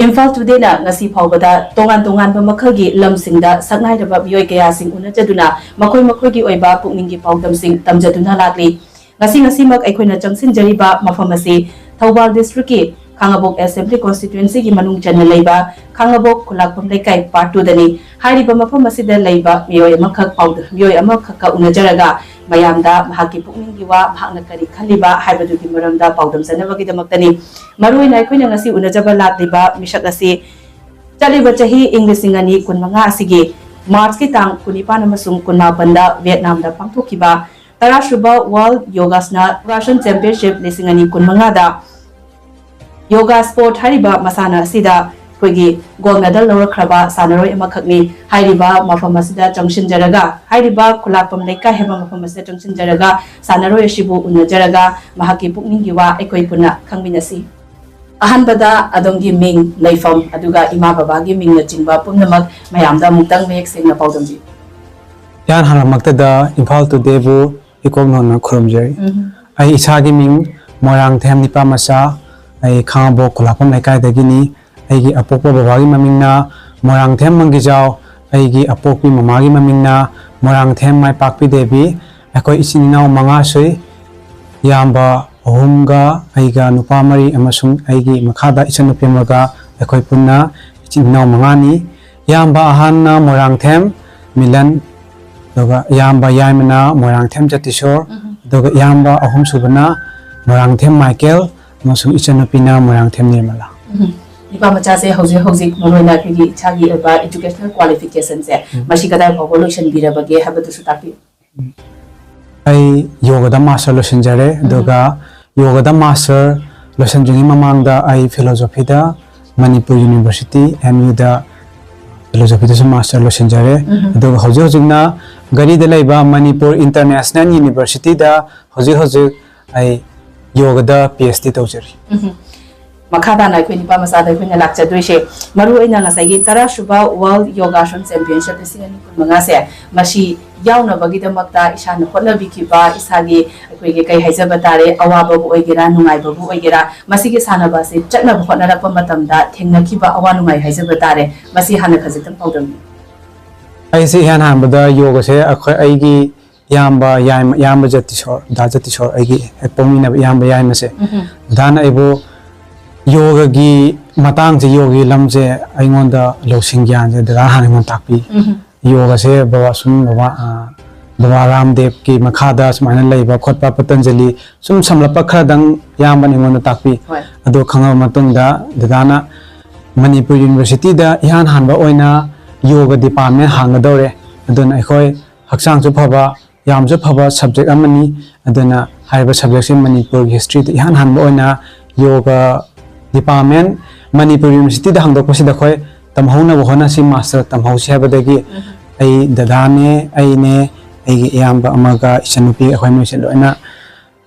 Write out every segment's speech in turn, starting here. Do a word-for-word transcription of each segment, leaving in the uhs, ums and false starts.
ꯏꯝꯐꯥꯜ ꯇꯨꯗꯦꯅ ꯉꯁꯤ ꯐꯥꯎꯕꯗ ꯇꯣꯉꯥꯟ ꯇꯣꯉꯥꯟꯕ ꯃꯈꯜꯒꯤ ꯂꯝꯁꯤꯡꯗ ꯁꯛꯅꯥꯏꯔꯕ ꯃꯤꯑꯣꯏ ꯀꯌꯥꯁꯤꯡ ꯎꯅꯖꯗꯨꯅ ꯃꯈꯣꯏ ꯃꯈꯣꯏꯒꯤ ꯑꯣꯏꯕ ꯄꯨꯛꯅꯤꯡꯒꯤ ꯄꯥꯎꯗꯝꯁꯤꯡ ꯇꯝꯖꯗꯨꯅ ꯂꯥꯛꯂꯤ꯫ ꯉꯁꯤ ꯉꯁꯤꯃꯛ ꯑꯩꯈꯣꯏꯅ ꯆꯪꯁꯤꯟꯖꯔꯤꯕ ꯃꯐꯝ ꯑꯁꯤ ꯊꯧꯕꯥꯜ ꯗꯤꯁꯇ꯭ꯔꯤꯛꯀꯤ ꯈꯥꯉꯕꯣꯛ ꯑꯦꯁꯦꯝꯕ꯭ꯂꯤ ꯀꯣꯟꯁꯇꯤꯇ꯭ꯋꯦꯟꯁꯤꯒꯤ ꯃꯅꯨꯡ ꯆꯟꯅ ꯂꯩꯕ ꯈꯥꯉꯕꯣꯛ ꯈꯨꯂꯥꯛꯄꯝ ꯂꯩꯀꯥꯏ ꯄꯥꯔꯠ ꯇꯨꯗꯅꯤ꯫ ꯍꯥꯏꯔꯤꯕ ꯃꯐꯝ ꯑꯁꯤꯗ ꯂꯩꯕ ꯃꯤꯑꯣꯏ ꯑꯃꯈꯛ ꯄꯥꯎꯗ-, ꯃꯤꯑꯣꯏ ꯑꯃꯈꯛꯀ ꯎꯅꯖꯔꯒ ꯃꯌꯥꯝꯗ ꯃꯍꯥꯛꯀꯤ ꯄꯨꯛꯅꯤꯡꯒꯤ ꯋꯥ, ꯃꯍꯥꯛꯅ ꯀꯔꯤ ꯈꯜꯂꯤꯕ ꯍꯥꯏꯕꯗꯨꯒꯤ ꯃꯔꯝꯗ ꯄꯥꯎꯗꯝꯖꯅꯕꯒꯤꯗꯃꯛꯇꯅꯤ꯫ ꯃꯔꯨꯑꯣꯏꯅ ꯑꯩꯈꯣꯏꯅ ꯉꯁꯤ ꯎꯅꯖꯕ ꯂꯥꯛꯂꯤꯕ ꯃꯤꯁꯛ ꯑꯁꯤ ꯆꯠꯂꯤꯕ ꯆꯍꯤ ꯏꯪ ꯂꯤꯁꯤꯡ ꯑꯅꯤ ꯀꯨꯟꯃꯉꯥ ꯑꯁꯤꯒꯤ ꯃꯥꯔꯆꯀꯤ ꯇꯥꯡ ꯀꯨꯟꯅꯤꯄꯥꯟ ꯑꯃꯁꯨꯡ ꯀꯨꯟꯃꯥꯄꯟꯗ ꯚꯤꯌꯦꯠꯅꯥꯝꯗ ꯄꯥꯡꯊꯣꯛꯈꯤꯕ ꯇꯔꯥꯁꯨꯕ ꯋꯥꯔꯜꯗ ꯌꯣꯒꯥꯁꯅꯥ ꯌꯣꯒꯥꯁꯟ ꯆꯦꯝꯄꯤꯌꯟꯁꯤꯞ ꯂꯤꯁꯤꯡ ꯑꯅꯤ ꯀꯨꯟꯃꯉꯥꯗ ꯌꯣꯒꯥ ꯁ꯭ꯄꯣꯔꯠ ꯍꯥꯏꯔꯤꯕ ꯃꯁꯥꯟꯅ ꯑꯁꯤꯗ ꯑꯩꯈꯣꯏꯒꯤ ꯒꯣꯜꯗ ꯃꯦꯗꯜ ꯂꯧꯔꯛꯈ꯭ꯔꯕ ꯁꯥꯟꯅꯔꯣꯏ ꯑꯃꯈꯛꯅꯤ꯫ ꯍꯥꯏꯔꯤꯕ ꯃꯐꯝ ꯑꯁꯤꯗ ꯆꯪꯁꯤꯟꯖꯔꯒ, ꯍꯥꯏꯔꯤꯕ ꯈꯨꯂꯥꯛꯄꯝ ꯂꯩꯀꯥꯏ ꯍꯥꯏꯕ ꯃꯐꯝ ꯑꯁꯤꯗ ꯆꯪꯁꯤꯟꯖꯔꯒ, ꯁꯥꯟꯅꯔꯣꯏ ꯑꯁꯤꯕꯨ ꯎꯅꯖꯔꯒ, ꯃꯍꯥꯛꯀꯤ ꯄꯨꯛꯅꯤꯡꯒꯤ ꯋꯥ ꯑꯩꯈꯣꯏ ꯄꯨꯟꯅ ꯈꯪꯃꯤꯟꯅꯁꯤ꯫ ꯑꯍꯥꯟꯕꯗ ꯑꯗꯣꯝꯒꯤ ꯃꯤꯡ, ꯂꯩꯐꯝ, ꯑꯗꯨꯒ ꯏꯃꯥ ꯕꯕꯥꯒꯤ ꯃꯤꯡꯅꯆꯤꯡꯕ ꯄꯨꯝꯅꯃꯛ ꯃꯌꯥꯝꯗ ꯑꯃꯨꯛꯇꯪ ꯃꯌꯦꯛ ꯁꯦꯡꯅ ꯄꯥꯎꯗꯝꯕꯤꯌꯨ꯫ ꯏꯍꯥꯟ ꯍꯥꯟꯅꯃꯛꯇꯗ ꯏꯝꯐꯥꯜ ꯇꯨꯗꯦꯕꯨ ꯏꯀꯣꯛ ꯅꯧꯅ ꯈꯨꯔꯨꯝꯖꯔꯤ꯫ ꯎꯝ꯫ ꯑꯩ ꯏꯁꯥꯒꯤ ꯃꯤꯡ ꯃꯣꯏꯔꯥꯡꯊꯦꯝ ꯅꯤꯄꯥ ꯃꯆꯥ, ꯑꯩ ꯈꯥꯉꯕꯣꯛ ꯈꯨꯂꯥꯛꯄꯝ ꯂꯩꯀꯥꯏꯗꯒꯤꯅꯤ꯫ ꯑꯩꯒꯤ ꯑꯄꯣꯛꯄ ꯕꯕꯥꯒꯤ ꯃꯃꯤꯡꯅ ꯃꯣꯏꯔꯥꯡꯊꯦꯝ ꯃꯪꯒꯤꯖꯥꯎ, ꯑꯩꯒꯤ ꯑꯄꯣꯛꯄꯤ ꯃꯃꯥꯒꯤ ꯃꯃꯤꯡꯅ ꯃꯣꯏꯔꯥꯡꯊꯦꯝ ꯃꯥꯏꯄꯥꯛꯄꯤ ꯗꯦꯕꯤ꯫ ꯑꯩꯈꯣꯏ ꯏꯆꯤꯟ ꯏꯅꯥꯎ ꯃꯉꯥ ꯁꯨꯏ꯫ ꯏꯌꯥꯝꯕ ꯑꯍꯨꯝꯒ ꯑꯩꯒ ꯅꯨꯄꯥ ꯃꯔꯤ ꯑꯃꯁꯨꯡ ꯑꯩꯒꯤ ꯃꯈꯥꯗ ꯏꯆꯟꯅꯨꯄꯤ ꯑꯃꯒ ꯑꯩꯈꯣꯏ ꯄꯨꯟꯅ ꯏꯆꯤꯟ ꯏꯅꯥꯎ ꯃꯉꯥꯅꯤ꯫ ꯏꯌꯥꯝꯕ ꯑꯍꯟꯅ ꯃꯣꯏꯔꯥꯡꯊꯦꯝ ꯃꯤꯂꯟ, ꯑꯗꯨꯒ ꯏꯌꯥꯝꯕ ꯌꯥꯏꯃꯅ ꯃꯣꯏꯔꯥꯡꯊꯦꯝ ꯖꯇꯤꯁꯣꯔ, ꯎꯝ꯫ ꯑꯗꯨꯒ ꯏꯌꯥꯝꯕ ꯑꯍꯨꯝꯁꯨꯕꯅ ꯃꯣꯏꯔꯥꯡꯊꯦꯝ ꯃꯥꯏꯀꯦꯜ ꯑꯃꯁꯨꯡ ꯏꯆꯟꯅꯨꯄꯤꯅ ꯃꯣꯏꯔꯥꯡꯊꯦꯝ ꯅꯤꯔꯃꯂꯥ꯫ ꯎꯝ꯫ ꯅꯨꯄꯥ ꯃꯆꯥꯁꯦ ꯍꯧꯖꯤꯛ ꯍꯧꯖꯤꯛ ꯃꯔꯨꯑꯣꯏꯅ ꯑꯩꯈꯣꯏꯒꯤ ꯏꯁꯥꯒꯤ ꯑꯣꯏꯕ educational qualificationꯁꯦ ꯎꯝ꯫ ꯃꯁꯤ ꯀꯗꯥꯏ ꯐꯥꯎꯕ ꯂꯣꯏꯁꯤꯟꯕꯤꯔꯕꯒꯦ ꯍꯥꯏꯕꯗꯨꯁꯨ ꯇꯥꯛꯄꯤꯌꯨ꯫ ꯑꯩ ꯌꯣꯒꯗ ꯃꯥꯁꯇꯔ ꯂꯣꯏꯁꯤꯟꯖꯔꯦ, ꯎꯝ꯫ ꯑꯗꯨꯒ ꯌꯣꯒꯗ ꯃꯥꯁꯇꯔ ꯂꯣꯏꯁꯤꯟꯗ꯭ꯔꯤꯉꯩ ꯃꯃꯥꯡꯗ ꯑꯩ ꯐꯤꯂꯣꯖꯣꯐꯤꯗ ꯃꯅꯤꯄꯨꯔ ꯌꯨꯅꯤꯚꯔꯁꯤꯇꯤ, ꯑꯦꯝ ꯌꯨꯗ ꯐꯤꯂꯣꯖꯣꯐꯤꯗꯁꯨ ꯃꯥꯁꯇꯔ ꯂꯣꯏꯁꯤꯟꯖꯔꯦ꯫ ꯎꯝ꯫ ꯑꯗꯨꯒ ꯍꯧꯖꯤꯛ ꯍꯧꯖꯤꯛꯅ ꯘꯔꯤꯗ ꯂꯩꯕ ꯃꯅꯤꯄꯨꯔ ꯏꯟꯇꯔꯅꯦꯁꯅꯦꯜ ꯌꯨꯅꯤꯚꯔꯁꯤꯇꯤꯗ ꯍꯧꯖꯤꯛ ꯍꯧꯖꯤꯛ ꯑꯩ ꯌꯣꯒꯗ ꯄꯤ ꯑꯩꯆ ꯗꯤ ꯇꯧꯖꯔꯤ꯫ ꯎꯝ꯫ ꯃꯈꯥ ꯇꯥꯅ ꯑꯩꯈꯣꯏ ꯅꯨꯄꯥ ꯃꯆꯥꯗ ꯑꯩꯈꯣꯏꯅ ꯂꯥꯛꯆꯗꯣꯏꯁꯦ, ꯃꯔꯨ ꯑꯣꯏꯅ ꯉꯁꯥꯏꯒꯤ ꯇꯔꯥ ꯁꯨꯕ World Yogasan Championship ꯂꯤꯁꯤꯡ ꯑꯅꯤ ꯀꯨꯟꯃꯉꯥꯁꯦ, ꯃꯁꯤ ꯌꯥꯎꯅꯕꯒꯤꯗꯃꯛꯇ ꯏꯁꯥꯅ ꯍꯣꯠꯅꯕꯤꯈꯤꯕ, ꯏꯁꯥꯒꯤ ꯑꯩꯈꯣꯏꯒꯤ ꯀꯩ ꯍꯥꯏꯖꯕ ꯇꯥꯔꯦ, ꯑꯋꯥꯕꯕꯨ ꯑꯣꯏꯒꯦꯔꯥ, ꯅꯨꯡꯉꯥꯏꯕꯕꯨ ꯑꯣꯏꯒꯦꯔꯥ, ꯃꯁꯤꯒꯤ ꯁꯥꯟꯅꯕ ꯑꯁꯤ ꯆꯠꯅꯕ ꯍꯣꯠꯅꯔꯛꯄ ꯃꯇꯝꯗ ꯊꯦꯡꯅꯈꯤꯕ ꯑꯋꯥ ꯅꯨꯡꯉꯥꯏ ꯍꯥꯏꯖꯕ ꯇꯥꯔꯦ, ꯃꯁꯤ ꯍꯥꯟꯅ ꯈꯖꯤꯛꯇꯪ ꯄꯥꯎꯗꯝꯕꯤꯌꯨ꯫ ꯑꯩꯁꯦ ꯏꯍꯥꯟ ꯍꯥꯟꯕꯗ ꯌꯣꯒꯁꯦ ꯑꯩꯈꯣꯏ, ꯑꯩꯒꯤ ꯏꯌꯥꯝꯕ, ꯌꯥꯏꯃ-, ꯏꯌꯥꯝꯕ ꯖꯇꯤꯁꯣꯔ, ꯗꯥ ꯖꯇꯤꯁꯣꯔ, ꯑꯩꯒꯤ ꯍꯦꯛ ꯄꯣꯛꯃꯤꯟꯅꯕ ꯏꯌꯥꯝꯕ ꯌꯥꯏꯃꯁꯦ, ꯎꯝ꯫ ꯗꯗꯥꯅ ꯑꯩꯕꯨ ꯌꯣꯒꯒꯤ ꯃꯇꯥꯡꯁꯦ, ꯌꯣꯒꯒꯤ ꯂꯝꯁꯦ ꯑꯩꯉꯣꯟꯗ ꯂꯧꯁꯤꯡ ꯒ꯭ꯌꯥꯟꯁꯦ ꯗꯗꯥ ꯍꯥꯟꯅ ꯑꯩꯉꯣꯟꯗ ꯇꯥꯛꯄꯤ꯫ ꯎꯝ꯫ ꯌꯣꯒꯁꯦ ꯕꯕꯥ ꯁꯨꯝ ꯕꯕꯥ, ꯑ, ꯕꯕꯥ ꯔꯥꯝꯗꯦꯕꯀꯤ ꯃꯈꯥꯗ ꯁꯨꯃꯥꯏꯅ ꯂꯩꯕ ꯈꯣꯠꯄ, ꯄꯇꯟꯖꯂꯤ ꯁꯨꯝ ꯁꯝꯂꯞꯄ ꯈꯔꯗꯪ ꯏꯌꯥꯝꯕꯅ ꯑꯩꯉꯣꯟꯗ ꯇꯥꯛꯄꯤ꯫ ꯍꯣꯏ꯫ ꯑꯗꯨ ꯈꯪꯉꯕ ꯃꯇꯨꯡꯗ ꯗꯗꯥꯅ ꯃꯅꯤꯄꯨꯔ ꯌꯨꯅꯤꯚꯔꯁꯤꯇꯤꯗ ꯏꯍꯥꯟ ꯍꯥꯟꯕ ꯑꯣꯏꯅ ꯌꯣꯒ ꯗꯤꯄꯥꯔꯠꯃꯦꯟ ꯍꯥꯡꯒꯗꯧꯔꯦ, ꯑꯗꯨꯅ ꯑꯩꯈꯣꯏ ꯍꯛꯆꯥꯡꯁꯨ ꯐꯕ, ꯌꯥꯝꯁꯨ ꯐꯕ ꯁꯕꯖꯦꯛ ꯑꯃꯅꯤ, ꯑꯗꯨꯅ ꯍꯥꯏꯔꯤꯕ ꯁꯕꯖꯦꯛꯁꯦ ꯃꯅꯤꯄꯨꯔꯒꯤ ꯍꯤꯁꯇ꯭ꯔꯤꯗ ꯏꯍꯥꯟ ꯍꯥꯟꯕ ꯑꯣꯏꯅ ꯌꯣꯒ ꯗꯤꯄꯥꯔꯠꯃꯦꯟ ꯃꯅꯤꯄꯨꯔ ꯌꯨꯅꯤꯚꯔꯁꯤꯇꯤꯗ ꯍꯥꯡꯗꯣꯛꯄꯁꯤꯗ ꯑꯩꯈꯣꯏ ꯇꯝꯍꯧꯅꯕ ꯍꯣꯠꯅꯁꯤ, ꯃꯥꯁꯇꯔ ꯇꯝꯍꯧꯁꯤ ꯍꯥꯏꯕꯗꯒꯤ ꯑꯩ ꯗꯗꯥꯅꯦ, ꯑꯩꯅꯦ, ꯑꯩꯒꯤ ꯏꯌꯥꯝꯕ ꯑꯃꯒ ꯏꯆꯟꯅꯨꯄꯤ, ꯑꯩꯈꯣꯏ ꯃꯣꯏꯁꯦ ꯂꯣꯏꯅ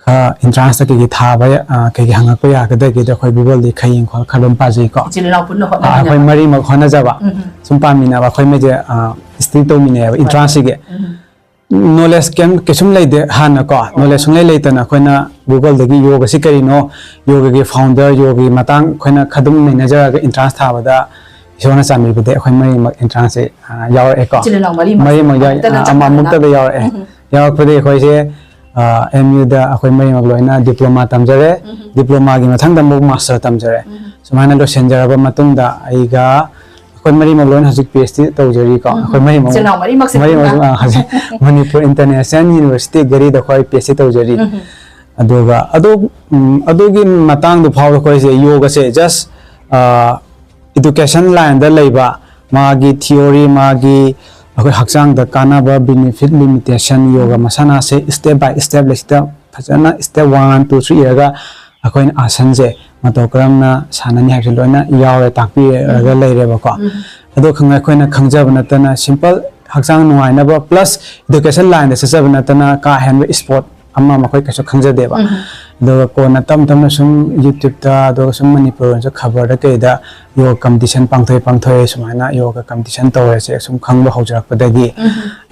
ꯈꯔ ꯏꯟꯇ꯭ꯔꯥꯟꯁꯇ ꯀꯩꯀꯩ ꯊꯥꯕ ꯌꯥ-, ꯑ, ꯀꯩꯀꯩ ꯍꯪꯉꯛꯄ ꯌꯥꯒꯗꯒꯦꯗꯣ ꯑꯩꯈꯣꯏ ꯒꯨꯒꯜꯗꯤ ꯈꯔ ꯌꯦꯡ ꯈꯣꯠꯂ ꯈꯔ ꯑꯗꯨꯝ ꯄꯥꯖꯩꯀꯣ꯫ ꯏꯆꯤꯜ ꯏꯅꯥꯎ ꯄꯨꯟꯅ ꯑ, ꯑꯩꯈꯣꯏ ꯍꯣꯠꯅꯃꯤꯟꯅꯕ꯫ ꯃꯔꯤꯃꯛ ꯍꯣꯠꯅꯖꯕ꯫ ꯎꯝ꯫ ꯁꯨꯝ ꯄꯥꯃꯤꯟꯅꯕ ꯑꯩꯈꯣꯏ ꯃꯩꯁꯦ, ꯑ, ꯁ꯭ꯇꯗꯤ ꯇꯧꯃꯤꯟꯅꯩꯌꯦꯕ ꯏꯟꯇ꯭ꯔꯥꯟꯁꯁꯤꯒꯤ꯫ ꯎꯝ꯫ ꯅꯣꯂꯦꯖ ꯀꯩꯝ, ꯀꯩꯁꯨꯝ ꯂꯩꯇꯦ ꯍꯥꯟꯅꯀꯣ꯫ ꯅꯣꯂꯦꯖ ꯁꯨꯡꯂꯩ ꯂꯩꯇꯅ ꯑꯩꯈꯣꯏꯅ ꯒꯨꯒꯜꯗꯒꯤ ꯌꯣꯒꯁꯤ ꯀꯔꯤꯅꯣ, ꯌꯣꯒꯒꯤ ꯐꯥꯎꯟꯗꯔ, ꯌꯣꯒꯒꯤ ꯃꯇꯥꯡ ꯑꯩꯈꯣꯏꯅ ꯈꯔ ꯑꯗꯨꯝ ꯅꯩꯅꯖꯔꯒ ꯏꯟꯇ꯭ꯔꯥꯟꯁ ꯊꯥꯕꯗ ꯏꯁꯣꯔꯅ ꯆꯥꯟꯕꯤꯕꯗ ꯑꯩꯈꯣꯏ ꯃꯔꯤꯃꯛ ꯏꯟꯇ꯭ꯔꯥꯟꯁꯁꯦ, ꯑ, ꯌꯥꯎꯔꯛꯑꯦꯀꯣ꯫ ꯏꯆꯤꯜ ꯏꯅꯥꯎ ꯃꯔꯤꯃꯛꯁꯦ ꯃꯔꯤꯃꯛ ꯌꯥꯎ-, ꯑꯃꯨꯛꯇꯗ ꯑ, ꯆꯞ ꯃꯥꯟꯅꯅ꯫ ꯑꯃꯨꯛꯇꯗ ꯌꯥꯎꯔꯛꯑꯦ꯫ ꯎꯝ꯫ ꯌꯥꯎꯔꯛꯄꯗꯒꯤ ꯑꯩꯈꯣꯏꯁꯦ, ꯑ, ꯑꯦꯝ ꯌꯨꯗ ꯑꯩꯈꯣꯏ ꯃꯔꯤꯃꯛ ꯂꯣꯏꯅ ꯗꯤꯄ꯭ꯂꯣꯃꯥ ꯇꯝꯖꯔꯦ꯫ ꯎꯝ꯫ ꯗꯤꯄ꯭ꯂꯣꯃꯥꯒꯤ ꯃꯊꯪꯗ ꯑꯃꯨꯛ ꯃꯥꯁꯇꯔ ꯇꯝꯖꯔꯦ꯫ ꯎꯝ꯫ ꯁꯨꯃꯥꯏꯅ ꯂꯣꯏꯁꯤꯟꯖꯔꯕ ꯃꯇꯨꯡꯗ ꯑꯩꯒ ꯑꯩꯈꯣꯏ ꯃꯔꯤꯃꯛ ꯂꯣꯏꯅ ꯍꯧꯖꯤꯛ ꯄꯤ ꯑꯩꯆ ꯗꯤ ꯇꯧꯖꯔꯤꯀꯣ꯫ ꯎꯝ꯫ ꯑꯩꯈꯣꯏ ꯃꯔꯤꯃꯛ, ꯏꯆꯤꯜ ꯏꯅꯥꯎ ꯃꯔꯤꯃꯛꯁꯦ ꯃꯔꯤꯃꯛ, ꯄꯨꯟꯅ꯫ ꯑ, ꯍꯧꯖꯤꯛ ꯃꯅꯤꯄꯨꯔ ꯏꯟꯇꯔꯅꯦꯁꯅꯦꯜ ꯌꯨꯅꯤꯚꯔꯁꯤꯇꯤ ꯒꯔꯤꯗ ꯑꯩꯈꯣꯏ ꯄꯤ ꯑꯩꯆ ꯗꯤ ꯇꯧꯖꯔꯤ꯫ ꯎꯝ꯫ ꯑꯗꯨꯒ ꯑꯗꯨ, ꯎꯝ, ꯑꯗꯨꯒꯤ ꯃꯇꯥꯡꯗꯨ ꯐꯥꯎꯕ ꯑꯩꯈꯣꯏꯁꯦ ꯌꯣꯒꯁꯦ just, ꯑ, ꯏꯗꯨꯀꯦꯁꯟ ꯂꯥꯏꯟꯗ ꯂꯩꯕ, ꯃꯥꯒꯤ ꯊꯤꯑꯣꯔꯤ, ꯃꯥꯒꯤ ꯑꯩꯈꯣꯏ ꯍꯛꯆꯥꯡꯗ ꯀꯥꯟꯅꯕ, ꯕꯦꯅꯤꯐꯤꯠ, ꯂꯤꯃꯤꯇꯦꯁꯟ, ꯌꯣꯒ ꯃꯁꯥꯟꯅꯁꯦ step by step ꯂꯩꯁꯤꯗ ꯐꯖꯅ step one, two, three ꯏꯔꯒ ꯑꯩꯈꯣꯏꯅ ꯑꯥꯁꯟꯁꯦ ꯃꯇꯧ ꯀꯔꯝꯅ ꯁꯥꯟꯅꯅꯤ ꯍꯥꯏꯕꯁꯦ ꯂꯣꯏꯅ ꯌꯥꯎꯔꯦ, ꯇꯥꯛꯄꯤꯔꯒ ꯂꯩꯔꯦꯕꯀꯣ꯫ ꯑꯗꯣ ꯈꯪ-, ꯑꯩꯈꯣꯏꯅ ꯈꯪꯖꯕ ꯅꯠꯇꯅ simple ꯍꯛꯆꯥꯡ ꯅꯨꯡꯉꯥꯏꯅꯕ plus education ꯂꯥꯏꯟꯗ ꯆꯠꯆꯕ ꯅꯠꯇꯅ ꯀꯥ ꯍꯦꯟꯕ sport ꯑꯃ ꯃꯈꯣꯏ ꯀꯩꯁꯨ ꯈꯪꯖꯗꯦꯕ꯫ ꯑꯗꯨꯒ ꯀꯣꯟꯅ ꯇꯞ ꯇꯞꯅ ꯁꯨꯝ YouTube-ꯇ, ꯑꯗꯨꯒ ꯁꯨꯝ ꯃꯅꯤꯄꯨꯔꯗꯁꯨ ꯈꯕꯔꯗ ꯀꯩꯗ ꯌꯣꯒ competition ꯄꯥꯡꯊꯣꯛꯑꯦ, ꯄꯥꯡꯊꯣꯛꯑꯦ, ꯁꯨꯃꯥꯏꯅ ꯌꯣꯒ competition ꯇꯧꯔꯦꯁꯦ ꯁꯨꯝ ꯈꯪꯕ ꯍꯧꯖꯔꯛꯄꯗꯒꯤ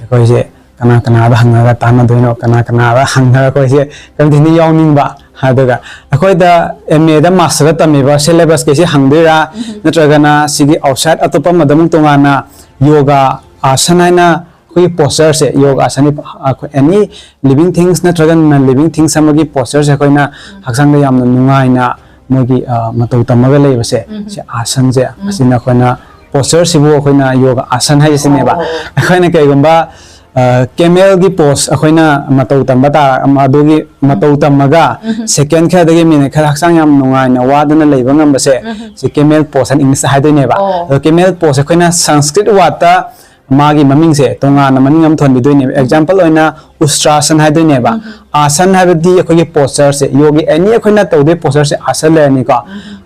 ꯑꯩꯈꯣꯏꯁꯦ ꯀꯅꯥ ꯀꯅꯥꯗ ꯍꯪꯉꯒ ꯇꯥꯟꯅꯗꯣꯏꯅꯣ, ꯀꯅꯥ ꯀꯅꯥꯗ ꯍꯪꯉꯒ ꯑꯩꯈꯣꯏꯁꯦ competition ꯌꯥꯎꯅꯤꯡꯕ, ꯑꯗꯨꯒ ꯑꯩꯈꯣꯏꯗ M A-ꯗ, masterꯗ ꯇꯝꯃꯤꯕ syllabus ꯀꯩꯁꯦ ꯍꯪꯗꯣꯏꯔꯥ, ꯅꯠꯇ꯭ꯔꯒꯅ ꯁꯤꯒꯤ outside ꯑꯇꯣꯞꯄ ꯑꯃꯗ ꯑꯃꯨꯛ ꯇꯣꯉꯥꯟꯅ ꯌꯣꯒ ꯑꯥꯁꯟ ꯍꯥꯏꯅ ꯑꯩꯈꯣꯏꯒꯤ postures-ꯁꯦ, ꯌꯣꯒ ꯑꯥꯁꯟꯒꯤ, ꯑꯩꯈꯣꯏ any living things ꯅꯠꯇ꯭ꯔꯒ non living things ꯑꯃꯒꯤ postures-ꯁꯦ ꯑꯩꯈꯣꯏꯅ ꯍꯛꯆꯥꯡꯗ ꯌꯥꯝꯅ ꯅꯨꯡꯉꯥꯏꯅ ꯃꯣꯏꯒꯤ, ꯑ, ꯃꯇꯧ ꯇꯝꯃꯒ ꯂꯩꯕꯁꯦ, ꯁꯤ ꯑꯥꯁꯟꯁꯦ, ꯑꯁꯤꯅ ꯑꯩꯈꯣꯏꯅ posture-ꯁꯤꯕꯨ ꯑꯩꯈꯣꯏꯅ ꯌꯣꯒ ꯑꯥꯁꯟ ꯍꯥꯏꯁꯤꯅꯦꯕ꯫ ꯑꯣ, ꯑꯣ, ꯑꯣ꯫ ꯑꯩꯈꯣꯏꯅ ꯀꯩꯒꯨꯝꯕ, ꯑ, camel-ꯒꯤ pose ꯑꯩꯈꯣꯏꯅ ꯃꯇꯧ ꯇꯝꯕ ꯇꯥꯔ-, ꯑꯃ ꯑꯗꯨꯒꯤ ꯃꯇꯧ ꯇꯝꯃꯒ second ꯈꯔꯗꯒꯤ minute ꯈꯔ ꯍꯛꯆꯥꯡ ꯌꯥꯝ ꯅꯨꯡꯉꯥꯏꯅ ꯋꯥꯗꯅ ꯂꯩꯕ ꯉꯝꯕꯁꯦ, ꯁꯤ camel pose ꯍꯥꯏꯅ English-ꯇ ꯍꯥꯏꯗꯣꯏꯅꯦꯕ꯫ ꯑꯣ꯫ ꯑꯗꯣ camel pose ꯑꯩꯈꯣꯏꯅ Sanskrit word-ꯇ ꯃꯥꯒꯤ ꯃꯃꯤꯡꯁꯦ ꯇꯣꯉꯥꯟꯅ ꯃꯃꯤꯡ ꯑꯃ ꯊꯣꯟꯕꯤꯗꯣꯏꯅꯦꯕ꯫ Example ꯑꯣꯏꯅ Ustrasana ꯍꯥꯏꯗꯣꯏꯅꯦꯕ꯫ ꯑꯥꯁꯟ ꯍꯥꯏꯕꯗꯤ ꯑꯩꯈꯣꯏꯒꯤ posture-ꯁꯦ, ꯌꯣꯒꯤ any ꯑꯩꯈꯣꯏꯅ ꯇꯧꯗꯣꯏ posture-ꯁꯦ ꯑꯥꯁꯟ ꯂꯩꯔꯅꯤꯀꯣ꯫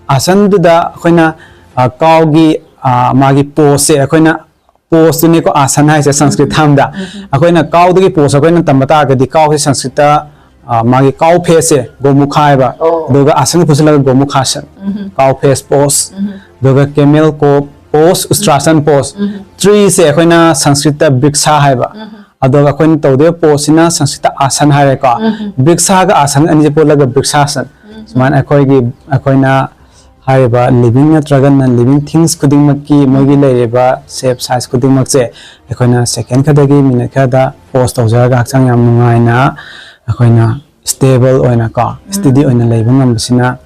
ꯑꯥꯁꯟꯗꯨꯗ ꯑꯩꯈꯣꯏꯅ, ꯑ, cowꯒꯤ, ꯑ, ꯃꯥꯒꯤ pose-ꯁꯦ ꯑꯩꯈꯣꯏꯅ, pose-ꯇꯨꯅꯦꯀꯣ ꯑꯥꯁꯟ ꯍꯥꯏꯁꯦ Sanskrit term-ꯗ꯫ ꯑꯩꯈꯣꯏꯅ cowꯗꯒꯤ pose ꯑꯩꯈꯣꯏꯅ ꯇꯝꯕ ꯇꯥꯔꯒꯗꯤ cowꯁꯦ Sanskrit-ꯇ, ꯑ, ꯃꯥꯒꯤ cow face-ꯁꯦ ꯒꯣꯃꯨꯈꯥ ꯍꯥꯏꯕ, ꯑꯣ꯫ ꯑꯗꯨꯒ ꯑꯥꯁꯟꯒ ꯄꯨꯟꯁꯤꯜꯂꯒ ꯒꯣꯃꯨꯈꯥꯁꯟ, cow face pose, ꯑꯗꯨꯒ camel co-, pose, Ustrasana pose, three-ꯁꯦ ꯑꯩꯈꯣꯏꯅ Sanskrit-ꯇ briksha ꯍꯥꯏꯕ, ꯑꯗꯨꯒ ꯑꯩꯈꯣꯏꯅ ꯇꯧꯗꯣꯏꯕ pose-ꯁꯤꯅ Sanskrit-ꯇ ꯑꯥꯁꯟ ꯍꯥꯏꯔꯦꯀꯣ꯫ Briksha-ꯒ ꯑꯥꯁꯟ ꯑꯅꯤꯁꯦ ꯄꯨꯜꯂꯒ brikshasan꯫ ꯁꯨꯃꯥꯏꯅ ꯑꯩꯈꯣꯏꯒꯤ, ꯑꯩꯈꯣꯏꯅ ꯍꯥꯏꯔꯤꯕ living ꯅꯠꯇ꯭ꯔꯒ non living things ꯈꯨꯗꯤꯡꯃꯛꯀꯤ ꯃꯣꯏꯒꯤ ꯂꯩꯔꯤꯕ shape size ꯈꯨꯗꯤꯡꯃꯛꯁꯦ ꯑꯩꯈꯣꯏꯅ second ꯈꯔꯗꯒꯤ minute ꯈꯔꯗ pose ꯇꯧꯖꯔꯒ ꯍꯛꯆꯥꯡ ꯌꯥꯝ ꯅꯨꯡꯉꯥꯏꯅ ꯑꯩꯈꯣꯏꯅ stable ꯑꯣꯏꯅꯀꯣ, steady ꯑꯣꯏꯅ ꯂꯩꯕ ꯉꯝꯕꯁꯤꯅ,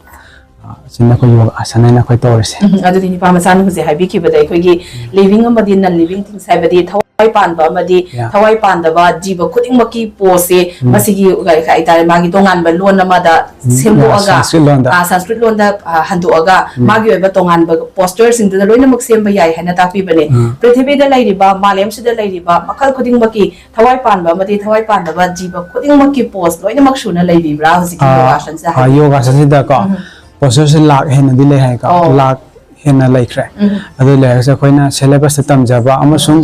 ꯑ, ꯁꯤꯅ ꯑꯩꯈꯣꯏ ꯌꯣꯒ ꯑꯥꯁꯟ ꯍꯥꯏꯅ ꯑꯩꯈꯣꯏ ꯇꯧꯔꯤꯁꯦ꯫ ꯎꯝ, ꯑꯗꯨꯗꯤ ꯅꯤꯄꯥ ꯃꯆꯥꯅ ꯍꯧꯖꯤꯛ ꯍꯥꯏꯕꯤꯈꯤꯕꯗ ꯑꯩꯈꯣꯏꯒꯤ living ꯑꯃꯗꯤ non living things ꯍꯥꯏꯕꯗꯤ ꯊꯋꯥꯏ ꯄꯥꯟꯕ ꯑꯃꯗꯤ ꯌꯥ꯫ ꯊꯋꯥꯏ ꯄꯥꯟꯗꯕ ꯖꯤꯕ ꯈꯨꯗꯤꯡꯃꯛꯀꯤ pose-ꯁꯦ ꯎꯝ꯫ ꯃꯁꯤꯒꯤ ꯀꯩ ꯍꯥꯏꯇꯥꯔꯦ, ꯃꯥꯒꯤ ꯇꯣꯉꯥꯟꯕ ꯂꯣꯟ ꯑꯃꯗ ꯎꯝ, ꯁꯦꯝꯗꯣꯛꯑꯒ, ꯁꯪꯁꯀ꯭ꯔꯤꯠ ꯂꯣꯟꯗ꯫ ꯑ, ꯁꯪꯁꯀ꯭ꯔꯤꯠ ꯂꯣꯟꯗ, ꯑ, ꯍꯟꯗꯣꯛꯑꯒ ꯎꯝ꯫ ꯃꯥꯒꯤ ꯑꯣꯏꯕ ꯇꯣꯉꯥꯟꯕ postures-ꯁꯤꯡꯗꯨꯗ ꯂꯣꯏꯅꯃꯛ ꯁꯦꯝꯕ ꯌꯥꯏ ꯍꯥꯏꯅ ꯇꯥꯛꯄꯤꯕꯅꯦ꯫ ꯎꯝ꯫ ꯄ꯭ꯔꯤꯊꯤꯕꯤꯗ ꯂꯩꯔꯤꯕ, ꯃꯥꯂꯦꯝꯁꯤꯗ ꯂꯩꯔꯤꯕ ꯃꯈꯜ ꯈꯨꯗꯤꯡꯃꯛꯀꯤ ꯊꯋꯥꯏ ꯄꯥꯟꯕ ꯑꯃꯗꯤ ꯊꯋꯥꯏ ꯄꯥꯟꯗꯕ ꯖꯤꯕ ꯈꯨꯗꯤꯡꯃꯛꯀꯤ pose ꯂꯣꯏꯅꯃꯛ ꯁꯨꯅ ꯂꯩꯕꯤꯕ꯭ꯔꯥ ꯍꯧꯖꯤꯛꯀꯤ ꯑ, ꯌꯣꯒꯥꯁꯟꯁꯤꯗ ꯑ, ꯍꯥꯏꯕꯤꯌꯨ? ꯌꯣꯒꯥꯁꯟꯁꯤꯗꯀꯣ ꯎꯝ꯫ Postures-ꯁꯦ ꯂꯥꯛ ꯍꯦꯟꯅꯗꯤ ꯂꯩ ꯍꯥꯏꯀꯣ꯫ ꯑꯣ꯫ ꯂꯥꯛ ꯍꯦꯟꯅ ꯂꯩꯈ꯭ꯔꯦ꯫ ꯎꯝ꯫ ꯑꯗꯨ ꯂꯩꯔꯒꯁꯨ ꯑꯩꯈꯣꯏꯅ syllabus-ꯇ ꯇꯝꯖꯕ ꯑꯃꯁꯨꯡ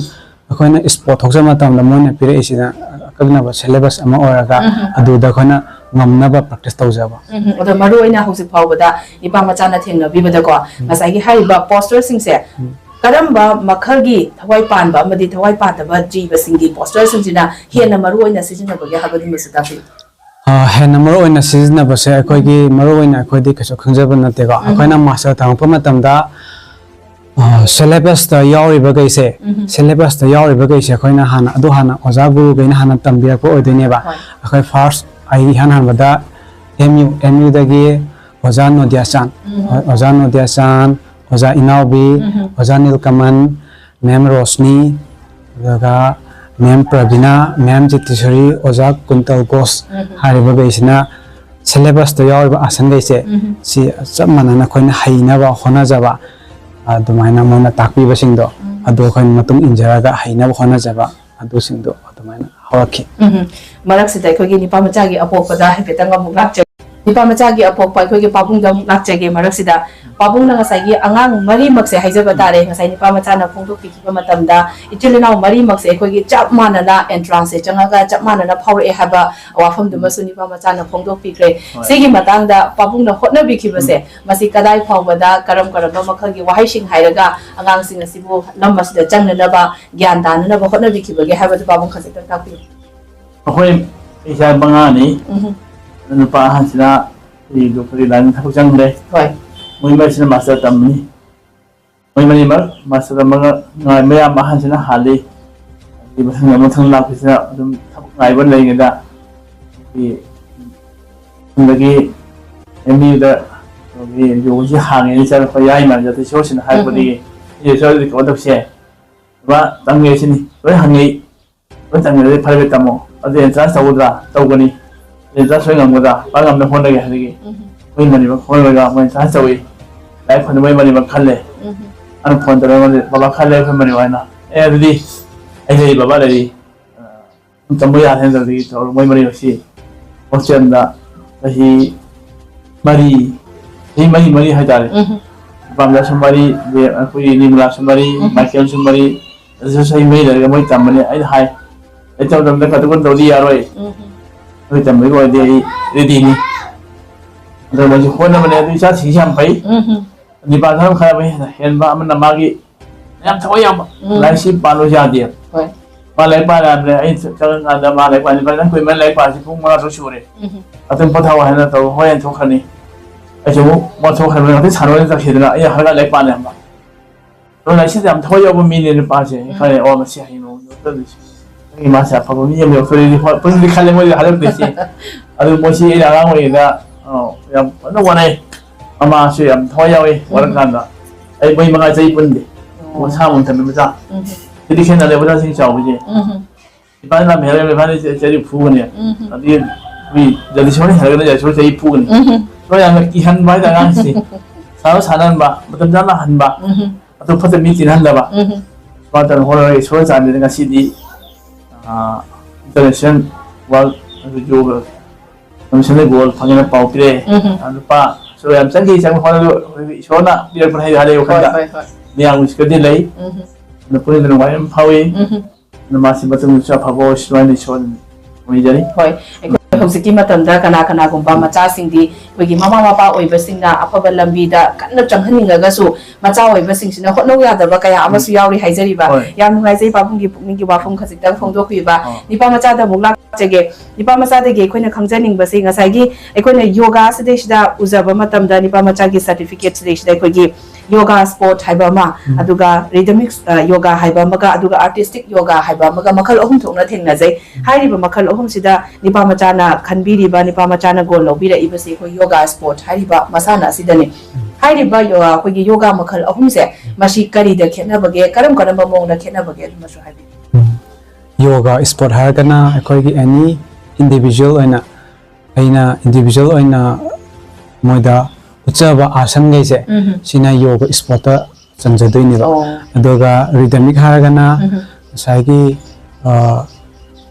ꯑꯩꯈꯣꯏꯅ spot ꯊꯣꯛꯆꯕ ꯃꯇꯝꯗ ꯃꯣꯏꯅ ꯄꯤꯔꯛꯏꯁꯤꯅ ꯑꯀꯛꯅꯕ syllabus ꯑꯃ ꯑꯣꯏꯔꯒ ꯎꯝ꯫ ꯑꯗꯨꯗ ꯑꯩꯈꯣꯏꯅ ꯉꯝꯅꯕ practice ꯇꯧꯖꯕ꯫ ꯎꯝ, ꯑꯗꯣ ꯃꯔꯨ ꯑꯣꯏꯅ ꯍꯧꯖꯤꯛ ꯐꯥꯎꯕꯗ ꯅꯤꯄꯥ ꯃꯆꯥꯅ ꯊꯦꯡꯅꯕꯤꯕꯗꯀꯣ, ꯎꯝ꯫ ꯉꯁꯥꯏꯒꯤ ꯍꯥꯏꯔꯤꯕ posterꯁꯤꯡꯁꯦ ꯎꯝ꯫ ꯀꯔꯝꯕ ꯃꯈꯜꯒꯤ ꯊꯋꯥꯏ ꯄꯥꯟꯕ ꯑꯃꯗꯤ ꯊꯋꯥꯏ ꯄꯥꯟꯗꯕ ꯖꯤꯕꯁꯤꯡꯒꯤ posterꯁꯤꯡꯁꯤꯅ ꯍꯦꯟꯅ ꯃꯔꯨ ꯑꯣꯏꯅ ꯁꯤꯖꯤꯟꯅꯕꯒꯦ ꯍꯥꯏꯕꯗꯨꯃꯁꯨ ꯇꯥꯛꯄꯤꯌꯨ꯫ ꯑ, ꯍꯦꯟꯅ ꯃꯔꯨ ꯑꯣꯏꯅ ꯁꯤꯖꯤꯟꯅꯕꯁꯦ ꯑꯩꯈꯣꯏꯒꯤ, ꯎꯝ꯫ ꯃꯔꯨ ꯑꯣꯏꯅ ꯑꯩꯈꯣꯏꯗꯤ ꯀꯩꯁꯨ ꯈꯪꯖꯕ ꯅꯠꯇꯦꯀꯣ꯫ ꯎꯝ꯫ ꯑꯩꯈꯣꯏꯅ master ꯇꯝꯃꯛꯄ ꯃꯇꯝꯗ, ꯑ, syllabusꯇ ꯌꯥꯎꯔꯤꯕꯈꯩꯁꯦ, ꯎꯝ꯫ syllabusꯇ ꯌꯥꯎꯔꯤꯕꯈꯩꯁꯦ ꯑꯩꯈꯣꯏꯅ ꯍꯥꯟꯅ, ꯑꯗꯨ ꯍꯥꯟꯅ ꯑꯣꯖꯥ ꯒꯨꯔꯨꯈꯩꯅ ꯍꯥꯟꯅ ꯇꯝꯕꯤꯔꯛꯄ ꯑꯣꯏꯗꯣꯏꯅꯦꯕ꯫ ꯍꯣꯏ꯫ ꯑꯩꯈꯣꯏ first, ꯑꯩ ꯏꯍꯥꯟ ꯍꯥꯟꯕꯗ ꯑꯦꯝ ꯌꯨ, ꯑꯦꯝ ꯌꯨꯗꯒꯤ ꯑꯣꯖꯥ ꯅꯣꯗꯤꯌꯥꯆꯥꯟ, ꯎꯝ꯫ ꯑꯣꯖꯥ ꯅꯣꯗꯤꯌꯥꯆꯥꯟ, ꯑꯣꯖꯥ ꯏꯅꯥꯎꯕꯤ, ꯎꯝ꯫ ꯑꯣꯖꯥ ꯅꯤꯜꯀꯃꯟ, ꯃꯦꯝ ꯔꯣꯁꯅꯤ, ꯑꯗꯨꯒ ꯃꯦꯝ ꯄ꯭ꯔꯕꯤꯅꯥ, ꯃꯦꯝ ꯖꯤꯇꯦꯁꯣꯔꯤ, ꯑꯣꯖꯥ ꯀꯨꯟꯇꯜ ꯒꯣꯁ ꯎꯝ꯫ ꯍꯥꯏꯔꯤꯕꯈꯩꯁꯤꯅ syllabusꯇ ꯌꯥꯎꯔꯤꯕ ꯑꯥꯁꯟꯈꯩꯁꯦ ꯎꯝ꯫ ꯁꯤ ꯆꯞ ꯃꯥꯟꯅꯅ ꯑꯩꯈꯣꯏꯅ ꯍꯩꯅꯕ ꯍꯣꯠꯅꯖꯕ, ꯑꯗꯨꯃꯥꯏꯅ ꯃꯣꯏꯅ ꯇꯥꯛꯄꯤꯕꯁꯤꯡꯗꯣ ꯎꯝ꯫ ꯑꯗꯨ ꯑꯩꯈꯣꯏꯅ ꯃꯇꯨꯡ ꯏꯟꯖꯔꯒ ꯍꯩꯅꯕ ꯍꯣꯠꯅꯖꯕ ꯑꯗꯨꯁꯤꯡꯗꯣ ꯑꯗꯨꯃꯥꯏꯅ ꯍꯧꯔꯛꯈꯤ꯫ ꯎꯝ꯫ ꯃꯔꯛꯁꯤꯗ ꯑꯩꯈꯣꯏꯒꯤ ꯅꯤꯄꯥ ꯃꯆꯥꯒꯤ ꯑꯄꯣꯛꯄꯗ ꯍꯥꯏꯐꯦꯠꯇꯪ ꯑꯃꯨꯛ ꯂꯥꯛꯆꯒꯦ꯫ ꯅꯤꯄꯥ ꯃꯆꯥꯒꯤ ꯑꯄꯣꯛꯄ ꯑꯩꯈꯣꯏꯒꯤ ꯄꯥꯕꯨꯡꯗ ꯑꯃꯨꯛ ꯂꯥꯛꯆꯒꯦ꯫ ꯃꯔꯛꯁꯤꯗ ꯄꯥꯕꯨꯡꯅ ꯉꯁꯥꯏꯒꯤ ꯑꯉꯥꯡ ꯃꯔꯤꯃꯛꯁꯦ ꯍꯥꯏꯖꯕ ꯇꯥꯔꯦ, ꯉꯁꯥꯏ ꯅꯤꯄꯥ ꯃꯆꯥꯅ ꯐꯣꯡꯗꯣꯛꯄꯤꯈꯤꯕ ꯃꯇꯝꯗ ꯏꯆꯤꯜ ꯏꯅꯥꯎ ꯃꯔꯤꯃꯛꯁꯦ ꯑꯩꯈꯣꯏꯒꯤ ꯆꯞ ꯃꯥꯟꯅꯅ entrance ꯆꯪꯉꯒ ꯆꯞ ꯃꯥꯟꯅꯅ ꯐꯥꯎꯔꯛꯑꯦ ꯍꯥꯏꯕ ꯋꯥꯐꯝꯗꯨꯃꯁꯨ ꯅꯤꯄꯥ ꯃꯆꯥꯅ ꯐꯣꯡꯗꯣꯛꯄꯤꯈ꯭ꯔꯦ꯫ ꯍꯣꯏ꯫ ꯁꯤꯒꯤ ꯃꯇꯥꯡꯗ ꯄꯥꯕꯨꯡꯅ ꯍꯣꯠꯅꯕꯤꯈꯤꯕꯁꯦ, ꯎꯝ꯫ ꯃꯁꯤ ꯀꯗꯥꯏ ꯐꯥꯎꯕꯗ ꯀꯔꯝ ꯀꯔꯝꯕ ꯃꯈꯜꯒꯤ ꯋꯥꯍꯩꯁꯤꯡ ꯍꯥꯏꯔꯒ ꯑꯉꯥꯡꯁꯤꯡ ꯑꯁꯤꯕꯨ ꯂꯝ ꯑꯁꯤꯗ ꯆꯪꯅꯅꯕ, ꯒ꯭ꯌꯥꯟ ꯇꯥꯅꯅꯕ ꯍꯣꯠꯅꯕꯤꯈꯤꯕꯒꯦ ꯍꯥꯏꯕꯗꯨ ꯄꯥꯕꯨꯡ ꯈꯖꯤꯛꯇꯪ ꯇꯥꯛꯄꯤꯌꯨ꯫ ꯑꯩꯈꯣꯏ ꯏꯆꯥ ꯃꯉꯥꯅꯤ꯫ ꯎꯝ꯫ ꯅꯨꯄꯥ ꯑꯍꯟꯁꯤꯅ ꯑꯩꯈꯣꯏꯒꯤ doctorꯒꯤ line ꯊꯕꯛ ꯆꯪꯈ꯭ꯔꯦ꯫ ꯍꯣꯏ꯫ ꯃꯣꯏ ꯃꯔꯤꯁꯤꯅ master ꯇꯝꯕꯅꯤ꯫ ꯃꯣꯏ ꯃꯔꯤꯃꯛ master ꯇꯝꯕ ꯉ-, ꯉꯥꯏ-, ꯃꯌꯥꯝꯕ ꯑꯍꯟꯁꯤꯅ ꯍꯥꯜꯂꯤ꯫ ꯑꯗꯒꯤ ꯃꯊꯪ, ꯃꯊꯪ ꯂꯥꯛꯄꯁꯤꯅ ꯑꯗꯨꯝ ꯊꯕꯛ ꯉꯥꯏꯕ ꯂꯩꯔꯤꯉꯩꯗ ꯑꯩꯈꯣꯏꯒꯤ ꯁꯣꯝꯗꯒꯤ ꯑꯦꯝ ꯌꯨꯗ ꯑꯩꯈꯣꯏꯒꯤ ꯌꯣꯒꯁꯤ ꯍꯥꯡꯉꯦꯅ ꯆꯠꯂꯛꯄ ꯌꯥꯏꯃ ꯖꯇꯦꯁꯣꯔꯁꯤꯅ ꯍꯥꯏꯔꯛꯄꯗꯒꯤ ꯎꯝ꯫ ꯏꯆꯦꯁꯨ ꯑꯗꯨꯗꯤ ꯀꯩꯅꯣ ꯇꯧꯁꯦ꯫ ꯕꯕꯥ, ꯇꯝꯒꯦ ꯁꯤꯅꯤ꯫ ꯂꯣꯏ ꯍꯪꯉꯤ꯫ ꯂꯣꯏ ꯇꯝꯒꯦ, ꯐꯔꯦ, ꯐꯔꯦ, ꯇꯝꯃꯣ꯫ ꯑꯗꯨ entrance ꯇꯧꯒꯗ꯭ꯔꯥ? ꯇꯧꯒꯅꯤ꯫ Entrance ꯂꯣꯏ ꯉꯝꯒꯗ꯭ꯔꯥ? ꯂꯣꯏ ꯉꯝꯅ ꯍꯣꯠꯅꯒꯦ ꯍꯥꯏꯕꯒꯤ ꯎꯝ꯫ ꯃꯣꯏ ꯃꯅꯤꯃꯛ ꯍꯣꯠꯅꯔꯒ ꯃꯣꯏ entrance ꯇꯧꯏ꯫ ꯂꯥꯏꯔꯤꯛ ꯐꯅ ꯃꯣꯏ ꯃꯅꯤꯃꯛ ꯈꯜꯂꯦ꯫ ꯎꯝ꯫ ꯑꯩꯅ phone ꯇꯧꯔꯒ ꯃꯣꯏꯗ, "ꯕꯕꯥ ꯈꯜꯂꯦ ꯑꯩꯈꯣꯏ ꯃꯅꯤꯃꯛ" ꯍꯥꯏꯅ꯫ "ꯑꯦ, ꯑꯗꯨꯗꯤ ꯑꯩ ꯂꯩꯔꯤ ꯕꯕꯥ, ꯂꯩꯔꯤ꯫ ꯑ, ꯑꯗꯨꯝ ꯇꯝꯕ ꯌꯥꯅꯤ" ꯍꯥꯏꯅ ꯇꯧꯗꯒꯤ ꯇꯧꯔꯒ ꯃꯣꯏ ꯃꯔꯤꯃꯛꯁꯤ hostelꯗ ꯆꯍꯤ ꯃꯔꯤ, ꯆꯍꯤ ꯃꯔꯤ, ꯃꯔꯤ ꯍꯥꯏꯇꯥꯔꯦ꯫ ꯎꯝ꯫ ꯅꯨꯄꯥ ꯃꯆꯥꯁꯨ ꯃꯔꯤ, ꯑꯗꯩ ꯑꯩꯈꯣꯏꯒꯤ ꯅꯤꯔꯃꯂꯥꯁꯨ ꯃꯔꯤ, ꯎꯝ꯫ ꯃꯥꯏꯀꯦꯜꯁꯨ ꯃꯔꯤ, ꯑꯗꯨꯁꯨ ꯆꯍꯤ ꯃꯔꯤ ꯂꯩꯔꯒ ꯃꯣꯏ ꯇꯝꯕꯅꯦ꯫ ꯑꯩꯅ ꯍꯥꯏ, ꯑꯩ ꯇꯧ ꯇꯧꯗ ꯈꯠꯇ ꯈꯠꯇ ꯇꯧꯗꯤ ꯌꯥꯔꯣꯏ꯫ ꯑꯗꯨ ꯇꯝꯕꯒꯤ ꯑꯣꯏꯔꯗꯤ ꯑꯩ ꯔꯦꯗꯤꯅꯤ꯫ ꯑꯗꯣ ꯃꯣꯏꯁꯨ ꯍꯣꯠꯅꯕꯅꯦ꯫ ꯑꯗꯨ ꯏꯆꯥꯁꯤꯡꯁꯤ ꯌꯥꯝ ꯐꯩ꯫ ꯅꯤꯄꯥ ꯈꯔ ꯈꯔ ꯑꯃ ꯍꯦꯟꯅ ꯍꯦꯟꯕ ꯑꯃꯅ ꯃꯥꯒꯤ ꯌꯥꯝ ꯊꯋꯥꯏ ꯌꯥꯎꯕ꯫ ꯎꯝ꯫ ꯂꯥꯏꯔꯤꯛꯁꯤ ꯄꯥꯜꯂꯨ ꯌꯥꯗꯦ꯫ ꯍꯣꯏ꯫ ꯃꯥ ꯂꯥꯏꯔꯤꯛ ꯄꯥꯔꯦ ꯍꯥꯏꯕꯅꯦ꯫ ꯑꯩ ꯆꯪꯉꯀꯥꯟꯗ ꯃꯥ ꯂꯥꯏꯔꯤꯛ ꯄꯥꯅꯤ ꯄꯥꯅꯤ ꯅꯪ ꯀꯨꯏꯃꯟ ꯂꯥꯏꯔꯤꯛ ꯄꯥꯁꯤ ꯄꯨꯡ ꯃꯉꯥ ꯇꯔꯨꯛ ꯁꯨꯔꯦ꯫ ꯎꯝ꯫ ꯑꯗꯨꯝ ꯄꯣꯊꯥꯎ ꯍꯥꯏꯅ ꯇꯧꯔ ꯍꯣꯔꯦꯟ ꯊꯣꯛꯈ꯭ꯔꯅꯤ꯫ ꯑꯩꯁꯨ ꯑꯃꯨꯛ ꯃꯥ ꯊꯣꯛꯈ꯭ꯔꯕꯅꯤꯅ ꯉꯥꯛꯇꯪ ꯁꯥꯟꯅꯔꯣꯏꯅ ꯆꯠꯈꯤꯗꯅ ꯑꯩ ꯍꯜꯂꯛꯑ ꯂꯥꯏꯔꯤꯛ ꯄꯥꯅꯤ ꯍꯥꯏꯕ꯫ ꯑꯗꯣ ꯂꯥꯏꯔꯤꯛꯁꯤꯗ ꯌꯥꯝ ꯊꯋꯥꯏ ꯌꯥꯎꯕ ꯃꯤꯅꯦ ꯅꯨꯄꯥꯁꯦ꯫ ꯎꯝ꯫ ꯈꯜꯂꯦ, "ꯑꯣ, ꯃꯁꯤ ꯍꯌꯦꯡ ꯅꯣꯡꯃ ꯅꯠꯇ꯭ꯔꯗꯤ ꯅꯪꯒꯤ ꯃꯥꯁꯦ ꯑꯐꯕ ꯃꯤ ꯑꯃ ꯌꯧꯔꯛꯇꯣꯔꯤꯗꯤ ꯍꯣꯏ, ꯄꯨꯟꯅꯗꯤ ꯈꯜꯂꯦ ꯃꯣꯏꯗꯤ ꯍꯜꯂꯛꯇꯣꯏꯁꯦ"꯫ ꯑꯗꯨ ꯃꯣꯏꯁꯤ ꯑꯩꯅ ꯑꯉꯥꯡ ꯑꯣꯏꯔꯤꯉꯩꯗ, ꯑ, ꯌꯥꯝ ꯐꯖꯅ ꯋꯥꯅꯩ꯫ ꯃꯃꯥꯁꯨ ꯌꯥꯝ ꯊꯋꯥꯏ ꯌꯥꯎꯏ꯫ ꯎꯝ꯫ ꯋꯥꯔꯀꯥꯟꯗ ꯑꯩ ꯃꯣꯏ ꯃꯉꯥ ꯆꯍꯤ ꯄꯨꯟꯗꯦ꯫ ꯑꯣ꯫ ꯃꯁꯥ ꯑꯃꯃꯝ ꯊꯝꯃꯦ ꯃꯆꯥ꯫ ꯎꯝ꯫ ꯁꯤꯗꯤ ꯈꯦꯠꯅꯔꯦ ꯑꯣꯖꯥꯁꯤꯡ ꯆꯥꯎꯕꯁꯦ꯫ ꯎꯝ꯫ ꯏꯕꯥꯅꯤ ꯂꯥꯝ ꯍꯦꯜꯂꯒꯅ ꯏꯕꯥꯅꯤ ꯆꯩ-, ꯆꯩ ꯐꯨꯒꯅꯤ꯫ ꯎꯝ꯫ ꯑꯗꯒꯤ ꯑꯩꯈꯣꯏ ꯖꯗꯤꯁꯣꯔꯅ ꯍꯦꯜꯂꯒꯅ ꯖꯗꯤꯁꯣꯔ ꯆꯩ ꯐꯨꯒꯅꯤ꯫ ꯎꯝ꯫ ꯁꯨꯃꯥꯏꯅ ꯌꯥꯝꯅ ꯀꯤꯍꯟꯕ ꯍꯥꯏꯇꯥꯔꯦ ꯑꯉꯥꯡꯁꯤꯡꯁꯦ꯫ ꯁꯥꯟꯅ ꯁꯥꯟꯅꯍꯟꯕ, ꯃꯇꯝ ꯆꯥꯅ ꯍꯟꯕ, ꯎꯝ꯫ ꯑꯗꯨ ꯐꯠꯇ ꯃꯤ ꯇꯤꯟꯍꯟꯗꯕ꯫ ꯎꯝ꯫ ꯁꯨꯃꯥꯏꯅ ꯇꯧꯗꯅ ꯍꯣꯠꯅꯔꯒ ꯏꯁꯣꯔ ꯆꯥꯟꯕꯤꯗꯨꯅ ꯉꯁꯤꯗꯤ, ꯑꯥ, International World Yoga Commission ꯗ gold ꯐꯪꯉꯦꯅ ꯄꯥꯎ ꯄꯤꯔꯛꯑꯦ꯫ ꯎꯝ꯫ ꯑꯥ, ꯂꯨꯄꯥ ꯁꯣꯔ ꯌꯥꯝ ꯆꯪꯈꯤ, ꯆꯪꯕ ꯍꯣꯠꯅꯕꯗꯨ ꯏꯁꯣꯔꯅ ꯄꯤꯔꯛꯄꯅ ꯍꯥꯏ ꯍꯥꯏꯔꯦ ꯋꯥꯈꯜꯗ꯫ ꯍꯣꯏ, ꯍꯣꯏ, ꯍꯣꯏ꯫ ꯃꯌꯥꯝꯒꯤꯁꯨ ꯀꯗꯤ ꯂꯩ꯫ ꯎꯝ꯫ ꯑꯗꯨ ꯄꯨꯟꯅ ꯅꯨꯡꯉꯥꯏꯕ ꯑꯃ ꯐꯥꯎꯏ꯫ ꯎꯝ꯫ ꯑꯗꯨ ꯃꯥꯁꯤ ꯃꯇꯨꯡꯗꯁꯨ ꯑꯐꯕ ꯑꯣꯏꯁꯅꯨ ꯍꯥꯏꯅ ꯏꯁꯣꯔ ꯅꯤꯖꯔꯤ꯫ ꯍꯣꯏ, ꯑꯩꯈꯣꯏ ꯍꯧꯖꯤꯛꯀꯤ ꯃꯇꯝꯗ ꯀꯅꯥ ꯀꯅꯥꯒꯨꯝꯕ ꯃꯆꯥꯁꯤꯡꯗꯤ ꯑꯩꯈꯣꯏꯒꯤ ꯃꯃꯥ ꯃꯄꯥ ꯑꯣꯏꯕꯁꯤꯡꯅ ꯑꯐꯕ ꯂꯝꯕꯤꯗ ꯀꯟꯅ ꯆꯪꯍꯟꯅꯤꯡꯉꯒꯁꯨ ꯃꯆꯥ ꯑꯣꯏꯕꯁꯤꯡꯁꯤꯅ ꯍꯣꯠꯅꯧ ꯌꯥꯗꯕ ꯀꯌꯥ ꯑꯃꯁꯨ ꯎꯝ꯫ ꯌꯥꯎꯔꯤ ꯍꯥꯏꯖꯔꯤꯕ꯫ ꯍꯣꯏ꯫ ꯌꯥꯝ ꯅꯨꯡꯉꯥꯏꯖꯩ ꯄꯥꯕꯨꯡꯒꯤ ꯄꯨꯛꯅꯤꯡꯒꯤ ꯋꯥꯐꯝ ꯈꯖꯤꯛꯇꯪ ꯐꯣꯡꯗꯣꯛꯄꯤꯕ꯫ ꯑꯥ꯫ ꯅꯤꯄꯥ ꯃꯆꯥꯗ ꯑꯃꯨꯛ ꯂꯥꯛꯆꯒꯦ꯫ ꯅꯤꯄꯥ ꯃꯆꯥꯗꯒꯤ ꯑꯩꯈꯣꯏꯅ ꯈꯪꯖꯅꯤꯡꯕꯁꯤ ꯉꯁꯥꯏꯒꯤ ꯑꯩꯈꯣꯏꯅ ꯌꯣꯒꯥ ꯁꯤꯗꯩꯁꯤꯗ ꯎꯖꯕ ꯃꯇꯝꯗ ꯅꯤꯄꯥ ꯃꯆꯥꯒꯤ certificate ꯁꯤꯗꯩꯁꯤꯗ ꯑꯩꯈꯣꯏꯒꯤ ꯌꯣꯒꯥ sport ꯍꯥꯏꯕ ꯑꯃ, ꯎꯝ꯫ ꯑꯗꯨꯒ rhythmic, ꯑ, ꯌꯣꯒꯥ ꯍꯥꯏꯕ ꯑꯃꯒ, ꯑꯗꯨꯒ artistic ꯌꯣꯒꯥ ꯍꯥꯏꯕ ꯑꯃꯒ, ꯃꯈꯜ ꯑꯍꯨꯝ ꯊꯣꯛꯅ ꯊꯦꯡꯅꯖꯩ꯫ ꯎꯝ꯫ ꯍꯥꯏꯔꯤꯕ ꯃꯈꯜ ꯑꯍꯨꯝꯁꯤꯗ ꯅꯤꯄꯥ ꯃꯆꯥꯅ ꯈꯟꯕꯤꯔꯤꯕ, ꯅꯤꯄꯥ ꯃꯆꯥꯅ gold ꯂꯧꯕꯤꯔꯛꯏꯕꯁꯤ ꯑꯩꯈꯣꯏ ꯌꯣꯒꯥ sport ꯍꯥꯏꯔꯤꯕ ꯃꯁꯥꯟꯅ ꯑꯁꯤꯗꯅꯤ꯫ ꯎꯝ꯫ ꯍꯥꯏꯔꯤꯕ ꯌꯣꯒꯥ, ꯑꯩꯈꯣꯏꯒꯤ ꯌꯣꯒꯥ ꯃꯈꯜ ꯑꯍꯨꯝꯁꯦ, ꯎꯝ꯫ ꯃꯁꯤ ꯀꯔꯤꯗ ꯈꯦꯠꯅꯕꯒꯦ, ꯀꯔꯝ ꯀꯔꯝꯕ ꯃꯑꯣꯡꯗ ꯈꯦꯠꯅꯕꯒꯦ, ꯑꯗꯨꯃꯁꯨ ꯍꯥꯏꯕꯤꯌꯨ꯫ ꯎꯝ꯫ ꯌꯣꯒꯥ sport ꯍꯥꯏꯔꯒꯅ ꯑꯩꯈꯣꯏꯒꯤ any individual ꯑꯣꯏꯅ ꯑꯩꯅ individual ꯑꯣꯏꯅ ꯃꯣꯏꯗ ꯎꯠꯆꯕ ꯑꯥꯁꯟꯈꯩꯁꯦ, ꯎꯝ꯫ ꯁꯤꯅ ꯌꯣꯒ sport ꯇ ꯆꯟꯖꯗꯣꯏꯅꯦꯕ꯫ ꯑꯣ꯫ ꯑꯗꯨꯒ rhythmic ꯍꯥꯏꯔꯒꯅ ꯎꯝ꯫ ꯉꯁꯥꯏꯒꯤ, ꯑ,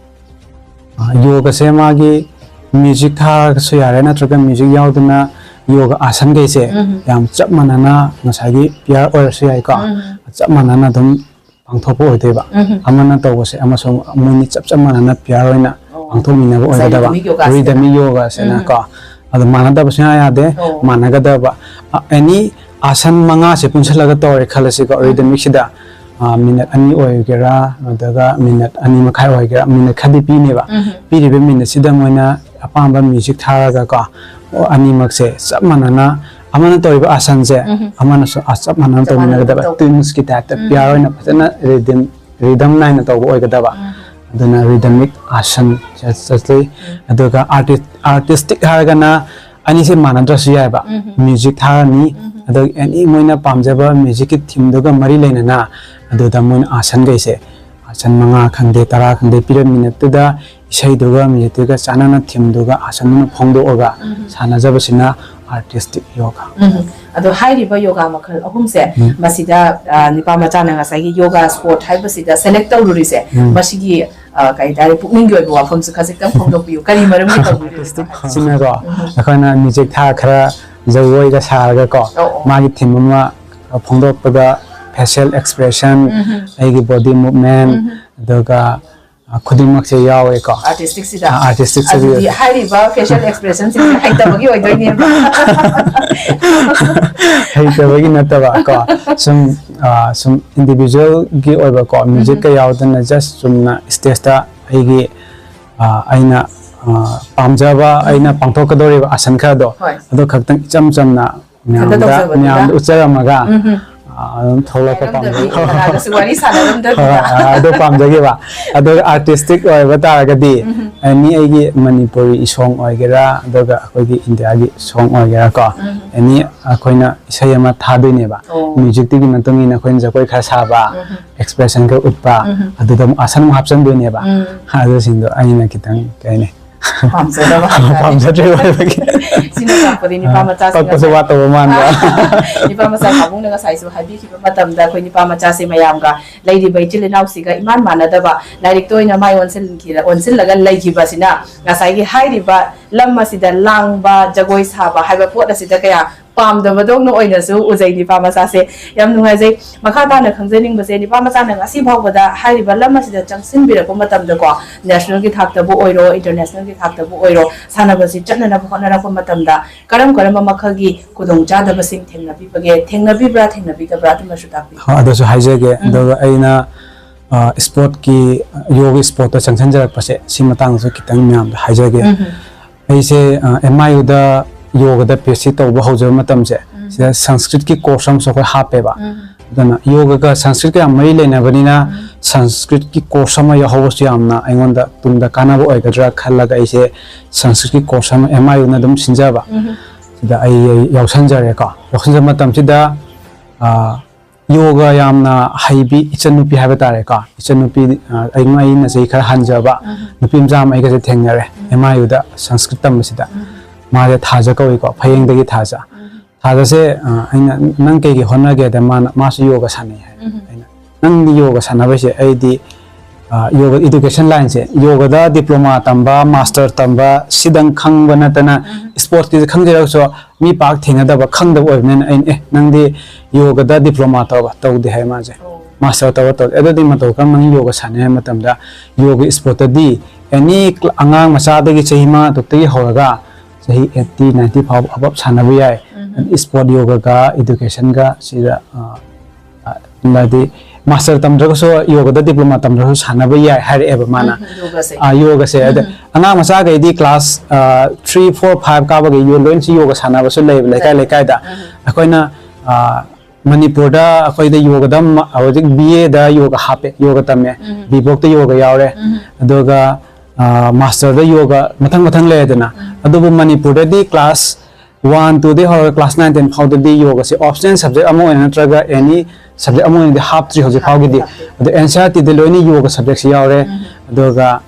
ꯑ, ꯌꯣꯒꯁꯦ ꯃꯥꯒꯤ music ꯊꯥꯔꯒꯁꯨ ꯌꯥꯔꯦ, ꯅꯠꯇ꯭ꯔꯒ music ꯌꯥꯎꯗꯅ ꯌꯣꯒ ꯑꯥꯁꯟꯈꯩꯁꯦ ꯎꯝ꯫ ꯌꯥꯝ ꯆꯞ ꯃꯥꯟꯅꯅ ꯉꯁꯥꯏꯒꯤ pair ꯑꯣꯏꯔꯁꯨ ꯌꯥꯏꯀꯣ꯫ ꯎꯝ꯫ ꯆꯞ ꯃꯥꯟꯅꯅ ꯑꯗꯨꯝ ꯄꯥꯡꯊꯣꯛꯄ ꯑꯣꯏꯗꯣꯏꯕ꯫ ꯎꯝ꯫ ꯑꯃꯅ ꯇꯧꯕꯁꯦ ꯑꯃꯁꯨ ꯃꯣꯏꯅꯤ ꯆꯞ ꯆꯞ ꯃꯥꯟꯅꯅ ꯄꯤꯌꯥꯔ ꯑꯣꯏꯅ ꯑꯣ꯫ ꯄꯥꯡꯊꯣꯛꯃꯤꯟꯅꯕ ꯉꯁꯥꯏ ꯑꯣꯏꯒꯗꯕ꯫ Rhythmic yoga ꯁꯤꯅ꯫ Rhythmic yoga ꯁꯤꯅ ꯎꯝ꯫ ꯀꯣ꯫ ꯑꯗꯨ ꯃꯥꯟꯅꯗꯕ ꯁꯨꯡꯌꯥ ꯌꯥꯗꯦ꯫ ꯑꯣ꯫ ꯃꯥꯟꯅꯒꯗꯕ꯫ ꯑ, any ꯑꯥꯁꯟ ꯃꯉꯥꯁꯦ ꯄꯨꯟꯁꯤꯜꯂꯒ ꯇꯧꯔꯦ ꯈꯜꯂꯁꯤꯀꯣ, ꯎꯝ꯫ Rhythmic ꯁꯤꯗ, ꯑ, ꯃꯤꯅꯠ ꯑꯅꯤ ꯑꯣꯏꯒꯦꯔꯥ, ꯅꯠꯇ꯭ꯔꯒ ꯃꯤꯅꯠ ꯑꯅꯤ ꯃꯈꯥꯏ ꯑꯣꯏꯒꯦꯔꯥ, ꯃꯤꯅꯠ ꯈꯔꯗꯤ ꯄꯤꯅꯦꯕ꯫ ꯎꯝ꯫ ꯄꯤꯔꯤꯕ ꯃꯤꯅꯠꯁꯤꯗ ꯃꯣꯏꯅ ꯑꯄꯥꯝꯕ ꯃ꯭ꯌꯨꯖꯤꯛ ꯊꯥꯔꯒ ꯀꯣ, ꯑꯣ, ꯑꯅꯤꯃꯛꯁꯦ ꯆꯞ ꯃꯥꯟꯅꯅ, ꯑꯃꯅ ꯇꯧꯔꯤꯕ ꯑꯥꯁꯟꯁꯦ ꯎꯝ꯫ ꯑꯃꯅꯁꯨ ꯑ, ꯆꯞ ꯃꯥꯟꯅꯅ ꯆꯞ ꯃꯥꯟꯅꯅ ꯇꯧꯃꯤꯟꯅꯒꯗꯕ꯫ ꯇꯧ-, ꯇ꯭ꯋꯤꯟꯁꯀꯤ ꯇꯥꯏꯞꯇ ꯎꯝ꯫ ꯄꯤꯌꯥꯔ ꯑꯣꯏꯅ ꯐꯖꯅ ꯔꯤꯗꯤꯝ, ꯔꯤꯗꯝ ꯅꯥꯏꯅ ꯇꯧꯕ ꯑꯣꯏꯒꯗꯕ꯫ ꯎꯝ꯫ ꯑꯗꯨꯅ rhythmic ꯑꯥꯁꯟ ꯆꯠ-, ꯆꯠꯂꯤ꯫ ꯎꯝ꯫ ꯑꯗꯨꯒ ꯑꯥꯔꯇꯤ-, ꯑꯥꯔꯇꯤꯁꯇꯤꯛ ꯍꯥꯏꯔꯒꯅ ꯑꯅꯤꯁꯦ ꯃꯥꯟꯅꯗ꯭ꯔꯁꯨ ꯌꯥꯏꯕ꯫ ꯎꯝ꯫ ꯃ꯭ꯌꯨꯖꯤꯛ ꯊꯥꯔꯅꯤ꯫ ꯎꯝ꯫ ꯑꯗꯨꯒ ꯑꯦꯅꯤ ꯃꯣꯏꯅ ꯄꯥꯝꯖꯕ ꯃ꯭ꯌꯨꯖꯤꯛꯀꯤ ꯊꯤꯝꯗꯨꯒ ꯃꯔꯤ ꯂꯩꯅꯅ ꯑꯗꯨꯗ ꯃꯣꯏꯅ ꯑꯥꯁꯟꯈꯩꯁꯦ, ꯑꯥꯁꯟ ꯃꯉꯥ ꯈꯪꯗꯦ, ꯇꯔꯥ ꯈꯪꯗꯦ, ꯄꯤꯔꯝꯃꯤ ꯃꯤꯅꯠꯇꯨꯗ ꯏꯁꯩꯗꯨꯒ ꯃ꯭ꯌꯨꯖꯤꯛꯇꯨꯒ ꯆꯥꯟꯅꯅ ꯊꯤꯝꯗꯨꯒ ꯑꯥꯁꯟꯗꯨꯅ ꯐꯣꯡꯗꯣꯛꯑꯒ ꯎꯝ꯫ ꯁꯥꯟꯅꯖꯕꯁꯤꯅ ꯑꯥꯔꯇꯤꯁꯇꯤꯛ ꯌꯣꯒꯥ꯫ ꯎꯝ꯫ ꯑꯗꯣ ꯍꯥꯏꯔꯤꯕ ꯌꯣꯒꯥ ꯃꯈꯜ ꯑꯍꯨꯝꯁꯦ, ꯎꯝ꯫ ꯃꯁꯤꯗ, ꯑ, ꯅꯤꯄꯥ ꯃꯆꯥꯅ ꯉꯁꯥꯏꯒꯤ ꯌꯣꯒꯥ ꯁ꯭ꯄꯣꯔꯠ ꯍꯥꯏꯕꯁꯤꯗ ꯁꯦꯂꯦꯛ ꯇꯧꯔꯨꯔꯤꯁꯦ, ꯎꯝ꯫ ꯃꯁꯤꯒꯤ, ꯑ, ꯀꯩ ꯍꯥꯏꯇꯥꯔꯦ, ꯄꯨꯛꯅꯤꯡꯒꯤ ꯑꯣꯏꯕ ꯋꯥꯐꯝꯁꯨ ꯈꯖꯤꯛꯇꯪ ꯐꯣꯡꯗꯣꯛꯄꯤꯌꯨ꯫ ꯀꯔꯤ ꯃꯔꯝꯒꯤ ꯇꯧꯕꯤꯔꯤꯅꯣ? ꯑꯥꯔꯇꯤꯁꯇꯤꯛ ꯁꯤꯅꯀꯣ, ꯎꯝ꯫ ꯑꯩꯈꯣꯏꯅ ꯃ꯭ꯌꯨꯖꯤꯛ ꯊꯥ ꯈꯔ ꯖꯒꯣꯏꯒ ꯁꯥꯔꯒꯀꯣ, ꯑꯣ, ꯑꯣ꯫ ꯃꯥꯒꯤ ꯊꯤꯝ ꯑꯃ ꯐꯣꯡꯗꯣꯛꯄꯗ facial expression, ꯎꯝ꯫ ꯑꯩꯒꯤ body movement, ꯎꯝ꯫ ꯑꯗꯨꯒ, ꯑ, ꯈꯨꯗꯤꯡꯃꯛꯁꯦ ꯌꯥꯎꯋꯦꯀꯣ꯫ ꯑꯥꯔꯇꯤꯁꯇꯤꯛꯁꯤꯗ? ꯑꯥ, ꯑꯥꯔꯇꯤꯁꯇꯤꯛꯁꯤꯗ ꯑꯗꯨꯗꯤ ꯌꯥꯎꯋꯦ꯫ ꯍꯥꯏꯔꯤꯕ facial expressionꯁꯤꯡꯁꯦ ꯍꯩꯇꯕꯒꯤ ꯑꯣꯏꯗꯣꯏꯅꯦꯕ꯫ ꯍꯩꯇꯕꯒꯤ ꯅꯠꯇꯕ ꯀꯣ, ꯁꯨꯝ, ꯑ, ꯁꯨꯝ individualꯒꯤ ꯑꯣꯏꯕꯀꯣ, ꯎꯝ꯫ Musicꯀ ꯌꯥꯎꯗꯅ just ꯆꯨꯝꯅ stageꯇ ꯑꯩꯒꯤ, ꯑ, ꯑꯩꯅ, ꯑ, ꯄꯥꯝꯖꯕ, ꯎꯝ꯫ ꯑꯩꯅ ꯄꯥꯡꯊꯣꯛꯀꯗꯧꯔꯤꯕ ꯑꯥꯁꯟ ꯈꯔꯗꯣ, ꯍꯣꯏ꯫ ꯑꯗꯣ ꯈꯛꯇꯪ ꯏꯆꯝ ꯆꯝꯅ ꯈꯛꯇ ꯃꯌꯥꯝꯗ, ꯇꯧꯖꯕꯗꯨꯗ꯫ ꯃꯌꯥꯝꯗ ꯎꯠꯆꯔꯝꯃꯒ, ꯎꯝ꯫ ꯑ, ꯑꯗꯨꯝ ꯊꯣꯛꯂꯛꯄ ꯍꯥꯏꯔꯝꯗꯕꯤ, ꯄꯥꯝꯖꯩ꯫ ꯀꯅꯥꯗꯁꯨ ꯋꯥꯔꯤ ꯁꯥꯟꯅꯔꯝꯗꯕꯤꯗ꯫ ꯍꯣꯏ, ꯑ, ꯑꯗꯨ ꯄꯥꯝꯖꯈꯤꯕ꯫ ꯑꯗꯨꯒ ꯑꯥꯔꯇꯤꯁꯇꯤꯛ ꯑꯣꯏꯕ ꯇꯥꯔꯒꯗꯤ, ꯎꯝ꯫ ꯑꯦꯅꯤ ꯑꯩꯒꯤ ꯃꯅꯤꯄꯨꯔꯤ song ꯑꯣꯏꯒꯦꯔꯥ, ꯑꯗꯨꯒ ꯑꯩꯈꯣꯏꯒꯤ ꯏꯟꯗꯤꯌꯥꯒꯤ song ꯑꯣꯏꯒꯦꯔꯥ ꯀꯣ, ꯎꯝ꯫ ꯑꯦꯅꯤ ꯑꯩꯈꯣꯏꯅ ꯏꯁꯩ ꯑꯃ ꯊꯥꯗꯣꯏꯅꯦꯕ꯫ ꯑꯣ꯫ Musicꯇꯨꯒꯤ ꯃꯇꯨꯡ ꯏꯟꯅ ꯑꯩꯈꯣꯏꯅ ꯖꯒꯣꯏ ꯈꯔ ꯁꯥꯕ, ꯎꯝ꯫ Expression ꯈꯔ ꯎꯠꯄ, ꯎꯝ꯫ ꯑꯗꯨꯗ ꯑꯃꯨꯛ ꯑꯥꯁꯟ ꯑꯃꯨꯛ ꯍꯥꯞꯆꯤꯟꯗꯣꯏꯅꯦꯕ꯫ ꯎꯝ꯫ ꯑꯗꯨꯁꯤꯡꯗꯣ ꯑꯩꯅ ꯈꯤꯇꯪ, ꯀꯩ ꯍꯥꯏꯅꯤ? ꯄꯥꯝꯖꯗꯕ ꯍꯥꯏꯇꯥꯔꯦ꯫ ꯄꯥꯝꯖꯗ꯭ꯔꯤꯕ ꯑꯣꯏꯕꯒꯤ꯫ ꯁꯤꯅ ꯇꯥꯛꯄꯗꯤ ꯅꯤꯄꯥ ꯑꯥ, ꯃꯆꯥꯁꯤꯡ ꯄꯛꯄꯁꯨ ꯑꯁꯦ ꯋꯥꯠꯇꯧꯕ ꯃꯥꯟꯕ꯫ ꯅꯤꯄꯥ ꯃꯆꯥ ꯄꯥꯕꯨꯡꯅ ꯉꯁꯥꯏꯁꯨ ꯍꯥꯏꯕꯤꯈꯤꯕ ꯃꯇꯝꯗ ꯑꯩꯈꯣꯏ ꯅꯤꯄꯥ ꯃꯆꯥꯁꯦ ꯃꯌꯥꯝꯒ ꯂꯩꯔꯤꯕ ꯏꯆꯤꯜ ꯏꯅꯥꯎꯁꯤꯒ ꯏꯃꯥꯟ ꯃꯥꯟꯅꯗꯕ, ꯂꯥꯏꯔꯤꯛꯇ ꯑꯣꯏꯅ ꯃꯥꯏ ꯑꯣꯟꯁꯤꯟꯈꯤ-, ꯑꯣꯟꯁꯤꯜꯂꯒ ꯂꯩꯈꯤꯕꯁꯤꯅ ꯉꯁꯥꯏꯒꯤ ꯍꯥꯏꯔꯤꯕ ꯂꯝ ꯑꯁꯤꯗ ꯂꯥꯡꯕ, ꯖꯒꯣꯏ ꯁꯥꯕ ꯍꯥꯏꯕ ꯄꯣꯠ ꯑꯁꯤꯗ ꯀꯌꯥ ꯄꯥꯝꯗꯕꯗꯧꯅ ꯑꯣꯏꯅꯁꯨ ꯎꯖꯩ ꯅꯤꯄꯥ ꯃꯆꯥꯁꯦ꯫ ꯌꯥꯝ ꯅꯨꯡꯉꯥꯏꯖꯩ꯫ ꯃꯈꯥ ꯇꯥꯅ ꯈꯪꯖꯅꯤꯡꯕꯁꯦ, ꯅꯤꯄꯥ ꯃꯆꯥꯅ ꯉꯁꯤ ꯐꯥꯎꯕꯗ ꯍꯥꯏꯔꯤꯕ ꯂꯝ ꯑꯁꯤꯗ ꯆꯪꯁꯤꯟꯕꯤꯔꯛꯄ ꯃꯇꯝꯗꯀꯣ, ꯅꯦꯁꯅꯦꯜꯒꯤ ꯊꯥꯛꯇꯕꯨ ꯑꯣꯏꯔꯣ, ꯏꯟꯇꯔꯅꯦꯁꯅꯦꯜꯒꯤ ꯊꯥꯛꯇꯕꯨ ꯑꯣꯏꯔꯣ, ꯁꯥꯟꯅꯕꯁꯤ ꯆꯠꯅꯅꯕ ꯍꯣꯠꯅꯔꯛꯄ ꯃꯇꯝꯗ ꯀꯔꯝ ꯀꯔꯝꯕ ꯃꯈꯜꯒꯤ ꯈꯨꯗꯣꯡꯆꯥꯗꯕꯁꯤꯡ ꯊꯦꯡꯅꯕꯤꯕꯒꯦ, ꯊꯦꯡꯅꯕꯤꯕ꯭ꯔꯥ, ꯊꯦꯡꯅꯕꯤꯗꯕ꯭ꯔꯥ, ꯑꯗꯨꯃꯁꯨ ꯇꯥꯛꯄꯤꯌꯨ꯫ ꯍꯣꯏ, ꯑꯗꯨꯁꯨ ꯍꯥꯏꯖꯒꯦ꯫ ꯎꯝ꯫ ꯑꯗꯨꯒ ꯑꯩꯅ, ꯑ, ꯏꯁꯄꯣꯔꯠꯀꯤ, ꯌꯣꯒ ꯏꯁꯄꯣꯔꯠꯇ ꯆꯪꯁꯤꯟꯖꯔꯛꯄꯁꯦ, ꯁꯤ ꯃꯇꯥꯡꯗꯁꯨ ꯈꯤꯇꯪ ꯃꯌꯥꯝꯗ ꯍꯥꯏꯖꯒꯦ꯫ ꯎꯝ꯫ ꯑꯩꯁꯦ, ꯑ, ꯑꯦꯝ ꯑꯥꯏ ꯌꯨꯗ ꯌꯣꯒꯗ ꯄꯤ ꯑꯩꯆ ꯗꯤ ꯇꯧꯕ ꯍꯧꯖꯕ ꯃꯇꯝꯁꯦ, ꯎꯝ꯫ ꯁꯤꯗ ꯁꯪꯁꯀ꯭ꯔꯤꯠꯀꯤ ꯀꯣꯔꯁ ꯑꯃꯁꯨ ꯑꯩꯈꯣꯏ ꯍꯥꯞꯄꯦꯕ꯫ ꯎꯝ꯫ ꯑꯗꯨꯅ ꯌꯣꯒꯒ ꯁꯪꯁꯀ꯭ꯔꯤꯠꯀ ꯌꯥꯝ ꯃꯔꯤ ꯂꯩꯅꯕꯅꯤꯅ, ꯎꯝ꯫ ꯁꯪꯁꯀ꯭ꯔꯤꯠꯀꯤ ꯀꯣꯔꯁ ꯑꯃ ꯌꯥꯎꯍꯧꯕꯁꯨ ꯌꯥꯝꯅ ꯑꯩꯉꯣꯟꯗ ꯇꯨꯡꯗ ꯀꯥꯟꯅꯕ ꯑꯣꯏꯒꯗ꯭ꯔꯥ ꯈꯜꯂꯒ ꯑꯩꯁꯦ ꯁꯪꯁꯀ꯭ꯔꯤꯠꯀꯤ ꯀꯣꯔꯁ ꯑꯃ ꯑꯦꯝ ꯑꯥꯏ ꯌꯨꯅ ꯑꯗꯨꯝ ꯁꯤꯟꯖꯕ꯫ ꯎꯝ꯫ ꯁꯤꯗ ꯑꯩ ꯌꯥꯎꯁꯟꯖꯔꯦꯀꯣ꯫ ꯌꯥꯎꯁꯟꯖꯕ ꯃꯇꯝꯁꯤꯗ, ꯑ, ꯌꯣꯒ ꯌꯥꯝꯅ ꯍꯩꯕꯤ ꯏꯆꯟꯅꯨꯄꯤ ꯍꯥꯏꯕ ꯇꯥꯔꯦꯀꯣ, ꯏꯆꯟꯅꯨꯄꯤ, ꯑ, ꯑꯩ-, ꯑꯩꯅ ꯆꯍꯤ ꯈꯔ ꯍꯟꯖꯕ ꯎꯝ꯫ ꯅꯨꯄꯤ ꯃꯆꯥ ꯑꯃ ꯑꯩꯒꯁꯦ ꯊꯦꯡꯅꯔꯦ, ꯎꯝ꯫ ꯑꯦꯝ ꯑꯥꯏ ꯌꯨꯗ ꯁꯪꯁꯀ꯭ꯔꯤꯠ ꯇꯝꯕꯁꯤꯗ꯫ ꯎꯝ꯫ ꯃꯥꯁꯦ ꯊꯥꯖ ꯀꯧꯏꯀꯣ, ꯐꯌꯦꯡꯗꯒꯤ ꯊꯥꯖ꯫ ꯎꯝ꯫ ꯊꯥꯖꯁꯦ, ꯑ, ꯑꯩꯅ, "ꯅꯪ ꯀꯩꯀꯩ ꯍꯣꯠꯅꯒꯦꯗ?" ꯃꯥꯅ, "ꯃꯥꯁꯨ ꯌꯣꯒ ꯁꯥꯟꯅꯩ" ꯍꯥꯏ꯫ ꯎꯝ꯫ ꯑꯩꯅ, "ꯅꯪꯗꯤ ꯌꯣꯒ ꯁꯥꯟꯅꯕꯩꯁꯦ?" ꯑꯩꯗꯤ, ꯑ, ꯌꯣꯒ education line ꯁꯦ, ꯌꯣꯒꯗ diploma ꯇꯝꯕ, ꯃꯥꯁꯇꯔ ꯇꯝꯕ, ꯁꯤꯗꯪ ꯈꯪꯕ ꯅꯠꯇꯅ, ꯎꯝ꯫ ꯏꯁꯄꯣꯔꯠꯀꯤꯁꯦ ꯈꯪꯖꯔꯒꯁꯨ ꯃꯤ ꯄꯥꯛ ꯊꯦꯡꯅꯗꯕ, ꯈꯪꯗꯕ ꯑꯣꯏꯕꯅꯤꯅ ꯑꯩꯅ, "ꯑꯦ, ꯅꯪꯗꯤ ꯌꯣꯒꯗ diploma ꯇꯧꯔꯕ?" "ꯇꯧꯗꯦ" ꯍꯥꯏ ꯃꯥꯁꯦ꯫ ꯑꯣ꯫ "ꯃꯥꯁꯇꯔ ꯇꯧꯔ ꯇꯧꯗꯦ꯫" ꯑꯗꯨꯗꯤ ꯃꯇꯧ ꯀꯔꯝꯕꯅ ꯌꯣꯒ ꯁꯥꯟꯅꯩ ꯍꯥꯏꯕ ꯃꯇꯝꯗ, ꯌꯣꯒ ꯏꯁꯄꯣꯔꯠꯇꯗꯤ ꯑꯦꯅꯤ ꯑꯉꯥꯡ ꯃꯆꯥꯗꯒꯤ ꯆꯍꯤ ꯃꯉꯥ ꯇꯔꯨꯛꯇꯒꯤ ꯍꯧꯔꯒ ꯆꯍꯤ eighty ninety ꯐꯥꯎꯕ ꯑꯕꯞ ꯁꯥꯟꯅꯕ ꯌꯥꯏ꯫ ꯎꯝ꯫ ꯏꯁꯄꯣꯔꯠ ꯌꯣꯒꯒ education ꯒ ꯁꯤꯗ, ꯑ, ꯑ, ꯍꯥꯏꯗꯤ ꯃꯥꯁꯇꯔ ꯇꯝꯗ꯭ꯔꯒꯁꯨ, ꯌꯣꯒꯗ diploma ꯇꯝꯗ꯭ꯔꯒꯁꯨ ꯁꯥꯟꯅꯕ ꯌꯥꯏ ꯍꯥꯏꯔꯛꯑꯦꯕ ꯃꯥꯅ꯫ ꯎꯝ, ꯌꯣꯒꯁꯦ꯫ ꯑ, ꯌꯣꯒꯁꯦ꯫ ꯑꯗ ꯎꯝ꯫ ꯑꯉꯥꯡ ꯃꯆꯥꯈꯩꯗꯤ class, ꯑ, three, four, five ꯀꯥꯕꯒꯤ ꯌꯣ-, ꯂꯣꯏꯅꯁꯨ ꯌꯣꯒ ꯁꯥꯟꯅꯕꯁꯨ ꯂꯩꯕ ꯂꯩꯀꯥꯏ ꯂꯩꯀꯥꯏꯗ꯫ ꯎꯝ꯫ ꯑꯩꯈꯣꯏꯅ, ꯑ, ꯃꯅꯤꯄꯨꯔꯗ ꯑꯩꯈꯣꯏꯗ ꯌꯣꯒꯗ ꯃ-, ꯍꯧꯖꯤꯛ ꯕꯤ ꯑꯦꯗ ꯌꯣꯒ ꯍꯥꯞꯄꯦ, ꯌꯣꯒ ꯇꯝꯃꯦ, ꯎꯝ꯫ ꯕꯤ ꯚꯣꯛꯇ ꯌꯣꯒ ꯌꯥꯎꯔꯦ, ꯎꯝ꯫ ꯑꯗꯨꯒ, ꯑ, ꯃꯥꯁꯇꯔꯗ ꯌꯣꯒ ꯃꯊꯪ ꯃꯊꯪ ꯂꯩꯔꯦꯗꯅ꯫ ꯎꯝ꯫ ꯑꯗꯨꯕꯨ ꯃꯅꯤꯄꯨꯔꯗꯗꯤ class one, two ꯗꯩ ꯍꯧꯔꯒ class nine, ten ꯐꯥꯎꯗꯗꯤ ꯌꯣꯒꯁꯦ optional subject ꯑꯃ ꯑꯣꯏꯅ ꯅꯠꯇ꯭ꯔꯒ any subject ꯑꯃ ꯑꯣꯏꯅꯗꯤ ꯍꯥꯞꯇ꯭ꯔꯤ ꯍꯧꯖꯤꯛ ꯐꯥꯎꯒꯤꯗꯤ꯫ ꯍꯥꯞꯇꯦ, ꯍꯥꯞꯇꯦ꯫ ꯑꯗꯣ ꯑꯦꯟ ꯁꯤ ꯑꯥꯔ ꯇꯤꯗ ꯂꯣꯏꯅ ꯌꯣꯒ subject ꯁꯤ ꯌꯥꯎꯔꯦ꯫ ꯎꯝ꯫ ꯑꯗꯨꯒ,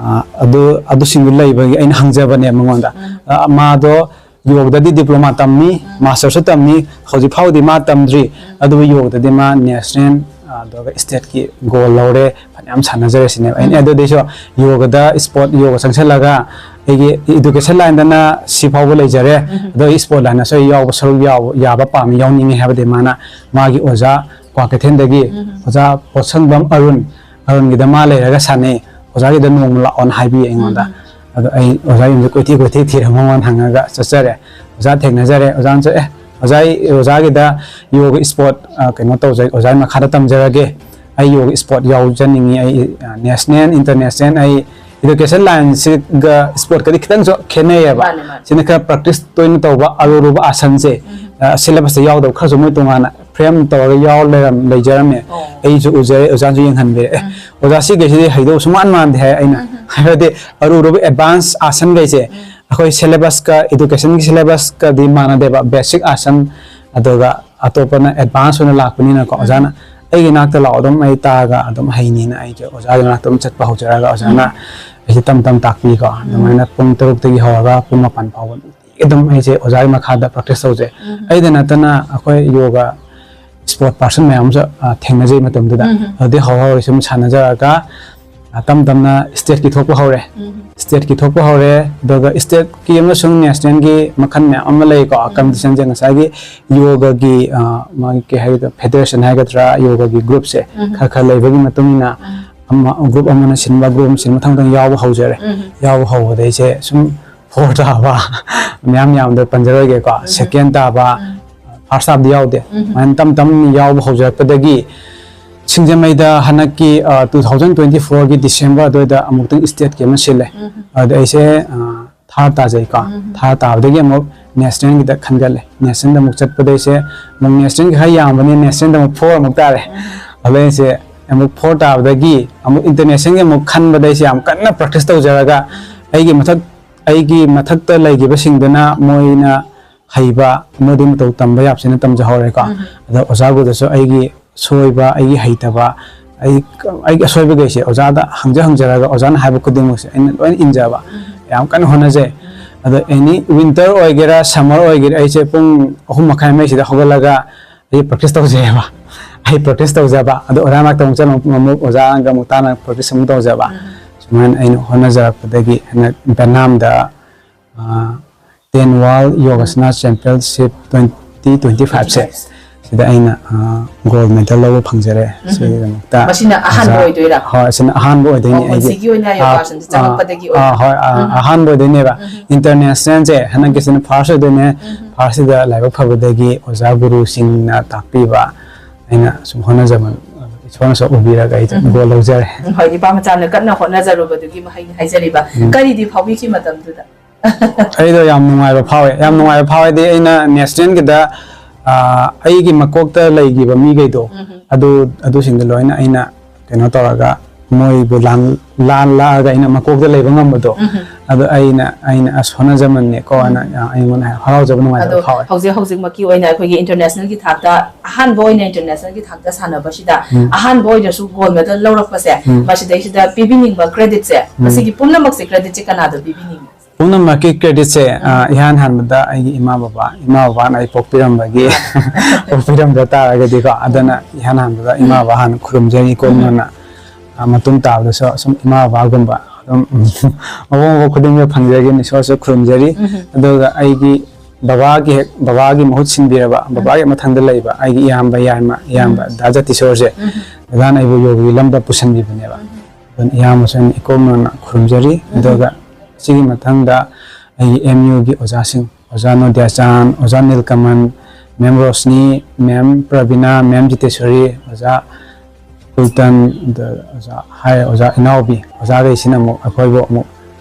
ꯑ, ꯑꯗꯨ, ꯑꯗꯨꯁꯤꯡꯗꯨ ꯂꯩꯕꯒꯤ ꯑꯩꯅ ꯍꯪꯖꯕꯅꯦ ꯃꯉꯣꯟꯗ꯫ ꯎꯝ꯫ ꯑ, ꯃꯥꯗꯣ ꯌꯣꯒꯗꯗꯤ diploma ꯇꯝꯃꯤ, ꯎꯝ꯫ ꯃꯥꯁꯇꯔꯁꯨ ꯇꯝꯃꯤ, ꯍꯧꯖꯤꯛ ꯐꯥꯎꯗꯤ ꯃꯥ ꯇꯝꯗ꯭ꯔꯤ꯫ ꯎꯝ꯫ ꯑꯗꯨꯕꯨ ꯌꯣꯒꯗꯗꯤ ꯃꯥ national, ꯑ, ꯑꯗꯨꯒ state ꯀꯤ gold ꯂꯧꯔꯦ, ꯐꯅꯌꯥꯝ ꯁꯥꯟꯅꯖꯔꯦ ꯁꯤꯅꯦꯕ꯫ ꯑꯩꯅ, ꯎꯝ꯫ ꯑꯗꯨꯗꯩꯁꯨ ꯌꯣꯒꯗ ꯏꯁꯄꯣꯔꯠ, ꯌꯣꯒ ꯆꯪꯁꯜꯂꯒ, ꯑꯩꯒꯤ education lineꯗꯅ ꯁꯤ ꯐꯥꯎꯕ ꯂꯩꯖꯔꯦ, ꯑꯗꯣ ꯑꯩ sport lineꯗꯁꯨ ꯑꯩ ꯌꯥꯎꯕ ꯁꯔꯨꯛ ꯌꯥꯎ-, ꯌꯥꯕ ꯄꯥꯝꯃꯤ, ꯌꯥꯎꯅꯤꯡꯉꯤ ꯍꯥꯏꯕꯗꯤ ꯃꯥꯅ ꯃꯥꯒꯤ ꯑꯣꯖꯥ ꯀ꯭ꯋꯥꯀꯩꯊꯦꯜꯗꯒꯤ ꯑꯣꯖꯥ ꯄꯣꯠꯁꯪꯕꯝ ꯑꯔꯨꯟ, ꯑꯔꯨꯟꯒꯤꯗ ꯃꯥ ꯂꯩꯔꯒ ꯁꯥꯟꯅꯩ, ꯑꯣꯖꯥꯒꯤꯗ ꯅꯣꯡꯃ ꯂꯥꯛꯑꯣꯅ ꯍꯥꯏꯕꯤ ꯑꯩꯉꯣꯟꯗ꯫ ꯑꯗꯣ ꯑꯩ ꯑꯣꯖꯥ ꯌꯨꯝꯗ ꯀꯣꯏꯊꯤ ꯀꯣꯏꯊꯤ ꯊꯤꯔꯒ ꯃꯉꯣꯟꯗ ꯍꯪꯉꯒ ꯆꯠꯆꯔꯦ꯫ ꯑꯣꯖꯥ ꯊꯦꯡꯅꯖꯔꯦ꯫ ꯑꯣꯖꯥꯅꯁꯨ, "ꯑꯦ, ꯑꯣꯖꯥ, ꯑꯩ ꯑꯣꯖꯥꯒꯤꯗ ꯌꯣꯒ sport, ꯑ, ꯀꯩꯅꯣ ꯇꯧꯖ-, ꯑꯣꯖꯥꯒꯤ ꯃꯈꯥꯗ ꯇꯝꯖꯔꯒꯦ꯫ ꯑꯩ ꯌꯣꯒ sport ꯌꯥꯎꯖꯅꯤꯡꯉꯤ꯫ ꯑꯩ, ꯑ, national, international, ꯑꯩ education lineꯁꯤꯒ sportꯀꯗꯤ ꯈꯤꯇꯪꯁꯨ ꯈꯦꯠꯅꯩꯌꯦꯕ꯫ ꯃꯥꯅꯦ, ꯃꯥꯅꯦ꯫ ꯁꯤꯅ ꯈꯔ practice ꯇꯣꯏꯅ ꯇꯧꯕ, ꯑꯔꯨ ꯑꯔꯨꯕ ꯑꯥꯁꯟꯁꯦ, ꯑ, syllabusꯇ ꯌꯥꯎꯗꯕ ꯈꯔꯁꯨ ꯃꯣꯏ ꯇꯣꯉꯥꯟꯅ frame ꯇꯧꯔꯒ ꯌꯥꯎꯔ ꯂꯩꯔꯝ-, ꯂꯩꯖꯔꯝꯃꯦ꯫ ꯑꯣ꯫ ꯑꯩꯁꯨ ꯎꯖꯔꯦ, ꯑꯣꯖꯥꯅꯁꯨ ꯌꯦꯡꯍꯟꯕꯤꯔꯦ꯫ "ꯑꯦ, ꯑꯣꯖꯥ ꯁꯤꯈꯩꯁꯤꯗꯤ ꯍꯩꯗꯧ ꯁꯨꯡꯃꯥꯟ ꯃꯥꯟꯗꯦ," ꯍꯥꯏ ꯑꯩꯅ꯫ ꯍꯥꯏꯕꯗꯤ ꯑꯔꯨ ꯑꯔꯨꯕ advance ꯑꯥꯁꯟꯈꯩꯁꯦ ꯑꯩꯈꯣꯏ syllabusꯀ educationꯒꯤ syllabusꯀꯗꯤ ꯃꯥꯟꯅꯗꯦꯕ, basic ꯑꯥꯁꯟ, ꯑꯗꯨꯒ ꯑꯇꯣꯞꯄꯅ advance ꯑꯣꯏꯅ ꯂꯥꯛꯄꯅꯤꯅꯀꯣ꯫ ꯑꯣꯖꯥꯅ ꯑꯩꯒꯤ ꯅꯥꯛꯇ ꯂꯥꯛꯑꯣ, ꯑꯗꯨꯝ ꯑꯩ ꯇꯥꯛꯑꯒ ꯑꯗꯨꯝ ꯍꯩꯅꯤꯅ ꯑꯩꯁꯦ ꯑꯣꯖꯥꯒꯤ ꯃꯅꯥꯛꯇ ꯑꯗꯨꯝ ꯆꯠꯄ ꯍꯧꯖꯔꯒ ꯑꯣꯖꯥꯅ ꯑꯩꯁꯦ ꯇꯝ ꯇꯝ ꯇꯥꯛꯄꯤꯀꯣ꯫ ꯑꯗꯨꯃꯥꯏꯅ ꯄꯨꯡ ꯇꯔꯨꯛꯇꯒꯤ ꯍꯧꯔꯒ ꯄꯨꯡ ꯃꯥꯄꯟ ꯐꯥꯎꯕ ꯑꯗꯨꯝ ꯑꯩꯁꯦ ꯑꯣꯖꯥꯒꯤ ꯃꯈꯥꯗ practice ꯇꯧꯖꯩ꯫ ꯑꯩꯗ ꯅꯠꯇꯅ ꯑꯩꯈꯣꯏ ꯌꯣꯒ sport person ꯃꯌꯥꯝ ꯑꯃꯁꯨ, ꯑ, ꯊꯦꯡꯅꯖꯩ ꯃꯇꯝꯗꯨꯗ꯫ ꯑꯗꯨꯗꯩ ꯍꯧꯔ ꯍꯧꯔ ꯁꯨꯝ ꯁꯥꯟꯅꯖꯔꯒ, ꯑ, ꯇꯞ ꯇꯞꯅ stateꯀꯤ ꯊꯣꯛꯄ ꯍꯧꯔꯦ꯫ Stateꯀꯤ ꯊꯣꯛꯄ ꯍꯧꯔꯦ, ꯑꯗꯨꯒ stateꯀꯤ ꯑꯃꯁꯨꯡ nationalꯒꯤ ꯃꯈꯜ ꯃꯌꯥꯝ ꯑꯃ ꯂꯩꯀꯣ꯫ Competitionꯁꯦ ꯉꯁꯥꯏꯒꯤ ꯌꯣꯒꯒꯤ, ꯑ, ꯃꯥꯒꯤ ꯀꯩ ꯍꯥꯏꯒꯗ꯭ꯔꯥ, federation ꯍꯥꯏꯒꯗ꯭ꯔꯥ, ꯌꯣꯒꯒꯤ groupꯁꯦ ꯈꯔ ꯈꯔ ꯂꯩꯕꯒꯤ ꯃꯇꯨꯡ ꯏꯟꯅ ꯑꯃ, group ꯑꯃꯅ ꯁꯤꯟꯕ, group ꯑꯃ ꯁꯤꯟꯕ, ꯃꯊꯪ ꯃꯊꯪ ꯌꯥꯎꯕ ꯍꯧꯖꯔꯦ꯫ ꯌꯥꯎꯕ ꯍꯧꯕꯗꯩꯁꯦ ꯁꯨꯝ four ꯇꯥꯕ, ꯃꯌꯥꯝ ꯌꯥꯝꯗ ꯄꯟꯖꯔꯣꯏꯒꯦꯀꯣ, second ꯇꯥꯕ, first ꯇꯥꯕꯗꯤ ꯌꯥꯎꯗꯦ꯫ ꯑꯗꯨꯃꯥꯏꯅ ꯇꯞ ꯇꯞꯅ ꯌꯥꯎꯕ ꯍꯧꯖꯔꯛꯄꯗꯒꯤ ꯁꯤꯡꯖꯃꯩꯗ ꯍꯟꯗꯛꯀꯤ, ꯑ, two thousand twenty fourꯒꯤ December ꯑꯗꯨꯋꯥꯏꯗ ꯑꯃꯨꯛꯇꯪ stateꯀꯤ ꯑꯃ ꯁꯤꯜꯂꯦ꯫ ꯑꯗꯨꯗ ꯑꯩꯁꯦ, ꯑ, third ꯇꯥꯖꯩꯀꯣ꯫ Third ꯇꯥꯕꯗꯒꯤ ꯑꯃꯨꯛ nationalꯒꯤꯗ ꯈꯟꯒꯠꯂꯦ꯫ Nationalꯗ ꯑꯃꯨꯛ ꯆꯠꯄꯗꯩꯁꯦ ꯑꯃꯨꯛ nationalꯒꯤ ꯈꯔ ꯌꯥꯝꯕꯅꯤ, nationalꯗ ꯑꯃꯨꯛ four ꯑꯃꯨꯛ ꯇꯥꯔꯦ꯫ ꯑꯗꯨꯗꯩ ꯑꯩꯁꯦ ꯑꯃꯨꯛ four ꯇꯥꯕꯗꯒꯤ ꯑꯃꯨꯛ internationalꯒꯤ ꯑꯃꯨꯛ ꯈꯟꯕꯗꯩꯁꯦ ꯌꯥꯝ ꯀꯟꯅ practice ꯇꯧꯖꯔꯒ ꯑꯩꯒꯤ ꯃꯊꯛ ꯑꯩꯒꯤ ꯃꯊꯛꯇ ꯂꯩꯈꯤꯕꯁꯤꯡꯗꯨꯅ ꯃꯣꯏꯅ ꯍꯩꯕ, ꯃꯣꯏꯗꯒꯤ ꯃꯇꯧ ꯇꯝꯕ ꯌꯥꯕꯁꯤꯅ ꯇꯝꯖꯍꯧꯔꯦꯀꯣ꯫ ꯑꯗ ꯑꯣꯖꯥ ꯒꯨꯔꯨꯗꯁꯨ ꯑꯩꯒꯤ ꯁꯣꯏꯕ, ꯑꯩꯒꯤ ꯍꯩꯇꯕ, ꯑꯩ, ꯑꯩꯒꯤ ꯑꯁꯣꯏꯕꯈꯩꯁꯦ ꯑꯣꯖꯥꯗ ꯍꯪꯖ ꯍꯪꯖꯔꯒ ꯑꯣꯖꯥꯅ ꯍꯥꯏꯕ ꯈꯨꯗꯤꯡꯃꯛꯁꯦ ꯑꯩꯅ ꯂꯣꯏꯅ ꯏꯟꯖꯕ꯫ ꯌꯥꯝ ꯀꯟꯅ ꯍꯣꯠꯅꯖꯩ꯫ ꯑꯗꯣ any winter ꯑꯣꯏꯒꯦꯔꯥ, summer ꯑꯣꯏꯒꯦꯔꯥ, ꯑꯩꯁꯦ ꯄꯨꯡ ꯑꯍꯨꯝ ꯃꯈꯥꯏ ꯃꯔꯤꯁꯤꯗ ꯍꯧꯒꯠꯂꯒ ꯑꯩ practice ꯇꯧꯖꯩꯑꯕ꯫ ꯑꯩ practice ꯇꯧꯖꯕ꯫ ꯑꯗꯣ ꯑꯣꯖꯥ ꯃꯅꯥꯛꯇ ꯑꯃꯨꯛ ꯆꯠꯂꯒ ꯑꯃꯨꯛ ꯑꯣꯖꯥꯒ ꯑꯃꯨꯛ ꯇꯥꯟꯅ practice ꯑꯃꯨꯛ ꯇꯧꯖꯕ꯫ ꯁꯨꯃꯥꯏꯅ ꯑꯩꯅ ꯍꯣꯠꯅꯖꯔꯛꯄꯗꯒꯤ ꯍꯟꯗꯛ ꯕꯦꯅꯥꯝꯗ ten world Yogasana championship twenty twenty ꯐꯥꯏꯚꯁꯦ ꯁꯤꯗ ꯑꯩꯅ ꯒꯣꯜ ꯃꯦꯗꯜ ꯂꯧꯕ ꯐꯪꯖꯔꯦ꯫ ꯁꯤꯒꯤꯗꯃꯛꯇ ꯃꯁꯤꯅ ꯑꯍꯥꯟꯕ ꯑꯣꯏꯗꯣꯏꯔꯥ? ꯍꯣꯏ, ꯑꯁꯤꯅ ꯑꯍꯥꯟꯕ ꯑꯣꯏꯗꯣꯏꯅꯤ꯫ ꯑꯣ, ꯄꯨꯟꯁꯤꯒꯤ ꯑꯣꯏꯅ ꯌꯣꯒꯥꯁꯟꯁꯦ ꯆꯪꯉꯛꯄꯗꯒꯤ ꯑꯥ, ꯑꯣꯏꯕ꯫ ꯍꯣꯏ, ꯑꯥ, ꯑꯍꯥꯟꯕ ꯑꯣꯏꯗꯣꯏꯅꯦꯕ꯫ ꯏꯟꯇꯔꯅꯦꯁꯅꯦꯜꯁꯦ ꯍꯟꯗꯛꯀꯤꯁꯤꯅ ꯐꯥꯔꯁ ꯑꯣꯏꯗꯣꯏꯅꯦ꯫ ꯐꯥꯔꯁꯁꯤꯗ ꯂꯥꯏꯕꯛ ꯐꯕꯗꯒꯤ ꯑꯣꯖꯥ ꯒꯨꯔꯨꯁꯤꯡꯅ ꯇꯥꯛꯄꯤꯕ, ꯑꯩꯅ ꯁꯨꯝ ꯍꯣꯠꯅꯖꯃꯟ, ꯏꯁꯣꯔꯅꯁꯨ ꯎꯕꯤꯔꯒ ꯑꯩꯁꯨ ꯒꯣꯜ ꯂꯧꯖꯔꯦ꯫ ꯎꯝ, ꯍꯣꯏ, ꯅꯨꯄꯥ ꯃꯆꯥꯅ ꯀꯟꯅ ꯍꯣꯠꯅꯖꯔꯨꯕꯗꯨꯒꯤ ꯃꯍꯩꯅꯤ ꯍꯥꯏꯖꯔꯤꯕ꯫ ꯀꯔꯤꯗꯤ ꯐꯥꯎꯕꯤꯈꯤ ꯃꯇꯝꯗꯨꯗ? ꯑꯩꯗꯣ ꯌꯥꯝ ꯅꯨꯡꯉꯥꯏꯕ ꯐꯥꯎꯋꯦ꯫ ꯌꯥꯝ ꯅꯨꯡꯉꯥꯏꯕ ꯐꯥꯎꯋꯦꯗꯤ ꯑꯩꯅ ꯅꯦꯁꯅꯦꯜꯒꯤꯗ, ꯑꯥ, ꯑꯩꯒꯤ ꯃꯀꯣꯛꯇ ꯂꯩꯈꯤꯕ ꯃꯤꯈꯩꯗꯣ, ꯑꯗꯨ, ꯑꯗꯨꯁꯤꯡꯗꯣ ꯂꯣꯏꯅ ꯑꯩꯅ ꯀꯩꯅꯣ ꯇꯧꯔꯒ ꯃꯣꯏꯕꯨ ꯂꯥꯟ-, ꯂꯥꯟꯂꯛꯑꯒ ꯑꯩꯅ ꯃꯀꯣꯛꯇ ꯂꯩꯕ ꯉꯝꯕꯗꯣ, ꯑꯗꯣ ꯑꯩꯅ, ꯑꯩꯅ ꯑꯁ ꯍꯣꯠꯅꯖꯃꯟꯅꯦꯀꯣ ꯍꯥꯏꯅ ꯑꯩꯉꯣꯟꯗ ꯍꯔꯥꯎꯖꯕ, ꯅꯨꯡꯉꯥꯏꯖꯕ ꯑꯗꯣ ꯐꯥꯎꯋꯦ꯫ ꯍꯧꯖꯤꯛ ꯍꯧꯖꯤꯛꯃꯛꯀꯤ ꯑꯣꯏꯅ ꯑꯩꯈꯣꯏꯒꯤ ꯏꯟꯇꯔꯅꯦꯁꯅꯦꯜꯒꯤ ꯊꯥꯛꯇ, ꯑꯍꯥꯟꯕ ꯑꯣꯏꯅ ꯏꯟꯇꯔꯅꯦꯁꯅꯦꯜꯒꯤ ꯊꯥꯛꯇ ꯁꯥꯟꯅꯕꯁꯤꯗ ꯎꯝ꯫ ꯑꯍꯥꯟꯕ ꯑꯣꯏꯗ꯭ꯔꯁꯨ ꯒꯣꯜ ꯃꯦꯗꯜ ꯂꯧꯔꯛꯄꯁꯦ, ꯎꯝ꯫ ꯃꯁꯤꯗꯩꯁꯤꯗ ꯄꯤꯕꯤꯅꯤꯡꯕ ꯀ꯭ꯔꯦꯗꯤꯠꯁꯦ, ꯃꯁꯤꯒꯤ ꯄꯨꯝꯅꯃꯛꯁꯦ ꯀ꯭ꯔꯦꯗꯤꯠꯁꯦ ꯀꯅꯥꯗ ꯄꯤꯕꯤꯅꯤꯡꯉꯤ? ꯄꯨꯝꯅꯃꯛꯀꯤ ꯀ꯭ꯔꯦꯗꯤꯠꯁꯦ, ꯑ, ꯏꯍꯥꯟ ꯍꯥꯟꯕꯗ ꯑꯩꯒꯤ ꯏꯃꯥ ꯕꯕꯥ, ꯏꯃꯥ ꯕꯕꯥꯅ ꯑꯩ ꯄꯣꯛꯄꯤꯔꯝꯕꯒꯤ, ꯄꯣꯛꯄꯤꯔꯝꯕ ꯇꯥꯔꯒꯗꯤꯀꯣ, ꯑꯗꯨꯅ ꯏꯍꯥꯟ ꯍꯥꯟꯕꯗ ꯏꯃꯥ ꯕꯕꯥ ꯍꯥꯟꯅ ꯈꯨꯔꯨꯝꯖꯔꯤ꯫ ꯏꯀꯣꯟꯅꯅ, ꯑ, ꯃꯇꯨꯡ ꯇꯥꯕꯗꯁꯨ ꯁꯨꯝ ꯏꯃꯥ ꯕꯕꯥꯒꯨꯝꯕ ꯑꯗꯨꯝ, ꯎꯝ, ꯑꯋꯥꯡꯕ ꯈꯨꯗꯤꯡꯃꯛ ꯐꯪꯖꯒꯦꯅ ꯏꯁꯣꯔꯁꯨ ꯈꯨꯔꯨꯝꯖꯔꯤ꯫ ꯑꯗꯨꯒ ꯑꯩꯒꯤ ꯕꯕꯥꯒꯤ ꯍꯦꯛ, ꯕꯕꯥꯒꯤ ꯃꯍꯨꯠ ꯁꯤꯟꯕꯤꯔꯕ, ꯕꯕꯥꯒꯤ ꯃꯊꯪꯗ ꯂꯩꯕ ꯑꯩꯒꯤ ꯏꯌꯥꯝꯕ, ꯌꯥꯏꯃ, ꯏꯌꯥꯝꯕ ꯗꯥ ꯖꯇꯤꯁꯣꯔꯁꯦ, ꯗꯥꯗꯥꯅ ꯑꯩꯕꯨ ꯌꯣꯒꯒꯤ ꯂꯝꯗ ꯄꯨꯁꯤꯟꯕꯤꯕꯅꯦꯕ꯫ ꯑꯗꯨꯅ ꯏꯌꯥꯝꯕꯁꯨ ꯑꯩꯅ ꯏꯀꯣꯛꯅꯅ ꯈꯨꯔꯨꯝꯖꯔꯤ꯫ ꯑꯗꯨꯒ ꯁꯤꯒꯤ ꯃꯊꯪꯗ ꯑꯩꯒꯤ ꯑꯦꯝ ꯌꯨꯒꯤ ꯑꯣꯖꯥꯁꯤꯡ, ꯑꯣꯖꯥ ꯅꯣꯗꯤꯌꯥꯆꯥꯟ, ꯑꯣꯖꯥ ꯅꯤꯜꯀꯃꯟ, ꯃꯦꯝ ꯔꯣꯁꯅꯤ, ꯃꯦꯝ ꯄ꯭ꯔꯕꯤꯅꯥ, ꯃꯦꯝ ꯖꯤꯇꯦꯁꯣꯔꯤ, ꯑꯣꯖꯥ ꯀꯨꯜꯇꯟ, ꯑꯗ ꯑꯣꯖꯥ ꯍꯥꯏ, ꯑꯣꯖꯥ ꯏꯅꯥꯎꯕꯤ, ꯑꯣꯖꯥꯈꯩꯁꯤꯅ ꯑꯃꯨꯛ ꯑꯩꯈꯣꯏꯕꯨ ꯑꯃꯨꯛ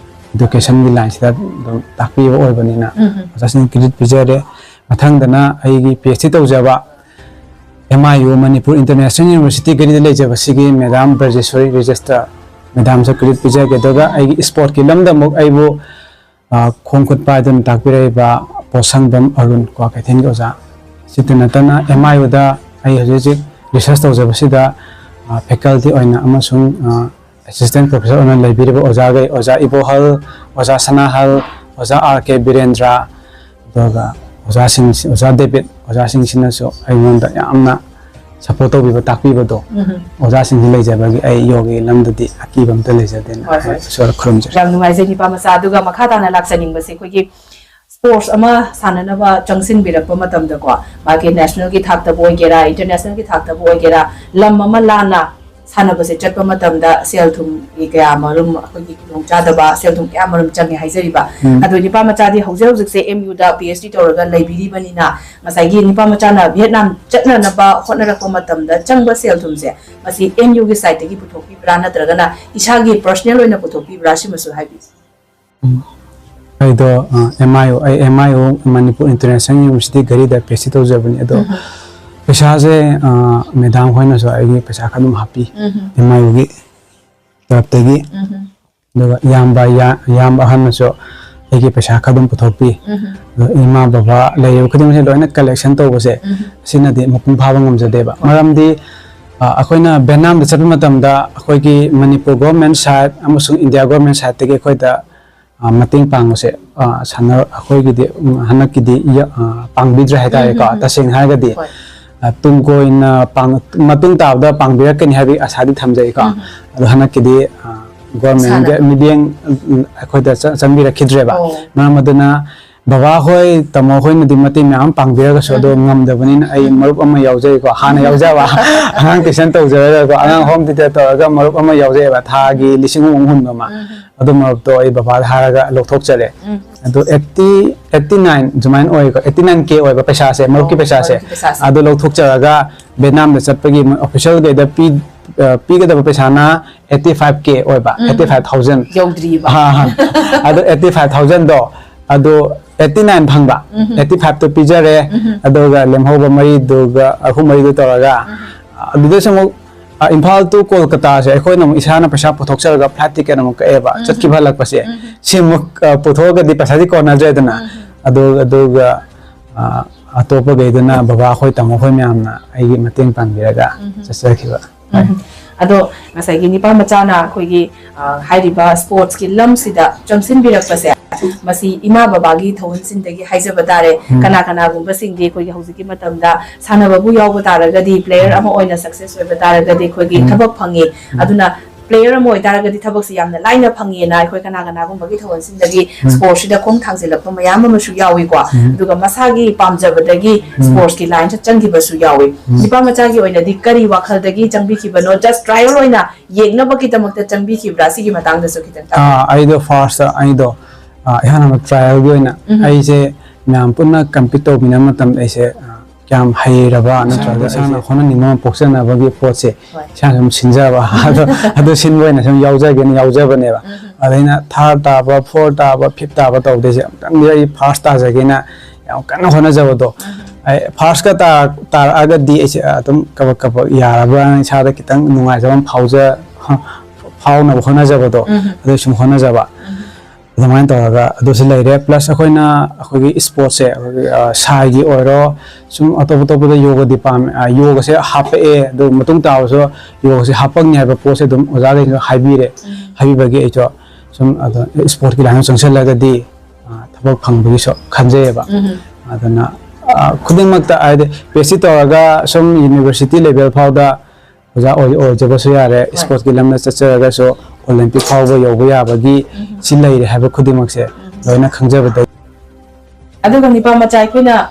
ꯏꯗꯨꯀꯦꯁꯟꯒꯤ ꯂꯥꯏꯟꯁꯤꯗ ꯑꯗꯨꯝ ꯇꯥꯛꯄꯤꯕ ꯑꯣꯏꯕꯅꯤꯅ, ꯑꯣꯖꯥꯁꯤꯡ ꯀ꯭ꯔꯦꯗꯤꯠ ꯄꯤꯖꯔꯦ꯫ ꯃꯊꯪꯗꯅ ꯑꯩꯒꯤ ꯄꯤ ꯑꯩꯆ ꯗꯤ ꯇꯧꯖꯕ M I U Manipur international ꯌꯨꯅꯤꯚꯔꯁꯤꯇꯤꯒꯤꯗ ꯂꯩꯖꯕ ꯁꯤꯒꯤ ꯃꯦꯗꯥꯝ ꯕ꯭ꯔꯖꯦꯁꯣꯔꯤ ꯔꯦꯖꯤꯁꯇ꯭ꯔꯥꯔ ꯃꯦꯗꯥꯝꯁꯨ ꯀ꯭ꯔꯦꯗꯤꯠ ꯄꯤꯖꯒꯦ꯫ ꯑꯗꯨꯒ ꯑꯩꯒꯤ ꯏꯁꯄꯣꯔꯠꯀꯤ ꯂꯝꯗ ꯑꯃꯨꯛ ꯑꯩꯕꯨ, ꯑ, ꯈꯣꯡ ꯈꯨꯠ ꯄꯥꯏꯗꯨꯅ ꯇꯥꯛꯄꯤꯔꯛꯏꯕ ꯄꯣꯠꯁꯪꯕꯝ ꯑꯔꯨꯟ, ꯀ꯭ꯋꯥꯀꯩꯊꯦꯜꯒꯤ ꯑꯣꯖꯥ꯫ ꯁꯤꯇ ꯅꯠꯇꯅ ꯑꯦꯝ ꯑꯥꯏ ꯌꯨꯗ ꯑꯩ ꯍꯧꯖꯤꯛ ꯍꯧꯖꯤꯛ ꯔꯤꯁꯔꯁ ꯇꯧꯖꯕꯁꯤꯗ, ꯑ, ꯐꯦꯀꯜꯇꯤ ꯑꯣꯏꯅ ꯑꯃꯁꯨꯡ, ꯑ, ꯑꯦꯁꯤꯁꯇꯦꯟ ꯄ꯭ꯔꯣꯐꯦꯁꯔ ꯑꯣꯏꯅ ꯂꯩꯕꯤꯔꯤꯕ ꯑꯣꯖꯥꯈꯩ, ꯑꯣꯖꯥ ꯏꯕꯣꯍꯜ, ꯑꯣꯖꯥ ꯁꯅꯥꯍꯜ, ꯑꯣꯖꯥ ꯑꯥꯔ ꯀꯦ ꯕꯤꯔꯦꯟꯗ꯭ꯔ, ꯑꯗꯨꯒ ꯑꯣꯖꯥꯁꯤꯡ, ꯑꯣꯖꯥ ꯗꯦꯕꯤꯠ, ꯑꯣꯖꯥꯁꯤꯡꯁꯤꯅꯁꯨ ꯑꯩꯉꯣꯟꯗ ꯌꯥꯝꯅ ꯁꯄꯣꯔꯠ ꯇꯧꯕꯤꯕ, ꯇꯥꯛꯄꯤꯕꯗꯣ, ꯎꯝ꯫ ꯑꯣꯖꯥꯁꯤꯡꯁꯤ ꯂꯩꯖꯕꯒꯤ ꯑꯩ ꯌꯣꯒꯒꯤ ꯂꯝꯗꯗꯤ ꯑꯀꯤꯕ ꯑꯝꯇ ꯂꯩꯖꯗꯦꯅ ꯍꯣꯏ, ꯍꯣꯏ꯫ ꯑꯩ ꯏꯁꯣꯔ ꯈꯨꯔꯨꯝꯖꯔꯤ꯫ ꯌꯥꯝ ꯅꯨꯡꯉꯥꯏꯖꯩ, ꯅꯤꯄꯥ ꯃꯆꯥ꯫ ꯑꯗꯨꯒ ꯃꯈꯥ ꯇꯥꯅ ꯂꯥꯛꯆꯅꯤꯡꯕꯁꯦ, ꯑꯩꯈꯣꯏꯒꯤ ꯁ꯭ꯄꯣꯔꯠꯁ ꯑꯃ ꯁꯥꯟꯅꯅꯕ ꯆꯪꯁꯤꯟꯕꯤꯔꯛꯄ ꯃꯇꯝꯗꯀꯣ, ꯃꯥꯒꯤ ꯅꯦꯁꯅꯦꯜꯒꯤ ꯊꯥꯛꯇꯕꯨ ꯑꯣꯏꯒꯦꯔꯥ, ꯏꯟꯇꯔꯅꯦꯁꯅꯦꯜꯒꯤ ꯊꯥꯛꯇꯕꯨ ꯑꯣꯏꯒꯦꯔꯥ, ꯂꯝ ꯑꯃ ꯂꯥꯟꯅ ꯁꯥꯟꯅꯕꯁꯦ ꯆꯠꯄ ꯃꯇꯝꯗ ꯁꯦꯜ ꯊꯨꯝꯒꯤ ꯀꯌꯥ ꯃꯔꯨꯝ, ꯑꯩꯈꯣꯏꯒꯤ ꯈꯨꯗꯣꯡꯆꯥꯗꯕ, ꯁꯦꯜ ꯊꯨꯝ ꯀꯌꯥ ꯃꯔꯨꯝ ꯆꯪꯉꯦ ꯍꯥꯏꯖꯔꯤꯕ꯫ ꯎꯝ꯫ ꯑꯗꯣ ꯅꯤꯄꯥ ꯃꯆꯥꯗꯤ ꯍꯧꯖꯤꯛ ꯍꯧꯖꯤꯛꯁꯦ ꯑꯦꯝ ꯌꯨꯗ ꯄꯤ ꯑꯩꯆ ꯗꯤ ꯇꯧꯔꯒ ꯂꯩꯕꯤꯔꯤꯕꯅꯤꯅ, ꯉꯁꯥꯏꯒꯤ ꯅꯤꯄꯥ ꯃꯆꯥꯅ ꯚꯤꯌꯦꯠꯅꯥꯝ ꯆꯠꯅꯅꯕ ꯍꯣꯠꯅꯔꯛꯄ ꯃꯇꯝꯗ ꯆꯪꯕ ꯁꯦꯜ ꯊꯨꯝꯁꯦ, ꯃꯁꯤ ꯑꯦꯝ ꯌꯨꯒꯤ ꯁꯥꯏꯠꯇꯒꯤ ꯄꯨꯊꯣꯛꯄꯤꯕ꯭ꯔꯥ, ꯅꯠꯇ꯭ꯔꯒꯅ ꯏꯁꯥꯒꯤ ꯄꯔꯁꯅꯦꯜ ꯑꯣꯏꯅ ꯄꯨꯊꯣꯛꯄꯤꯕ꯭ꯔꯥ, ꯁꯤꯃꯁꯨ ꯍꯥꯏꯕꯤꯌꯨ꯫ ꯎꯝ꯫ ꯑꯩꯗꯣ, ꯑ, ꯑꯦꯝ ꯑꯥꯏ ꯑꯣ, ꯑꯩ M I O, Manipur international university ꯘꯔꯤꯗ ꯄꯤ ꯑꯩꯆ ꯗꯤ ꯇꯧꯖꯕꯅꯤ꯫ ꯑꯗꯣ ꯎꯝ꯫ ꯄꯩꯁꯥꯁꯦ, ꯑ, ꯃꯦꯗꯥꯝ ꯍꯣꯏꯅꯁꯨ ꯑꯩꯒꯤ ꯄꯩꯁꯥ ꯈꯔ ꯑꯗꯨꯝ ꯍꯥꯞꯄꯤ꯫ ꯎꯝ꯫ ꯑꯦꯝ ꯑꯥꯏ ꯑꯣꯒꯤ ꯇꯔꯞꯇꯒꯤ꯫ ꯎꯝ꯫ ꯑꯗꯨꯒ ꯏꯌꯥꯝꯕ, ꯏꯌꯥ-, ꯏꯌꯥꯝꯕ ꯑꯍꯟꯅꯁꯨ ꯑꯩꯒꯤ ꯄꯩꯁꯥ ꯈꯔ ꯑꯗꯨꯝ ꯄꯨꯊꯣꯛꯄꯤ꯫ ꯎꯝ꯫ ꯑꯗꯣ ꯏꯃꯥ ꯕꯕꯥ ꯂꯩꯔꯤꯕ ꯈꯨꯗꯤꯡꯃꯛꯁꯦ ꯂꯣꯏꯅ ꯀꯂꯦꯛꯁꯟ ꯇꯧꯕꯁꯦ, ꯎꯝ꯫ ꯁꯤꯅꯗꯤ ꯃꯄꯨꯡ ꯐꯥꯕ ꯉꯝꯖꯗꯦꯕ꯫ ꯍꯣꯏ꯫ ꯃꯔꯝꯗꯤ, ꯑ, ꯑꯩꯈꯣꯏꯅ ꯚꯦꯠꯅꯥꯝꯗ ꯆꯠꯄ ꯃꯇꯝꯗ ꯑꯩꯈꯣꯏꯒꯤ ꯃꯅꯤꯄꯨꯔ ꯒꯣꯔꯃꯦꯟ ꯁꯥꯏꯠ ꯑꯃꯁꯨꯡ ꯏꯟꯗꯤꯌꯥ ꯒꯣꯔꯃꯦꯟ ꯁꯥꯏꯠꯇꯒꯤ ꯑꯩꯈꯣꯏꯗ, ꯑ, ꯃꯇꯦꯡ ꯄꯥꯡꯕꯁꯦ, ꯑ, ꯁꯥꯟꯅ-, ꯑꯩꯈꯣꯏꯒꯤꯗꯤ, ꯎꯝ, ꯍꯟꯗꯛꯀꯤꯗꯤ ꯌ-, ꯑ, ꯄꯥꯡꯕꯤꯗ꯭ꯔꯦ ꯍꯥꯏꯇꯥꯔꯦꯀꯣ꯫ ꯎꯝ, ꯎꯝ, ꯎꯝ꯫ ꯇꯁꯦꯡꯅ ꯍꯥꯏꯔꯒꯗꯤ, ꯍꯣꯏ꯫ ꯑ, ꯇꯨꯡ ꯀꯣꯏꯅ ꯄꯥꯡ-, ꯃꯇꯨꯡ ꯇꯥꯕꯗ ꯄꯥꯡꯕꯤꯔꯛꯀꯅꯤ ꯍꯥꯏꯕꯒꯤ ꯑꯁꯥꯗꯤ ꯊꯝꯖꯩꯀꯣ꯫ ꯎꯝ꯫ ꯑꯗꯣ ꯍꯟꯗꯛꯀꯤꯗꯤ, ꯑ, ꯒꯣꯔꯃꯦꯟꯒ ꯏꯁꯥꯅ꯫ ꯃꯤꯠꯌꯦꯡ, ꯎꯝ, ꯑꯩꯈꯣꯏꯗ ꯆ-, ꯆꯪꯕꯤꯔꯛꯈꯤꯗ꯭ꯔꯦꯕ꯫ ꯑꯣ꯫ ꯃꯔꯝ ꯑꯗꯨꯅ ꯕꯕꯥ ꯍꯣꯏ, ꯇꯥꯃꯣ ꯍꯣꯏꯅꯗꯤ ꯃꯇꯦꯡ ꯃꯌꯥꯝ ꯑꯃ ꯄꯥꯡꯕꯤꯔꯒꯁꯨ, ꯑꯗꯣ ꯎꯝ꯫ ꯉꯝꯗꯕꯅꯤꯅ ꯑꯩ ꯎꯝ꯫ ꯃꯔꯨꯞ ꯑꯃ ꯌꯥꯎꯖꯩꯀꯣ, ꯍꯥꯟꯅ ꯎꯝ꯫ ꯌꯥꯎꯖꯕ꯫ ꯑꯉꯥꯡ ꯇ꯭ꯌꯨꯁꯟ ꯇꯧꯖꯔꯒꯀꯣ, ꯑꯉꯥꯡ ꯎꯝ꯫ ꯍꯣꯝ ꯇ꯭ꯌꯨꯇꯔ ꯇꯧꯔꯒ ꯃꯔꯨꯞ ꯑꯃ ꯌꯥꯎꯖꯩꯑꯕ, ꯊꯥꯒꯤ ꯎꯝ꯫ ꯂꯤꯁꯤꯡ ꯑꯍꯨꯝ ꯍꯨꯟꯕ ꯑꯃ꯫ ꯎꯝ꯫ ꯑꯗꯨ ꯃꯔꯨꯞꯇꯣ ꯑꯩ ꯕꯕꯥꯗ ꯍꯥꯏꯔꯒ ꯂꯧꯊꯣꯛꯆꯔꯦ꯫ ꯎꯝ꯫ ꯑꯗꯣ eighty, eighty nine ꯑꯗꯨꯃꯥꯏꯅ ꯑꯣꯏꯀꯣ, eighty nine K ꯑꯣꯏꯕ ꯄꯩꯁꯥꯁꯦ, ꯃꯔꯨꯞꯀꯤ ꯑꯣ, ꯄꯩꯁꯥꯁꯦ꯫ ꯃꯔꯨꯞꯀꯤ ꯄꯩꯁꯥꯁꯦ꯫ ꯑꯗꯨ ꯂꯧꯊꯣꯛꯆꯔꯒ ꯚꯦꯠꯅꯥꯝꯗ ꯆꯠꯄꯒꯤ ꯃꯣꯏ official ꯈꯩꯗ ꯄꯤ-, ꯑ, ꯄꯤꯒꯗꯕ ꯄꯩꯁꯥꯅ eighty five K ꯑꯣꯏꯕ, ꯎꯝ꯫ Eighty five thousand꯫ ꯌꯧꯗ꯭ꯔꯤꯕ꯫ ꯍꯥ, ꯍꯥ꯫ ꯑꯗꯣ eighty five thousand ꯗꯣ, ꯑꯗꯣ eighty nine ꯐꯪꯕ, ꯎꯝ꯫ Eighty five ꯇꯣ ꯄꯤꯖꯔꯦ, ꯎꯝ꯫ ꯑꯗꯨꯒ ꯂꯦꯝꯍꯧꯕ ꯃꯔꯤꯗꯨꯒ, ꯑꯍꯨꯝ ꯃꯔꯤꯗꯨ ꯇꯧꯔꯒ, ꯎꯝ꯫ ꯑꯗꯨꯗꯁꯨ ꯑꯃꯨꯛ, ꯑ, ꯏꯝꯐꯥꯜ to ꯀꯣꯜꯀꯇꯥꯁꯦ ꯑꯩꯈꯣꯏꯅ ꯑꯃꯨꯛ ꯏꯁꯥꯅ ꯄꯩꯁꯥ ꯄꯨꯊꯣꯛꯆꯔꯒ flight ticket ꯑꯃꯨꯛ ꯀꯛꯑꯦꯕ, ꯎꯝ꯫ ꯆꯠꯈꯤꯕ ꯍꯜꯂꯛꯄꯁꯦ꯫ ꯎꯝ꯫ ꯁꯤ ꯑꯃꯨꯛ, ꯑ, ꯄꯨꯊꯣꯛꯑꯒꯗꯤ ꯄꯩꯁꯥꯗꯤ ꯀꯣꯟꯅꯗ꯭ꯔꯦꯗꯅ꯫ ꯎꯝ꯫ ꯑꯗꯨ, ꯑꯗꯨꯒ, ꯑ, ꯑꯇꯣꯞꯄꯈꯩꯗꯨꯅ ꯕꯕꯥ ꯈꯣꯏ, ꯇꯥꯃꯣ ꯈꯣꯏ ꯃꯌꯥꯝꯅ ꯑꯩꯒꯤ ꯃꯇꯦꯡ ꯄꯥꯡꯕꯤꯔꯒ ꯎꯝ꯫ ꯆꯠꯆꯈꯤꯕ꯫ ꯎꯝ꯫ ꯑꯗꯣ ꯉꯁꯥꯏꯒꯤ ꯅꯤꯄꯥ ꯃꯆꯥꯅ ꯑꯩꯈꯣꯏꯒꯤ, ꯑ, ꯍꯥꯏꯔꯤꯕ ꯁ꯭ꯄꯣꯔꯠꯁꯀꯤ ꯂꯝꯁꯤꯗ ꯆꯪꯁꯤꯟꯕꯤꯔꯛꯄꯁꯦ, ꯃꯁꯤ ꯏꯃꯥ ꯕꯕꯥꯒꯤ ꯊꯧꯍꯟꯁꯤꯟꯗꯒꯤ ꯍꯥꯏꯖꯕ ꯇꯥꯔꯦ꯫ ꯎꯝ꯫ ꯀꯅꯥ ꯀꯅꯥꯒꯨꯝꯕꯁꯤꯡꯗꯤ ꯑꯩꯈꯣꯏꯒꯤ ꯍꯧꯖꯤꯛꯀꯤ ꯃꯇꯝꯗ ꯁꯥꯟꯅꯕꯕꯨ ꯌꯥꯎꯕ ꯇꯥꯔꯒꯗꯤ, ꯄ꯭ꯂꯦꯌꯔ ꯑꯃ ꯑꯣꯏꯅ ꯁꯛꯁꯦꯁ ꯑꯣꯏꯕ ꯇꯥꯔꯒꯗꯤ ꯑꯩꯈꯣꯏꯒꯤ ꯎꯝ꯫ ꯊꯕꯛ ꯐꯪꯉꯤ꯫ ꯎꯝ꯫ ꯑꯗꯨꯅ ꯄ꯭ꯂꯦꯌꯔ ꯑꯃ ꯑꯣꯏꯇꯥꯔꯒꯗꯤ ꯊꯕꯛꯁꯤ ꯌꯥꯝꯅ ꯂꯥꯏꯅ ꯐꯪꯉꯦꯅ ꯑꯩꯈꯣꯏ ꯀꯅꯥ ꯀꯅꯥꯒꯨꯝꯕꯒꯤ ꯊꯧꯍꯟꯁꯤꯟꯗꯒꯤ ꯎꯝ꯫ ꯁ꯭ꯄꯣꯔꯠꯁꯤꯗ ꯈꯣꯡ ꯊꯥꯡꯖꯤꯜꯂꯛꯄ ꯃꯌꯥꯝ ꯑꯃꯁꯨ ꯌꯥꯎꯏꯀꯣ꯫ ꯎꯝ꯫ ꯑꯗꯨꯒ ꯃꯁꯥꯒꯤ ꯄꯥꯝꯖꯕꯗꯒꯤ ꯎꯝ꯫ ꯁ꯭ꯄꯣꯔꯠꯁꯀꯤ ꯂꯥꯏꯟꯁꯤꯗ ꯆꯪꯈꯤꯕꯁꯨ ꯌꯥꯎꯏ꯫ ꯎꯝ꯫ ꯅꯤꯄꯥ ꯃꯆꯥꯒꯤ ꯑꯣꯏꯅꯗꯤ ꯀꯔꯤ ꯋꯥꯈꯜꯗꯒꯤ ꯆꯪꯕꯤꯈꯤꯕꯅꯣ? ꯖꯁ ꯇ꯭ꯔꯥꯏꯌꯦꯜ ꯑꯣꯏꯅ ꯌꯦꯡꯅꯕꯒꯤꯗꯃꯛꯇ ꯆꯪꯕꯤꯈꯤꯕ꯭ꯔꯥ? ꯁꯤꯒꯤ ꯃꯇꯥꯡꯗꯁꯨ ꯈꯤꯇꯪ ꯇꯥꯛꯄꯤꯌꯨ꯫ ꯑꯥ, ꯑꯩꯗꯣ ꯐꯥꯔꯁꯇ ꯑꯩꯗꯣ, ꯑꯥ, ꯏꯍꯥꯟ ꯍꯥꯟꯕ ꯇ꯭ꯔꯥꯏꯌꯦꯜꯒꯤ ꯑꯣꯏꯅ ꯎꯝ꯫ ꯑꯩꯁꯦ ꯃꯌꯥꯝ ꯄꯨꯟꯅ ꯀꯝꯄꯤꯠ ꯇꯧꯃꯤꯟꯅꯕ ꯃꯇꯝꯗ ꯑꯩꯁꯦ, ꯑꯥ, ꯀꯌꯥꯝ ꯍꯩꯔꯕ ꯅꯠꯇ꯭ꯔꯒ ꯎꯝ꯫ ꯏꯁꯥꯅ ꯍꯣꯠꯅꯅꯤꯡꯕ ꯑꯃ ꯄꯣꯛꯆꯅꯕꯒꯤ ꯄꯣꯠꯁꯦ ꯍꯣꯏ꯫ ꯏꯁꯥꯅ ꯁꯨꯝ ꯁꯤꯟꯖꯕ꯫ ꯑꯗꯣ, ꯑꯗꯨ ꯁꯤꯟꯕ ꯑꯣꯏꯅ ꯁꯨꯝ ꯌꯥꯎꯖꯒꯦꯅ ꯌꯥꯎꯖꯕꯅꯦꯕ꯫ ꯎꯝ꯫ ꯑꯗ ꯑꯩꯅ ꯊꯥꯔꯠ ꯇꯥꯕ, ꯐꯣꯔꯠ ꯇꯥꯕ, ꯐꯤꯐ ꯇꯥꯕ ꯇꯧꯗꯣꯏꯁꯦ, ꯑꯃꯨꯛꯇꯪꯗꯤ ꯑꯩ ꯐꯥꯔꯁ ꯇꯥꯖꯒꯦꯅ ꯌꯥꯝ ꯀꯟꯅ ꯍꯣꯠꯅꯖꯕꯗꯣ꯫ ꯎꯝ꯫ ꯑꯩ ꯐꯥꯔꯁꯀ ꯇꯥ-, ꯇꯥꯔꯛꯑꯒꯗꯤ ꯑꯩꯁꯦ ꯑꯗꯨꯝ ꯀꯕꯛ ꯀꯕꯛ ꯌꯥꯔꯕ꯭ꯔꯥꯅ ꯏꯁꯥꯗ ꯈꯤꯇꯪ ꯅꯨꯡꯉꯥꯏꯖꯕ ꯑꯃ ꯐꯥꯎꯖ-, ꯐꯥꯎꯅꯕ ꯍꯣꯠꯅꯖꯕꯗꯣ, ꯎꯝ꯫ ꯑꯗꯨ ꯁꯨꯝ ꯍꯣꯠꯅꯖꯕ꯫ ꯎꯝ꯫ ꯑꯗꯨꯃꯥꯏꯅ ꯇꯧꯔꯒ ꯑꯗꯨꯁꯨ ꯂꯩꯔꯦ꯫ ꯄ꯭ꯂꯁ ꯑꯩꯈꯣꯏꯅ ꯑꯩꯈꯣꯏꯒꯤ ꯁ꯭ꯄꯣꯔꯠꯁꯦ, ꯑꯩꯈꯣꯏꯒꯤ, ꯑ, ꯁꯥꯏꯒꯤ ꯑꯣꯏꯔꯣ, ꯁꯨꯝ ꯑꯇꯣꯞ ꯑꯇꯣꯞꯄꯗ ꯌꯣꯒ ꯗꯤꯄꯥꯔꯠꯃꯦꯟ, ꯑ, ꯌꯣꯒꯁꯦ ꯍꯥꯞꯄꯛꯑꯦ, ꯑꯗꯨ ꯃꯇꯨꯡ ꯇꯥꯕꯁꯨ ꯌꯣꯒꯁꯦ ꯍꯥꯞꯄꯛꯅꯤ ꯍꯥꯏꯕ ꯄꯣꯠꯁꯦ ꯑꯗꯨꯝ ꯑꯣꯖꯥꯈꯩꯅꯁꯨ ꯍꯥꯏꯕꯤꯔꯦ꯫ ꯎꯝ꯫ ꯍꯥꯏꯕꯤꯕꯒꯤ ꯑꯩꯁꯨ ꯁꯨꯝ ꯑꯗꯣ ꯁ꯭ꯄꯣꯔꯠꯀꯤ ꯂꯥꯏꯟꯗ ꯆꯪꯁꯤꯜꯂꯒꯗꯤ, ꯑ, ꯊꯕꯛ ꯐꯪꯕꯒꯤꯁꯨ ꯈꯟꯖꯩꯌꯦꯕ꯫ ꯎꯝ꯫ ꯑꯗꯨꯅ, ꯑ, ꯈꯨꯗꯤꯡꯃꯛꯇ ꯍꯥꯏꯗꯤ ꯄꯤ ꯑꯩꯆ ꯗꯤ ꯇꯧꯔꯒ ꯁꯨꯝ ꯌꯨꯅꯤꯚꯔꯁꯤꯇꯤ ꯂꯦꯚꯦꯜ ꯐꯥꯎꯗ ꯑꯣꯖꯥ ꯑꯣꯏ-, ꯑꯣꯏꯖꯕꯁꯨ ꯌꯥꯔꯦ, ꯍꯣꯏ꯫ ꯁ꯭ꯄꯣꯔꯠꯀꯤ ꯂꯝꯗ ꯆꯠꯆꯔꯒꯁꯨ ꯑꯣꯂꯦꯝꯄꯤꯛ ꯐꯥꯎꯕ ꯌꯧꯕ ꯌꯥꯕꯒꯤ ꯎꯝ꯫ ꯁꯤ ꯂꯩꯔꯦ ꯍꯥꯏꯕ ꯈꯨꯗꯤꯡꯃꯛꯁꯦ ꯎꯝ꯫ ꯂꯣꯏꯅ ꯈꯪꯖꯕꯗꯒꯤ꯫ ꯑꯗꯨꯒ ꯅꯤꯄꯥ ꯃꯆꯥ, ꯑꯩꯈꯣꯏꯅ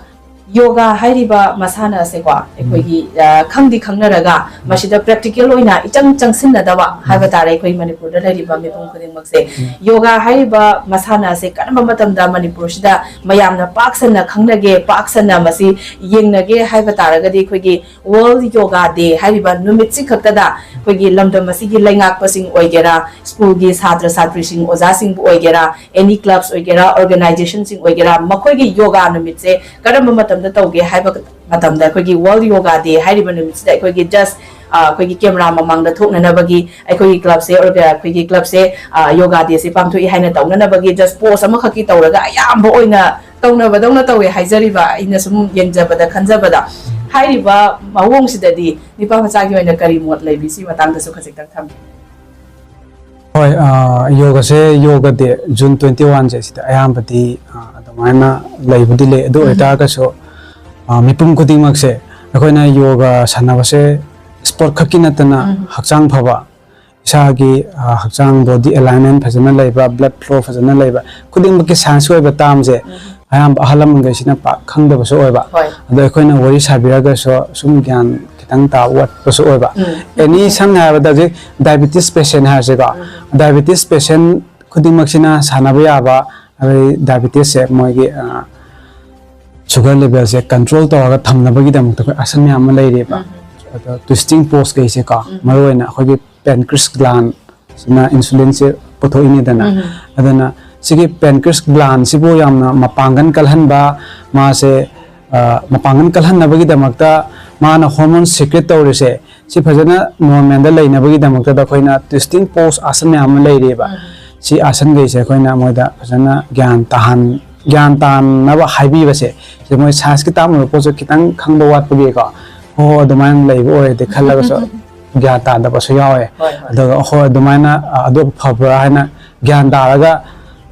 ꯌꯣꯒꯥ ꯍꯥꯏꯔꯤꯕ ꯃꯁꯥꯟꯅ ꯑꯁꯦꯀꯣ, ꯎꯝ꯫ ꯑꯩꯈꯣꯏꯒꯤ, ꯑ, ꯈꯪꯗꯤ ꯈꯪꯅꯔꯒ ꯎꯝ꯫ ꯃꯁꯤꯗ ꯄ꯭ꯔꯦꯛꯇꯤꯀꯦꯜ ꯑꯣꯏꯅ ꯏꯆꯪ ꯆꯪꯁꯤꯟꯅꯗꯕ ꯎꯝ꯫ ꯍꯥꯏꯕ ꯇꯥꯔꯦ, ꯑꯩꯈꯣꯏ ꯃꯅꯤꯄꯨꯔꯗ ꯂꯩꯔꯤꯕ ꯃꯤꯄꯨꯝ ꯈꯨꯗꯤꯡꯃꯛꯁꯦ꯫ ꯎꯝ꯫ ꯌꯣꯒꯥ ꯍꯥꯏꯔꯤꯕ ꯃꯁꯥꯟꯅ ꯑꯁꯦ ꯀꯔꯝꯕ ꯃꯇꯝꯗ ꯃꯅꯤꯄꯨꯔꯁꯤꯗ ꯃꯌꯥꯝꯅ ꯄꯥꯛ ꯁꯟꯅ ꯈꯪꯅꯒꯦ, ꯄꯥꯛ ꯁꯟꯅ ꯃꯁꯤ ꯌꯦꯡꯅꯒꯦ ꯍꯥꯏꯕ ꯇꯥꯔꯒꯗꯤ, ꯑꯩꯈꯣꯏꯒꯤ World Yoga Day ꯍꯥꯏꯔꯤꯕ ꯅꯨꯃꯤꯠꯁꯤ ꯈꯛꯇꯗ ꯑꯩꯈꯣꯏꯒꯤ ꯂꯝꯗꯝ ꯑꯁꯤꯒꯤ ꯂꯩꯉꯥꯛꯄꯁꯤꯡ ꯑꯣꯏꯒꯦꯔꯥ, ꯁ꯭ꯀꯨꯜꯒꯤ ꯁꯥꯇ꯭ꯔ ꯁꯥꯇ꯭ꯔꯤꯁꯤꯡ, ꯑꯣꯖꯥꯁꯤꯡꯕꯨ ꯑꯣꯏꯒꯦꯔꯥ, ꯑꯦꯅꯤ ꯀ꯭ꯂꯕꯁ ꯑꯣꯏꯒꯦꯔꯥ, ꯑꯣꯔꯒꯅꯥꯏꯖꯦꯁꯟꯁꯤꯡ ꯑꯣꯏꯒꯦꯔꯥ, ꯃꯈꯣꯏꯒꯤ ꯌꯣꯒꯥ ꯅꯨꯃꯤꯠꯁꯦ ꯀꯔꯝꯕ ꯃꯇꯝꯗ ꯇꯧꯒꯦ ꯍꯥꯏꯕ ꯃꯇꯝꯗ, ꯑꯩꯈꯣꯏꯒꯤ World Yoga Day ꯍꯥꯏꯔꯤꯕ ꯅꯨꯃꯤꯠꯁꯤꯗ ꯑꯩꯈꯣꯏꯒꯤ just, ꯑ, ꯑꯩꯈꯣꯏꯒꯤ ꯀꯦꯃꯦꯔꯥ ꯃꯃꯥꯡꯗ ꯊꯣꯛꯅꯅꯕꯒꯤ ꯑꯩꯈꯣꯏꯒꯤ ꯀ꯭ꯂꯕꯁꯦ, ꯑꯣꯔꯒ-, ꯑꯩꯈꯣꯏꯒꯤ ꯀ꯭ꯂꯕꯁꯦ, ꯑ, ꯌꯣꯒꯥ ꯗꯦꯁꯦ ꯄꯥꯡꯊꯣꯛꯏ ꯍꯥꯏꯅ ꯇꯧꯅꯅꯕꯒꯤ just ꯄꯣꯁ ꯑꯃꯈꯛꯀꯤ ꯇꯧꯔꯒ ꯑꯌꯥꯝꯕ ꯑꯣꯏꯅ ꯇꯧꯅꯕꯗꯧꯅ ꯇꯧꯋꯦ ꯍꯥꯏꯖꯔꯤꯕ, ꯑꯩꯅ ꯁꯨꯝ ꯌꯦꯡꯖꯕꯗ, ꯈꯟꯖꯕꯗ꯫ ꯍꯥꯏꯔꯤꯕ ꯃꯑꯣꯡꯁꯤꯗꯗꯤ ꯅꯤꯄꯥ ꯃꯆꯥꯒꯤ ꯑꯣꯏꯅ ꯀꯔꯤ ꯃꯣꯠ ꯂꯩꯕꯤ? ꯁꯤ ꯃꯇꯥꯡꯗꯁꯨ ꯈꯖꯤꯛꯇꯪ ꯊꯝꯕꯤꯌꯨ꯫ ꯍꯣꯏ, ꯑ, ꯌꯣꯒꯁꯦ, ꯌꯣꯒ ꯗꯦ ꯖꯨꯟ ꯇ꯭ꯋꯦꯟꯇꯤ ꯋꯥꯟꯁꯦ ꯁꯤꯗ ꯑꯌꯥꯝꯕꯗꯤ, ꯑ, ꯑꯗꯨꯃꯥꯏꯅ ꯂꯩꯕꯨꯗꯤ ꯂꯩ꯫ ꯑꯗꯨ ꯎꯝ꯫ ꯑꯣꯏꯇꯥꯔꯒꯁꯨ, ꯑ, ꯃꯤꯄꯨꯝ ꯈꯨꯗꯤꯡꯃꯛꯁꯦ ꯑꯩꯈꯣꯏꯅ ꯌꯣꯒ ꯁꯥꯟꯅꯕꯁꯦ ꯁ꯭ꯄꯣꯔꯠ ꯈꯛꯀꯤ ꯅꯠꯇꯅ ꯎꯝ꯫ ꯍꯛꯆꯥꯡ ꯐꯕ, ꯏꯁꯥꯒꯤ, ꯑ, ꯍꯛꯆꯥꯡ body alignment ꯐꯖꯅ ꯂꯩꯕ, blood flow ꯐꯖꯅ ꯂꯩꯕ, ꯈꯨꯗꯤꯡꯃꯛꯀꯤ science ꯑꯣꯏꯕ termꯁꯦ ꯎꯝ꯫ ꯑꯌꯥꯝꯕ ꯑꯍꯜ ꯂꯃꯟꯈꯩꯁꯤꯅ ꯄꯥꯛ ꯈꯪꯗꯕꯁꯨ ꯑꯣꯏꯕ꯫ ꯍꯣꯏ꯫ ꯑꯗꯣ ꯑꯩꯈꯣꯏꯅ ꯋꯥꯔꯤ ꯁꯥꯕꯤꯔꯒꯁꯨ ꯁꯨꯝ ꯒ꯭ꯌꯥꯟ ꯈꯤꯇꯪ ꯇꯥꯕ ꯋꯥꯠꯄꯁꯨ ꯑꯣꯏꯕ꯫ ꯎꯝ꯫ Any ꯁꯝꯅ ꯍꯥꯏꯔꯕꯗ ꯍꯧꯖꯤꯛ diabetes patient ꯍꯥꯏꯔꯁꯦꯀꯣ꯫ ꯎꯝ꯫ Diabetes patient ꯈꯨꯗꯤꯡꯃꯛꯁꯤꯅ ꯁꯥꯟꯅꯕ ꯌꯥꯕ, ꯑꯗꯩ diabetesꯁꯦ ꯃꯣꯏꯒꯤ, ꯑ, sugar levelꯁꯦ control ꯇꯧꯔꯒ ꯊꯝꯅꯕꯒꯤꯗꯃꯛꯇ ꯑꯩꯈꯣꯏ ꯑꯁꯟ ꯃꯌꯥꯝ ꯑꯃ ꯂꯩꯔꯤꯕ꯫ ꯎꯝ꯫ ꯑꯗꯣ twisting poseꯀꯩꯁꯦꯀꯣ, ꯎꯝ꯫ ꯃꯔꯨꯑꯣꯏꯅ ꯑꯩꯈꯣꯏꯒꯤ pancreas gland ꯁꯤꯅ insulinꯁꯦ ꯄꯨꯊꯣꯛꯏꯅꯤꯗꯅ꯫ ꯎꯝ꯫ ꯑꯗꯨꯅ ꯁꯤꯒꯤ pancreas glandꯁꯤꯕꯨ ꯌꯥꯝꯅ ꯃꯄꯥꯡꯒꯜ ꯀꯜꯍꯟꯕ, ꯃꯥꯁꯦ, ꯑ, ꯃꯄꯥꯡꯒꯜ ꯀꯜꯍꯟꯅꯕꯒꯤꯗꯃꯛꯇ ꯃꯥꯅ hormone secrete ꯇꯧꯔꯤꯁꯦ, ꯁꯤ ꯐꯖꯅ normalꯗ ꯂꯩꯅꯕꯒꯤꯗꯃꯛꯇꯗ ꯑꯩꯈꯣꯏꯅ twisting pose ꯑꯁꯟ ꯃꯌꯥꯝ ꯑꯃ ꯂꯩꯔꯤꯕ꯫ ꯎꯝ꯫ ꯁꯤ ꯑꯁꯟꯈꯩꯁꯦ ꯑꯩꯈꯣꯏꯅ ꯃꯣꯏꯗ ꯐꯖꯅ ꯒ꯭ꯌꯥꯟ ꯇꯥꯍꯟ-, ꯒ꯭ꯌꯥꯟ ꯇꯥꯅꯕ ꯍꯥꯏꯕꯤꯕꯁꯦ, ꯁꯤ ꯃꯣꯏ scienceꯀꯤ term ꯑꯣꯏꯕ ꯄꯣꯠꯁꯨ ꯈꯤꯇꯪ ꯈꯪꯕ ꯋꯥꯠꯄꯒꯤꯀꯣ, "ꯑꯣ, ꯑꯗꯨꯃꯥꯏꯅ ꯂꯩꯕ ꯑꯣꯏꯔꯗꯤ" ꯈꯜꯂꯒꯁꯨ ꯒ꯭ꯌꯥꯟ ꯇꯥꯗꯕꯁꯨ ꯌꯥꯎꯋꯦ꯫ ꯍꯣꯏ, ꯍꯣꯏ꯫ ꯑꯗꯨꯒ, "ꯍꯣꯏ, ꯑꯗꯨꯃꯥꯏꯅ, ꯑ, ꯑꯗꯨ ꯐꯕ꯭ꯔꯥ?" ꯍꯥꯏꯅ ꯒ꯭ꯌꯥꯟ ꯇꯥꯔꯒ,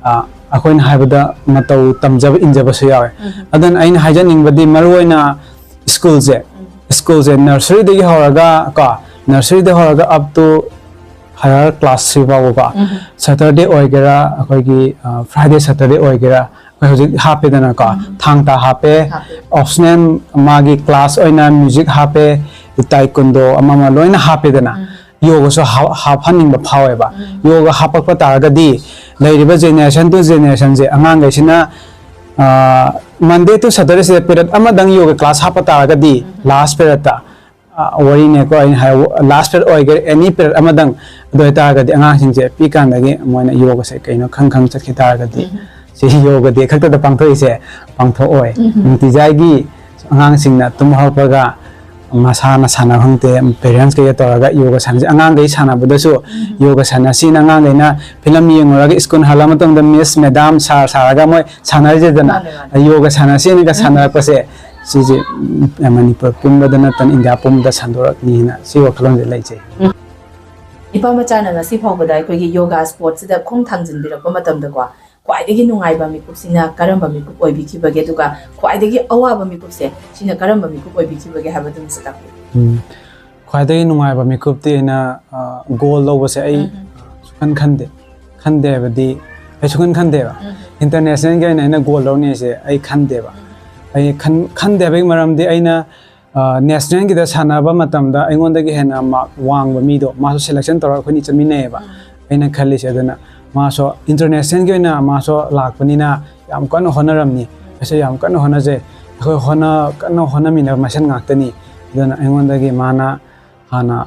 ꯑ, ꯑꯩꯈꯣꯏꯅ ꯍꯥꯏꯕꯗ ꯃꯇꯧ ꯇꯝꯖꯕ, ꯏꯟꯖꯕꯁꯨ ꯌꯥꯎꯋꯦ꯫ ꯎꯝ꯫ ꯑꯗꯨꯅ ꯑꯩꯅ ꯍꯥꯏꯖꯅꯤꯡꯕꯗꯤ ꯃꯔꯨꯑꯣꯏꯅ ꯁ꯭ꯀꯨꯜꯁꯦ, ꯎꯝ꯫ ꯁ꯭ꯀꯨꯜꯁꯦ nurseryꯗꯒꯤ ꯍꯧꯔꯒ ꯀꯣ, nurseryꯗꯒꯤ ꯍꯧꯔꯒ up to higher class three ꯐꯥꯎꯕꯀꯣ, um. Saturday ꯑꯣꯏꯒꯦꯔꯥ, ꯑꯩꯈꯣꯏꯒꯤ, ꯑ, Friday, Saturday ꯑꯣꯏꯒꯦꯔꯥ, ꯑꯩꯈꯣꯏ ꯍꯧꯖꯤꯛ ꯍꯥꯞꯄꯦꯗꯅꯀꯣ, ꯎꯝ꯫ ꯊꯥꯡ ꯇꯥ ꯍꯥꯞꯄꯦ, ꯍꯥꯞꯄꯦ꯫ Optional ꯃꯥꯒꯤ class ꯑꯣꯏꯅ music ꯍꯥꯞꯄꯦ, taekwondo ꯑꯃ ꯑꯃ ꯂꯣꯏꯅ ꯍꯥꯞꯄꯦꯗꯅ꯫ ꯎꯝ꯫ ꯌꯣꯒꯁꯨ ꯍꯥ-, ꯍꯥꯞꯍꯟꯅꯤꯡꯕ ꯐꯥꯎꯋꯦꯕ꯫ ꯎꯝ꯫ ꯌꯣꯒ ꯍꯥꯞꯄꯛꯄ ꯇꯥꯔꯒꯗꯤ ꯂꯩꯔꯤꯕ generation to generationꯁꯦ ꯑꯉꯥꯡꯈꯩꯁꯤꯅ, ꯑ, Monday to Saturdayꯁꯤꯗ period ꯑꯃꯗꯪ yoga class ꯍꯥꯞꯄ ꯇꯥꯔꯒꯗꯤ ꯎꯝ꯫ Last periodꯇ, ꯑ, ꯋꯥꯔꯤꯅꯦꯀꯣ ꯑꯩꯅ ꯍꯥꯏ, last period ꯑꯣꯏꯒꯦꯔꯥ, any period ꯑꯃꯗꯪ, ꯑꯗꯨ ꯑꯣꯏꯇꯥꯔꯒꯗꯤ ꯑꯉꯥꯡꯁꯤꯡꯁꯦ ꯄꯤꯛꯀꯥꯟꯗꯒꯤ ꯃꯣꯏꯅ ꯌꯣꯒꯁꯦ ꯀꯩꯅꯣ ꯈꯪ ꯈꯪ ꯆꯠꯈꯤ ꯇꯥꯔꯒꯗꯤ, ꯎꯝ꯫ ꯁꯤ ꯌꯣꯒ day ꯈꯛꯇꯗ ꯄꯥꯡꯊꯣꯛꯏꯁꯦ ꯄꯥꯡꯊꯣꯛꯑꯣꯏ꯫ ꯎꯝ꯫ ꯅꯨꯡꯇꯤꯖꯥꯏꯒꯤ ꯑꯉꯥꯡꯁꯤꯡꯅ ꯇꯨꯝ ꯍꯧꯔꯛꯄꯒ ꯃꯁꯥꯅ ꯁꯥꯟꯅꯕ ꯈꯪꯗꯦ, parents ꯀꯩꯒ ꯇꯧꯔꯒ ꯌꯣꯒ ꯁꯥꯟꯅꯁꯤ꯫ ꯑꯉꯥꯡꯈꯩ ꯁꯥꯟꯅꯕꯗꯁꯨ ꯎꯝ꯫ ꯌꯣꯒ ꯁꯥꯟꯅꯁꯤꯅ ꯑꯉꯥꯡꯈꯩꯅ film ꯌꯦꯡꯉꯨꯔꯒ school ꯍꯜꯂꯛꯑ ꯃꯇꯨꯡꯗ miss, madam, sir ꯁꯥꯔꯒ ꯃꯣꯏ ꯁꯥꯟꯅꯔꯤꯁꯤꯗꯅ꯫ ꯃꯥꯅꯦ, ꯃꯥꯅꯦ꯫ ꯌꯣꯒ ꯁꯥꯟꯅꯁꯤꯅꯒ ꯎꯝ꯫ ꯁꯥꯟꯅꯔꯛꯄꯁꯦ, ꯁꯤꯁꯦ, ꯎꯝ, ꯃꯅꯤꯄꯨꯔ ꯄꯨꯝꯕꯗ ꯅꯠꯇꯅ ꯏꯟꯗꯤꯌꯥ ꯄꯨꯝꯕꯗ ꯁꯟꯗꯣꯔꯛꯅꯤꯅ ꯁꯤ ꯋꯥꯈꯜꯂꯣꯟꯁꯦ ꯂꯩꯖꯩ꯫ ꯎꯝ꯫ ꯅꯤꯄꯥ ꯃꯆꯥꯅ ꯉꯁꯤ ꯐꯥꯎꯕꯗ ꯑꯩꯈꯣꯏꯒꯤ ꯌꯣꯒꯥ ꯁ꯭ꯄꯣꯔꯠꯁꯤꯗ ꯈꯣꯡ ꯊꯥꯡꯖꯤꯟꯕꯤꯔꯛꯄ ꯃꯇꯝꯗꯀꯣ, ꯈ꯭ꯋꯥꯏꯗꯒꯤ ꯅꯨꯡꯉꯥꯏꯕ ꯃꯤꯀꯨꯞꯁꯤꯅ ꯀꯔꯝꯕ ꯃꯤꯀꯨꯞ ꯑꯣꯏꯕꯤꯈꯤꯕꯒꯦ? ꯑꯗꯨꯒ ꯈ꯭ꯋꯥꯏꯗꯒꯤ ꯑꯋꯥꯕ ꯃꯤꯀꯨꯞꯁꯦ, ꯁꯤꯅ ꯀꯔꯝꯕ ꯃꯤꯀꯨꯞ ꯑꯣꯏꯕꯤꯈꯤꯕꯒꯦ ꯍꯥꯏꯕꯗꯨꯃꯁꯨ ꯇꯥꯛꯄꯤꯌꯨ꯫ ꯎꯝ꯫ ꯈ꯭ꯋꯥꯏꯗꯒꯤ ꯅꯨꯡꯉꯥꯏꯕ ꯃꯤꯀꯨꯞꯇꯤ ꯑꯩꯅ ꯒꯣꯜ ꯂꯧꯕꯁꯦ ꯑꯩ ꯎꯝ꯫ ꯁꯨꯈꯟ ꯈꯟꯗꯦ꯫ ꯈꯟꯗꯦ ꯍꯥꯏꯕꯗꯤ ꯑꯩ ꯁꯨꯈꯟ ꯈꯟꯗꯦꯕ꯫ ꯎꯝ꯫ ꯏꯟꯇꯔꯅꯦꯁꯅꯦꯜꯒꯤ ꯑꯣꯏꯅ ꯑꯩꯅ ꯒꯣꯜ ꯂꯧꯅꯤꯁꯦ ꯑꯩ ꯈꯟꯗꯦꯕ꯫ ꯑꯩ ꯈꯟ ꯈꯟꯗꯦ ꯍꯥꯏꯕꯒꯤ ꯃꯔꯝꯗꯤ ꯑꯩꯅ ꯅꯦꯁꯅꯦꯜꯒꯤꯗ ꯁꯥꯟꯅꯕ ꯃꯇꯝꯗ ꯑꯩꯉꯣꯟꯗꯒꯤ ꯍꯦꯟꯅ ꯃꯥꯔꯛ ꯋꯥꯡꯕ ꯃꯤꯗꯣ ꯃꯥꯁꯨ ꯁꯦꯂꯦꯛꯁꯟ ꯇꯧꯔꯒ ꯑꯩꯈꯣꯏꯅꯤ ꯆꯠꯃꯤꯟꯅꯩꯌꯦꯕ꯫ ꯑꯩꯅ ꯈꯜꯂꯤꯁꯦ ꯑꯗꯨꯅ ꯃꯥꯁꯨ ꯏꯟꯇꯔꯅꯦꯁꯅꯦꯜꯒꯤ ꯑꯣꯏꯅ ꯃꯥꯁꯨ ꯂꯥꯛꯄꯅꯤꯅ ꯌꯥꯝ ꯀꯟꯅ ꯍꯣꯠꯅꯔꯝꯅꯤ꯫ ꯑꯩꯁꯨ ꯌꯥꯝ ꯀꯟꯅ ꯍꯣꯠꯅꯖꯩ꯫ ꯑꯩꯈꯣꯏ ꯍꯣꯠꯅ ꯀꯟꯅ ꯍꯣꯠꯅꯃꯤꯟꯅꯕ ꯃꯁꯦꯟ ꯉꯥꯛꯇꯅꯤ꯫ ꯑꯗꯨꯅ ꯑꯩꯉꯣꯟꯗꯒꯤ ꯃꯥꯅ ꯍꯥꯟꯅ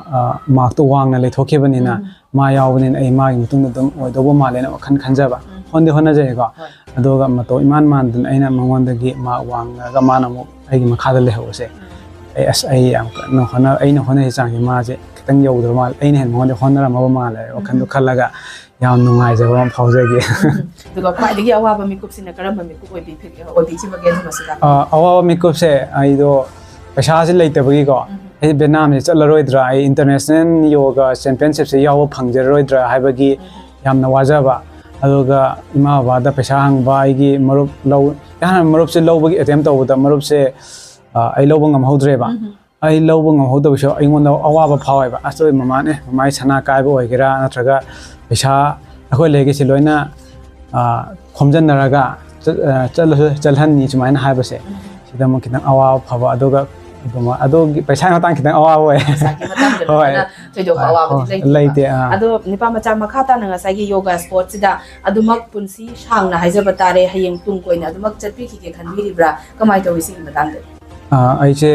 ꯃꯥꯔꯛꯇꯣ ꯋꯥꯡꯅ ꯂꯩꯊꯣꯛꯈꯤꯕꯅꯤꯅ ꯃꯥ ꯌꯥꯎꯕꯅꯤꯅ ꯑꯩ ꯃꯥꯒꯤ ꯃꯇꯨꯡꯗ ꯑꯗꯨꯝ ꯑꯣꯏꯗꯧꯕ ꯃꯥꯜꯂꯦꯅ ꯋꯥꯈꯜ ꯈꯟꯖꯕ꯫ ꯍꯣꯠꯅꯗꯤ ꯍꯣꯠꯅꯖꯩꯀꯣ꯫ ꯑꯗꯨꯒ ꯃꯇꯧ ꯏꯃꯥꯟ ꯃꯥꯟꯗꯅ ꯑꯩꯅ ꯃꯉꯣꯟꯗꯒꯤ ꯃꯥꯔꯛ ꯋꯥꯡꯉꯒ ꯃꯥꯅ ꯑꯃꯨꯛ ꯑꯩꯒꯤ ꯃꯈꯥꯗ ꯂꯩꯍꯧꯕꯁꯦ ꯑꯩ ꯑꯁ ꯑꯩ ꯌꯥꯝ ꯀꯟꯅ ꯍꯣꯠꯅ ꯑꯩꯅ ꯍꯣꯠꯅꯔꯤ ꯆꯥꯡꯁꯦ ꯃꯥꯁꯦ ꯈꯤꯇꯪ ꯌꯧꯗ꯭ꯔ ꯃꯥꯜꯂꯦ꯫ ꯑꯩꯅ ꯍꯦꯟꯅ ꯃꯉꯣꯟꯗ ꯍꯣꯠꯅꯔꯝꯃꯕ ꯃꯥꯜꯂꯦ ꯋꯥꯈꯜꯗꯣ ꯈꯜꯂꯒ ꯌꯥꯝ ꯅꯨꯡꯉꯥꯏꯖꯕ ꯑꯃ ꯐꯥꯎꯖꯈꯤ꯫ ꯑꯗꯨꯒ ꯈ꯭ꯋꯥꯏꯗꯒꯤ ꯑꯋꯥꯕ ꯃꯤꯀꯨꯞꯁꯤꯅ ꯀꯔꯝꯕ ꯃꯤꯀꯨꯞ ꯑꯣꯏꯕꯤꯈꯤꯕꯒꯦ ꯑꯗꯨꯃꯁꯨ ꯇꯥꯛꯄꯤꯌꯨ꯫ ꯑ, ꯑꯋꯥꯕ ꯃꯤꯀꯨꯞꯁꯦ ꯑꯩꯗꯣ ꯄꯩꯁꯥꯁꯦ ꯂꯩꯇꯕꯒꯤꯀꯣ ꯑꯩ ꯚꯦꯠꯅꯥꯝꯁꯦ ꯆꯠꯂꯔꯣꯏꯗ꯭ꯔꯥ, ꯑꯩ ꯏꯟꯇꯔꯅꯦꯁꯅꯦꯜ ꯌꯣꯒ ꯆꯦꯝꯄꯤꯌꯟꯁꯤꯞꯁꯦ ꯌꯥꯎꯕ ꯐꯪꯖꯔꯔꯣꯏꯗ꯭ꯔꯥ ꯍꯥꯏꯕꯒꯤ ꯌꯥꯝꯅ ꯋꯥꯖꯕ꯫ ꯑꯗꯨꯒ ꯏꯃꯥ ꯕꯕꯥꯗ ꯄꯩꯁꯥ ꯍꯪꯕ, ꯑꯩꯒꯤ ꯃꯔꯨꯞ ꯂꯧ ꯑꯩꯍꯥꯟꯅ ꯃꯔꯨꯞꯁꯦ ꯂꯧꯕꯒꯤ ꯑꯦꯇꯦꯝ ꯇꯧꯕꯗ ꯃꯔꯨꯞꯁꯦ ꯑ, ꯑꯩ ꯂꯧꯕ ꯉꯝꯍꯧꯗ꯭ꯔꯦꯕ꯫ ꯑꯩ ꯂꯧꯕ ꯉꯝꯍꯧꯗꯕꯁꯨ ꯑꯩꯉꯣꯟꯗ ꯑꯋꯥꯕ ꯐꯥꯎꯋꯦꯕ꯫ ꯑꯁ ꯃꯃꯥꯅꯦ ꯃꯃꯥꯏ ꯁꯅꯥ ꯀꯥꯏꯕ ꯑꯣꯏꯒꯦꯔꯥ ꯅꯠꯇ꯭ꯔꯒ ꯄꯩꯁꯥ ꯑꯩꯈꯣꯏ ꯂꯩꯒꯩꯁꯦ ꯂꯣꯏꯅ ꯑ, ꯈꯣꯝꯖꯤꯟꯅꯔꯒ ꯆꯠ- ꯑ, ꯆꯠꯂꯁꯨ ꯆꯠꯍꯟꯅꯤ ꯁꯨꯃꯥꯏꯅ ꯍꯥꯏꯕꯁꯦ ꯁꯤꯗ ꯑꯃꯨꯛ ꯈꯤꯇꯪ ꯑꯋꯥꯕ ꯐꯕ꯫ ꯑꯗꯨꯒ ꯑꯗꯨꯃ- ꯑꯗꯨꯒꯤ ꯄꯩꯁꯥꯒꯤ ꯃꯇꯥꯡ ꯈꯤꯇꯪ ꯑꯋꯥꯕ ꯑꯣꯏ꯫ ꯄꯩꯁꯥꯒꯤ ꯃꯇꯥꯡꯗ ꯍꯣꯏ꯫ ꯂꯣꯏꯅ ꯊꯣꯏꯗꯣꯛꯄ ꯑ, ꯑꯋꯥꯕꯗꯤ ꯍꯣꯏ, ꯂꯩꯇꯦꯕ꯫ ꯂꯩꯇꯦ, ꯑꯥ꯫ ꯑꯗꯣ ꯅꯤꯄꯥ ꯃꯆꯥ ꯃꯈꯥ ꯇꯥꯅ ꯉꯁꯥꯏꯒꯤ ꯌꯣꯒꯥ ꯁ꯭ꯄꯣꯔꯠꯁꯤꯗ ꯑꯗꯨꯃꯛ ꯄꯨꯟꯁꯤ ꯁꯥꯡꯅ ꯍꯥꯏꯖꯕ ꯇꯥꯔꯦ ꯍꯌꯦꯡ ꯇꯨꯡ ꯀꯣꯏꯅ ꯑꯗꯨꯃꯛ ꯆꯠꯄꯤꯈꯤꯒꯦ ꯈꯟꯕꯤꯔꯤꯕ꯭ꯔꯥ? ꯀꯃꯥꯏꯅ ꯇꯧꯋꯤ ꯁꯤꯒꯤ ꯃꯇꯥꯡꯗ? ꯑ, ꯑꯩꯁꯦ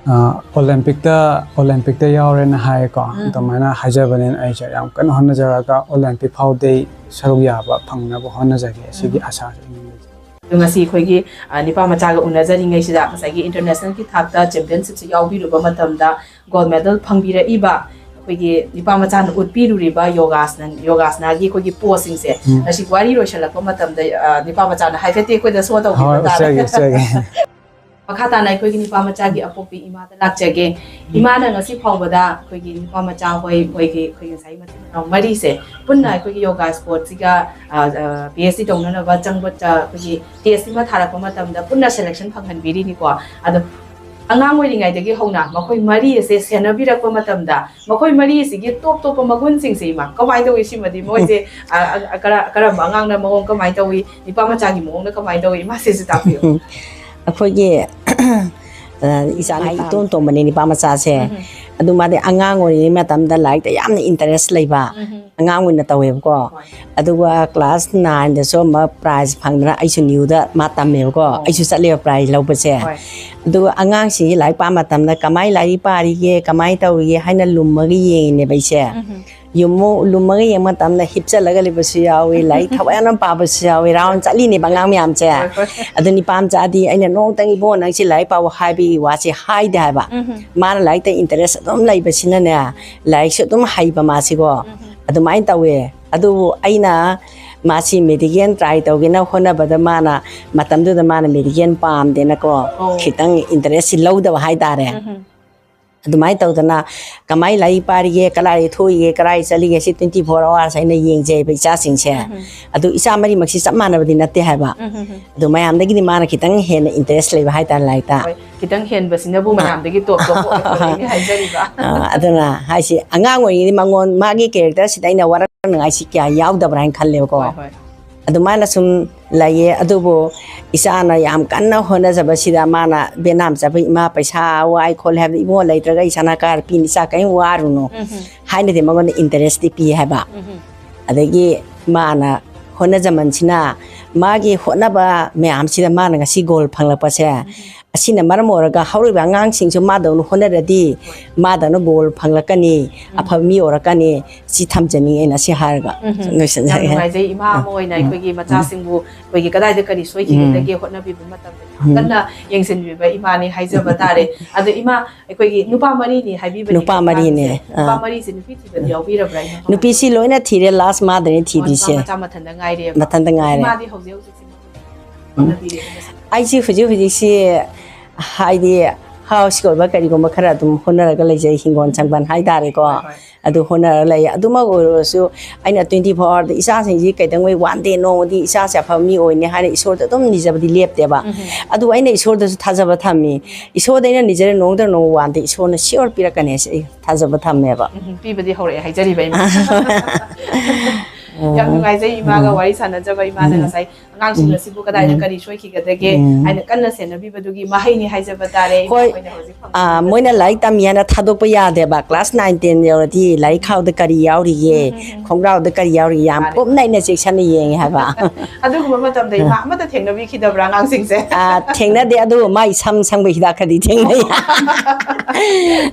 ꯑ, ꯑꯣꯂꯦꯝꯄꯤꯛꯇ ꯑꯣꯂꯦꯝꯄꯤꯛꯇ ꯌꯥꯎꯔꯦꯅ ꯍꯥꯏꯌꯦꯀꯣ꯫ ꯑꯗꯨꯃꯥꯏꯅ ꯍꯥꯏꯖꯕꯅꯤꯅ ꯑꯩꯁꯦ ꯌꯥꯝ ꯀꯟꯅ ꯍꯣꯠꯅꯖꯔꯒ ꯑꯣꯂꯦꯝꯄꯤꯛ ꯐꯥꯎꯗꯤ ꯁꯔꯨꯛ ꯌꯥꯕ ꯐꯪꯅꯕ ꯍꯣꯠꯅꯖꯒꯦ꯫ ꯑꯁꯤꯒꯤ ꯑꯁꯥꯁꯦ ꯑꯩꯉꯣꯟꯗ ꯂꯩꯖꯩ꯫ ꯑꯗꯣ ꯉꯁꯤ ꯑꯩꯈꯣꯏꯒꯤ ꯑ, ꯅꯤꯄꯥ ꯃꯆꯥꯒ ꯎꯅꯖꯔꯤꯉꯩꯁꯤꯗ ꯉꯁꯥꯏꯒꯤ ꯏꯟꯇꯔꯅꯦꯁꯅꯦꯜꯒꯤ ꯊꯥꯛꯇ ꯆꯦꯝꯄꯤꯌꯟꯁꯤꯞꯁꯦ ꯌꯥꯎꯕꯤꯔꯨꯕ ꯃꯇꯝꯗ ꯒꯣꯜ ꯃꯦꯗꯜ ꯐꯪꯕꯤꯔꯛꯏꯕ ꯑꯩꯈꯣꯏꯒꯤ ꯅꯤꯄꯥ ꯃꯆꯥꯅ ꯎꯠꯄꯤꯔꯨꯔꯤꯕ ꯌꯣꯒꯥꯁꯅ ꯌꯣꯒꯥꯁꯅꯥꯒꯤ ꯑꯩꯈꯣꯏꯒꯤ ꯄꯣꯁꯁꯤꯡꯁꯦ ꯉꯁꯤ ꯋꯥꯔꯤ ꯂꯣꯏꯁꯤꯜꯂꯛꯄ ꯃꯇꯝꯗ ꯑ, ꯅꯤꯄꯥ ꯃꯆꯥꯅ ꯍꯥꯏꯐꯦꯠꯇꯤ ꯑꯩꯈꯣꯏꯗ ꯁꯣ ꯇꯧꯕꯤꯕ ꯍꯣꯏ, ꯇꯥꯔꯦ꯫ ꯎꯠꯆꯒꯦ, ꯎꯠꯆꯒꯦ꯫ ꯃꯈꯥ ꯇꯥꯅ ꯑꯩꯈꯣꯏꯒꯤ ꯅꯨꯄꯥ ꯃꯆꯥꯒꯤ ꯑꯄꯣꯛꯄꯤ ꯏꯃꯥꯗ ꯂꯥꯛꯆꯒꯦ꯫ ꯏꯃꯥꯅ ꯉꯁꯤ ꯐꯥꯎꯕꯗ ꯑꯩꯈꯣꯏꯒꯤ ꯅꯨꯄꯥ ꯃꯆꯥ ꯍꯣꯏ, ꯃꯣꯏꯒꯤ, ꯑꯩꯈꯣꯏ ꯉꯁꯥꯏ ꯃꯆꯤꯟ ꯃꯅꯥꯎ ꯃꯔꯤꯁꯦ ꯄꯨꯟꯅ ꯑꯩꯈꯣꯏꯒꯤ ꯌꯣꯒꯥ ꯁ꯭ꯄꯣꯔꯠꯁꯤꯒ, ꯑ, ꯑ, ꯄꯤ ꯑꯩꯆ ꯗꯤ ꯇꯧꯅꯅꯕ ꯆꯪꯕ, ꯑ, ꯑꯩꯈꯣꯏꯒꯤ ꯇꯦꯁ ꯑꯃ ꯊꯥꯔꯛꯄ ꯃꯇꯝꯗ ꯄꯨꯟꯅ ꯁꯦꯂꯦꯛꯁꯟ ꯐꯪꯍꯟꯕꯤꯔꯤꯅꯤꯀꯣ꯫ ꯑꯗꯣ ꯑꯉꯥꯡ ꯑꯣꯏꯔꯤꯉꯩꯗꯒꯤ ꯍꯧꯅ ꯃꯈꯣꯏ ꯃꯔꯤ ꯑꯁꯦ ꯁꯦꯟꯅꯕꯤꯔꯛꯄ ꯃꯇꯝꯗ ꯃꯈꯣꯏ ꯃꯔꯤꯁꯤꯒꯤ ꯇꯣꯞ ꯇꯣꯞꯄ ꯃꯒꯨꯟꯁꯤꯡꯁꯦ, ꯏꯃꯥ, ꯀꯃꯥꯏꯅ ꯇꯧꯏ? ꯁꯤꯃꯗꯤ ꯃꯣꯏꯁꯦ, ꯑ, ꯑ, ꯀꯔ-, ꯀꯔꯝꯕ ꯑꯉꯥꯡꯅ ꯃꯑꯣꯡ ꯀꯃꯥꯏꯅ ꯇꯧꯏ? ꯅꯨꯄꯥ ꯃꯆꯥꯒꯤ ꯃꯑꯣꯡꯅ ꯀꯃꯥꯏꯅ ꯇꯧꯏ? ꯏꯃꯥ, ꯁꯤꯁꯨ ꯇꯥꯛꯄꯤꯌꯨ꯫ ꯑꯩꯈꯣꯏꯒꯤ, ꯑ, ꯏꯆꯥ ꯅꯨꯄꯥ ꯏꯇꯣꯟ ꯇꯣꯟꯕꯅꯦ, ꯅꯨꯄꯥ ꯃꯆꯥꯁꯦ꯫ ꯎꯝ꯫ ꯑꯗꯨ ꯃꯥꯗꯤ ꯑꯉꯥꯡ ꯑꯣꯏꯔꯤꯉꯩ ꯃꯇꯝꯗ ꯂꯥꯏꯔꯤꯛꯇ ꯌꯥꯝꯅ ꯏꯟꯇꯔꯦꯁ ꯂꯩꯕ ꯎꯝ꯫ ꯑꯉꯥꯡ ꯑꯣꯏꯅ ꯇꯧꯋꯦꯕꯀꯣ꯫ ꯍꯣꯏ꯫ ꯑꯗꯨꯒ ꯀ꯭ꯂꯥꯁ ꯅꯥꯏꯟꯗꯁꯨ ꯑꯃ ꯄ꯭ꯔꯥꯏꯖ ꯐꯪꯗꯅ ꯑꯩꯁꯨ ꯅ꯭ꯌꯨꯗ ꯃꯥ ꯇꯝꯃꯦꯕꯀꯣ꯫ ꯑꯣ꯫ ꯑꯩꯁꯨ ꯆꯠꯂꯦꯕ ꯄ꯭ꯔꯥꯏꯖ ꯂꯧꯕꯁꯦ꯫ ꯍꯣꯏ꯫ ꯑꯗꯨꯒ ꯑꯉꯥꯡꯁꯤꯡꯁꯦ ꯂꯥꯏꯔꯤꯛ ꯄꯥꯕ ꯃꯇꯝꯗ ꯀꯃꯥꯏꯅ ꯂꯥꯏꯔꯤꯛ ꯄꯥꯔꯤꯒꯦ, ꯀꯃꯥꯏꯅ ꯇꯧꯔꯤꯒꯦ ꯍꯥꯏꯅ ꯂꯨꯝꯃꯒ ꯌꯦꯡꯉꯤꯅꯦꯕ ꯑꯩꯁꯦ꯫ ꯎꯝ꯫ ꯌꯨꯝꯃꯨ-, ꯂꯨꯝꯃꯒ ꯌꯦꯡꯕ ꯃꯇꯝꯗ ꯍꯤꯞꯆꯜꯂꯒ ꯂꯩꯕꯁꯨ ꯌꯥꯎꯏ, ꯂꯥꯏꯔꯤꯛ ꯊꯋꯥꯏ ꯌꯥꯝꯅ ꯄꯥꯕꯁꯨ ꯌꯥꯎꯏ, ꯔꯥꯎꯟ ꯆꯠꯂꯤꯅꯦꯕ ꯑꯉꯥꯡ ꯃꯌꯥꯝꯁꯦ꯫ ꯍꯣꯏ, ꯍꯣꯏ꯫ ꯑꯗꯨ ꯅꯤꯄꯥ ꯃꯆꯥꯗꯤ ꯑꯩꯅ ꯅꯣꯡꯇꯪ, "ꯏꯕꯣ, ꯅꯪꯁꯤ ꯂꯥꯏꯔꯤꯛ ꯄꯥꯎ" ꯍꯥꯏꯕꯒꯤ ꯋꯥꯁꯦ ꯍꯥꯏꯗꯦ ꯍꯥꯏꯕ꯫ ꯎꯝ꯫ ꯃꯥꯅ ꯂꯥꯏꯔꯤꯛꯇ ꯏꯟꯇꯔꯦꯁ ꯑꯗꯨꯝ ꯂꯩꯕꯁꯤꯅꯅꯦ, ꯂꯥꯏꯔꯤꯛꯁꯨ ꯑꯗꯨꯝ ꯍꯩꯕ ꯃꯥꯁꯤꯀꯣ꯫ ꯎꯝ꯫ ꯑꯗꯨꯃꯥꯏꯅ ꯇꯧꯋꯦ꯫ ꯑꯗꯨꯕꯨ ꯑꯩꯅ ꯃꯥꯁꯤ ꯃꯦꯗꯤꯀꯦꯜ ꯇ꯭ꯔꯥꯏ ꯇꯧꯒꯦꯅ ꯍꯣꯠꯅꯕꯗ ꯃꯥꯅ ꯃꯇꯝꯗꯨꯗ ꯃꯥꯅ ꯃꯦꯗꯤꯀꯦꯜ ꯄꯥꯝꯗꯦꯅꯀꯣ, ꯑꯣ꯫ ꯈꯤꯇꯪ ꯏꯟꯇꯔꯦꯁꯁꯤ ꯂꯧꯗꯕ ꯍꯥꯏꯇꯥꯔꯦ꯫ ꯎꯝ꯫ ꯑꯗꯨꯃꯥꯏꯅ ꯇꯧꯗꯅ ꯀꯃꯥꯏ ꯂꯥꯏꯔꯤꯛ ꯄꯥꯔꯤꯒꯦ, ꯀꯗꯥꯏ ꯊꯣꯛꯏꯒꯦ, ꯀꯗꯥꯏ ꯆꯠꯂꯤꯒꯦ, ꯁꯤ twenty four hours ꯑꯩꯅ ꯌꯦꯡꯖꯩꯕ ꯏꯆꯥꯁꯤꯡꯁꯦ꯫ ꯎꯝ꯫ ꯑꯗꯨ ꯏꯆꯥ ꯃꯔꯤꯃꯛꯁꯤ ꯆꯞ ꯃꯥꯟꯅꯕꯗꯤ ꯅꯠꯇꯦ ꯍꯥꯏꯕ꯫ ꯎꯝ꯫ ꯑꯗꯨ ꯃꯌꯥꯝꯗꯒꯤꯗꯤ ꯃꯥꯅ ꯈꯤꯇꯪ ꯍꯦꯟꯅ ꯏꯟꯇꯔꯦꯁ ꯂꯩꯕ ꯍꯥꯏꯇꯥꯔꯦ ꯂꯥꯏꯔꯤꯛꯇ꯫ ꯍꯣꯏ, ꯈꯤꯇꯪ ꯍꯦꯟꯕꯁꯤꯅꯕꯨ ꯑꯥ꯫ ꯃꯌꯥꯝꯗꯒꯤ ꯇꯣꯞ ꯇꯣꯞꯄ ꯑꯣꯏꯊꯣꯔꯛꯏꯅꯦ ꯍꯥꯏꯖꯔꯤꯕ꯫ ꯑꯥ, ꯑꯗꯨꯅ ꯍꯥꯏꯁꯤ ꯑꯉꯥꯡ ꯑꯣꯏꯔꯤꯉꯩꯗꯤ ꯃꯉꯣꯟ-, ꯃꯥꯒꯤ ꯀꯦꯔꯦꯛꯇꯔꯁꯤꯗ ꯑꯩꯅ ꯋꯥꯔꯛꯅꯉꯥꯏꯁꯤ ꯀꯌꯥ ꯌꯥꯎꯗꯕ꯭ꯔꯥ ꯍꯥꯏꯅ ꯈꯜꯂꯦꯕꯀꯣ꯫ ꯍꯣꯏ, ꯍꯣꯏ꯫ ꯑꯗꯨꯃꯥꯏꯅ ꯁꯨꯝ ꯂꯩꯌꯦ꯫ ꯑꯗꯨꯕꯨ ꯏꯆꯥꯅ ꯌꯥꯝ ꯀꯟꯅ ꯍꯣꯠꯅꯖꯕꯁꯤꯗ ꯃꯥꯅ, "ꯕꯦꯅꯥꯝ ꯆꯥꯕꯤ ꯏꯃꯥ, ꯄꯩꯁꯥ ꯋꯥꯏ ꯈꯣꯠꯂꯦ ꯍꯥꯏꯕꯗ, ꯏꯕꯨꯡꯉꯣ, ꯂꯩꯇ꯭ꯔꯒ ꯏꯆꯥꯅ ꯀꯥꯏꯗ ꯄꯤꯅꯤ? ꯏꯆꯥ ꯀꯔꯤꯝ ꯋꯥꯔꯨꯅꯨ" ꯎꯝ꯫ ꯍꯥꯏꯅꯗꯤ ꯃꯉꯣꯟꯗ ꯏꯟꯇꯔꯦꯁꯇꯤ ꯄꯤ ꯍꯥꯏꯕ꯫ ꯎꯝ꯫ ꯑꯗꯒꯤ ꯃꯥꯅ ꯍꯣꯠꯅꯖꯃꯟꯁꯤꯅ, ꯃꯥꯒꯤ ꯍꯣꯠꯅꯕ ꯃꯌꯥꯝꯁꯤꯗ ꯃꯥꯅ ꯉꯁꯤ ꯒꯣꯜ ꯐꯪꯂꯛꯄꯁꯦ, ꯎꯝ꯫ ꯑꯁꯤꯅ ꯃꯔꯝ ꯑꯣꯏꯔꯒ ꯍꯧꯔꯤꯕ ꯑꯉꯥꯡꯁꯤꯡꯁꯨ ꯃꯥꯗꯧꯅ ꯍꯣꯠꯅꯔꯗꯤ, ꯍꯣꯏ꯫ ꯃꯥꯗꯧꯅ ꯒꯣꯜ ꯐꯪꯂꯛꯀꯅꯤ, ꯎꯝ꯫ ꯑꯐꯕ ꯃꯤ ꯑꯣꯏꯔꯛꯀꯅꯤ꯫ ꯁꯤ ꯊꯝꯖꯅꯤꯡꯉꯦ ꯑꯩꯅ ꯁꯤ ꯍꯥꯏꯔꯒ ꯎꯝ꯫ ꯂꯣꯏꯁꯤꯟꯖꯔꯒꯦ꯫ ꯌꯥꯝ ꯅꯨꯡꯉꯥꯏꯖꯩ꯫ ꯏꯃꯥ ꯑꯃ ꯑꯣꯏꯅ ꯎꯝ꯫ ꯑꯩꯈꯣꯏꯒꯤ ꯃꯆꯥꯁꯤꯡꯕꯨ ꯑꯩꯈꯣꯏꯒꯤ ꯀꯗꯥꯏꯗ ꯀꯔꯤ ꯁꯣꯏꯈꯤꯒꯗꯒꯦ ꯎꯝ꯫ ꯍꯣꯠꯅꯕꯤꯕ ꯃꯇꯝꯗ ꯌꯥꯝ ꯎꯝ꯫ ꯀꯟꯅ ꯌꯦꯡꯁꯤꯟꯕꯤꯕ ꯏꯃꯥꯅꯤ ꯍꯥꯏꯖꯕ ꯇꯥꯔꯦ꯫ ꯑꯗꯣ ꯏꯃꯥ, ꯑꯩꯈꯣꯏꯒꯤ ꯅꯨꯄꯥ ꯃꯔꯤꯅꯤ ꯍꯥꯏꯕꯤꯕꯅꯦ ꯅꯨꯄꯥ ꯃꯔꯤꯅꯦ꯫ ꯑꯉꯥꯡꯁꯦ꯫ ꯅꯨꯄꯥ ꯑꯥ꯫ ꯃꯔꯤꯁꯦ ꯅꯨꯄꯤ ꯊꯤꯕꯗꯤ ꯌꯥꯎꯕꯤꯔꯕ꯭ꯔꯥ, ꯏꯃꯥ? ꯅꯨꯄꯤꯁꯤ ꯂꯣꯏꯅ ꯊꯤꯔꯦ, ꯂꯥꯁ ꯃꯥꯗꯅꯤ ꯊꯤꯗ꯭ꯔꯤꯁꯦ꯫ ꯃꯆꯥ ꯃꯊꯟꯇ ꯉꯥꯏꯔꯦꯕ꯫ ꯃꯊꯟꯇ ꯉꯥꯏꯔꯦ꯫ ꯏꯃꯥꯗꯤ ꯍꯧꯖꯤꯛ ꯍꯧꯖꯤꯛꯁꯤ ꯎꯝ꯫ ꯍꯣꯠꯅꯕꯤꯔꯦ? ꯑꯩꯁꯤ ꯍꯧꯖꯤꯛ ꯍꯧꯖꯤꯛꯁꯤ ꯍꯥꯏꯗꯤ ꯍꯥꯎꯁꯀꯤ ꯑꯣꯏꯕ ꯀꯔꯤꯒꯨꯝꯕ ꯈꯔ ꯑꯗꯨꯝ ꯍꯣꯠꯅꯔꯒ ꯂꯩꯖꯩ, ꯍꯤꯡꯒꯣꯜ ꯁꯝꯕꯜ ꯍꯥꯏꯇꯥꯔꯦꯀꯣ꯫ ꯍꯣꯏ, ꯍꯣꯏ꯫ ꯑꯗꯨ ꯍꯣꯠꯅꯔ ꯂꯩ꯫ ꯑꯗꯨꯃꯛ ꯑꯣꯏꯔꯁꯨ ꯑꯩꯅ twenty four hourꯗ ꯏꯆꯥꯁꯤꯡꯁꯤ ꯀꯩꯗꯧꯉꯩ one day ꯅꯣꯡꯃꯗꯤ ꯏꯆꯥꯁꯦ ꯑꯐꯕ ꯃꯤ ꯑꯣꯏꯅꯤ ꯍꯥꯏꯅ ꯏꯁꯣꯔꯗ ꯑꯗꯨꯝ ꯅꯤꯖꯕꯗꯤ ꯂꯦꯞꯇꯦꯕ꯫ ꯎꯝ꯫ ꯑꯗꯨ ꯑꯩꯅ ꯏꯁꯣꯔꯗꯁꯨ ꯊꯥꯖꯕ ꯊꯝꯃꯤ꯫ ꯏꯁꯣꯔꯗ ꯑꯩꯅ ꯅꯤꯖꯔ ꯅꯣꯡꯃꯗ ꯅꯣꯡꯃ one day ꯏꯁꯣꯔꯅ sure ꯄꯤꯔꯛꯀꯅꯤ ꯍꯥꯏꯁꯦ ꯑꯩ ꯊꯥꯖꯕ ꯊꯝꯃꯦꯕ꯫ ꯎꯝ, ꯄꯤꯕꯗꯤ ꯍꯧꯔꯛꯑꯦ ꯍꯥꯏꯖꯔꯤꯕ ꯏꯃꯥ꯫ ꯌꯥꯝ ꯅꯨꯡꯉꯥꯏꯖꯩ ꯏꯃꯥꯒ ꯋꯥꯔꯤ ꯁꯥꯟꯅꯖꯕ꯫ ꯏꯃꯥꯅ ꯉꯁꯥꯏ ꯑꯉꯥꯡꯁꯤꯡ ꯑꯁꯤꯕꯨ ꯀꯗꯥꯏꯗ ꯀꯔꯤ ꯁꯣꯏꯈꯤꯒꯗꯒꯦ ꯍꯥꯏꯅ ꯀꯟꯅ ꯁꯦꯟꯅꯕꯤꯕꯗꯨꯒꯤ ꯃꯍꯩꯅꯤ ꯍꯥꯏꯖꯕ ꯇꯥꯔꯦ꯫ ꯏꯃꯥ ꯍꯣꯏ꯫ ꯈꯣꯏꯅ ꯍꯧꯖꯤꯛ ꯐꯪꯕ ꯑꯥ, ꯃꯣꯏꯅ ꯂꯥꯏꯔꯤꯛ ꯇꯝꯃꯤ ꯍꯥꯏꯅ ꯊꯥꯗꯣꯛꯄ ꯌꯥꯗꯦꯕ꯫ Class nine ten ꯌꯧꯔꯗꯤ ꯂꯥꯏꯔꯤꯛ ꯈꯥꯎꯗ ꯀꯔꯤ ꯌꯥꯎꯔꯤꯒꯦ, ꯎꯝ, ꯎꯝ, ꯎꯝ꯫ ꯈꯣꯡꯒ꯭ꯔꯥꯎꯗ ꯀꯔꯤ ꯌꯥꯎꯔꯤꯒꯦ ꯌꯥꯝ ꯃꯥꯅꯦ꯫ ꯀꯨꯞꯅ ꯑꯩꯅ ꯆꯦꯛꯁꯟꯅ ꯌꯦꯡꯉꯦ ꯍꯥꯏꯕ꯫ ꯑꯗꯨꯒꯨꯝꯕ ꯃꯇꯝꯗ ꯏꯃꯥ ꯑꯃꯠꯇ ꯊꯦꯡꯅꯕꯤꯈꯤꯗꯕ꯭ꯔꯥ ꯑꯉꯥꯡꯁꯤꯡꯁꯦ? ꯑꯥ, ꯊꯦꯡꯅꯗꯦ꯫ ꯑꯗꯨ ꯃꯥꯏ ꯁꯝ ꯁꯪꯕ ꯍꯤꯗꯥꯛ ꯈꯔꯗꯤ ꯊꯦꯡꯅꯩ꯫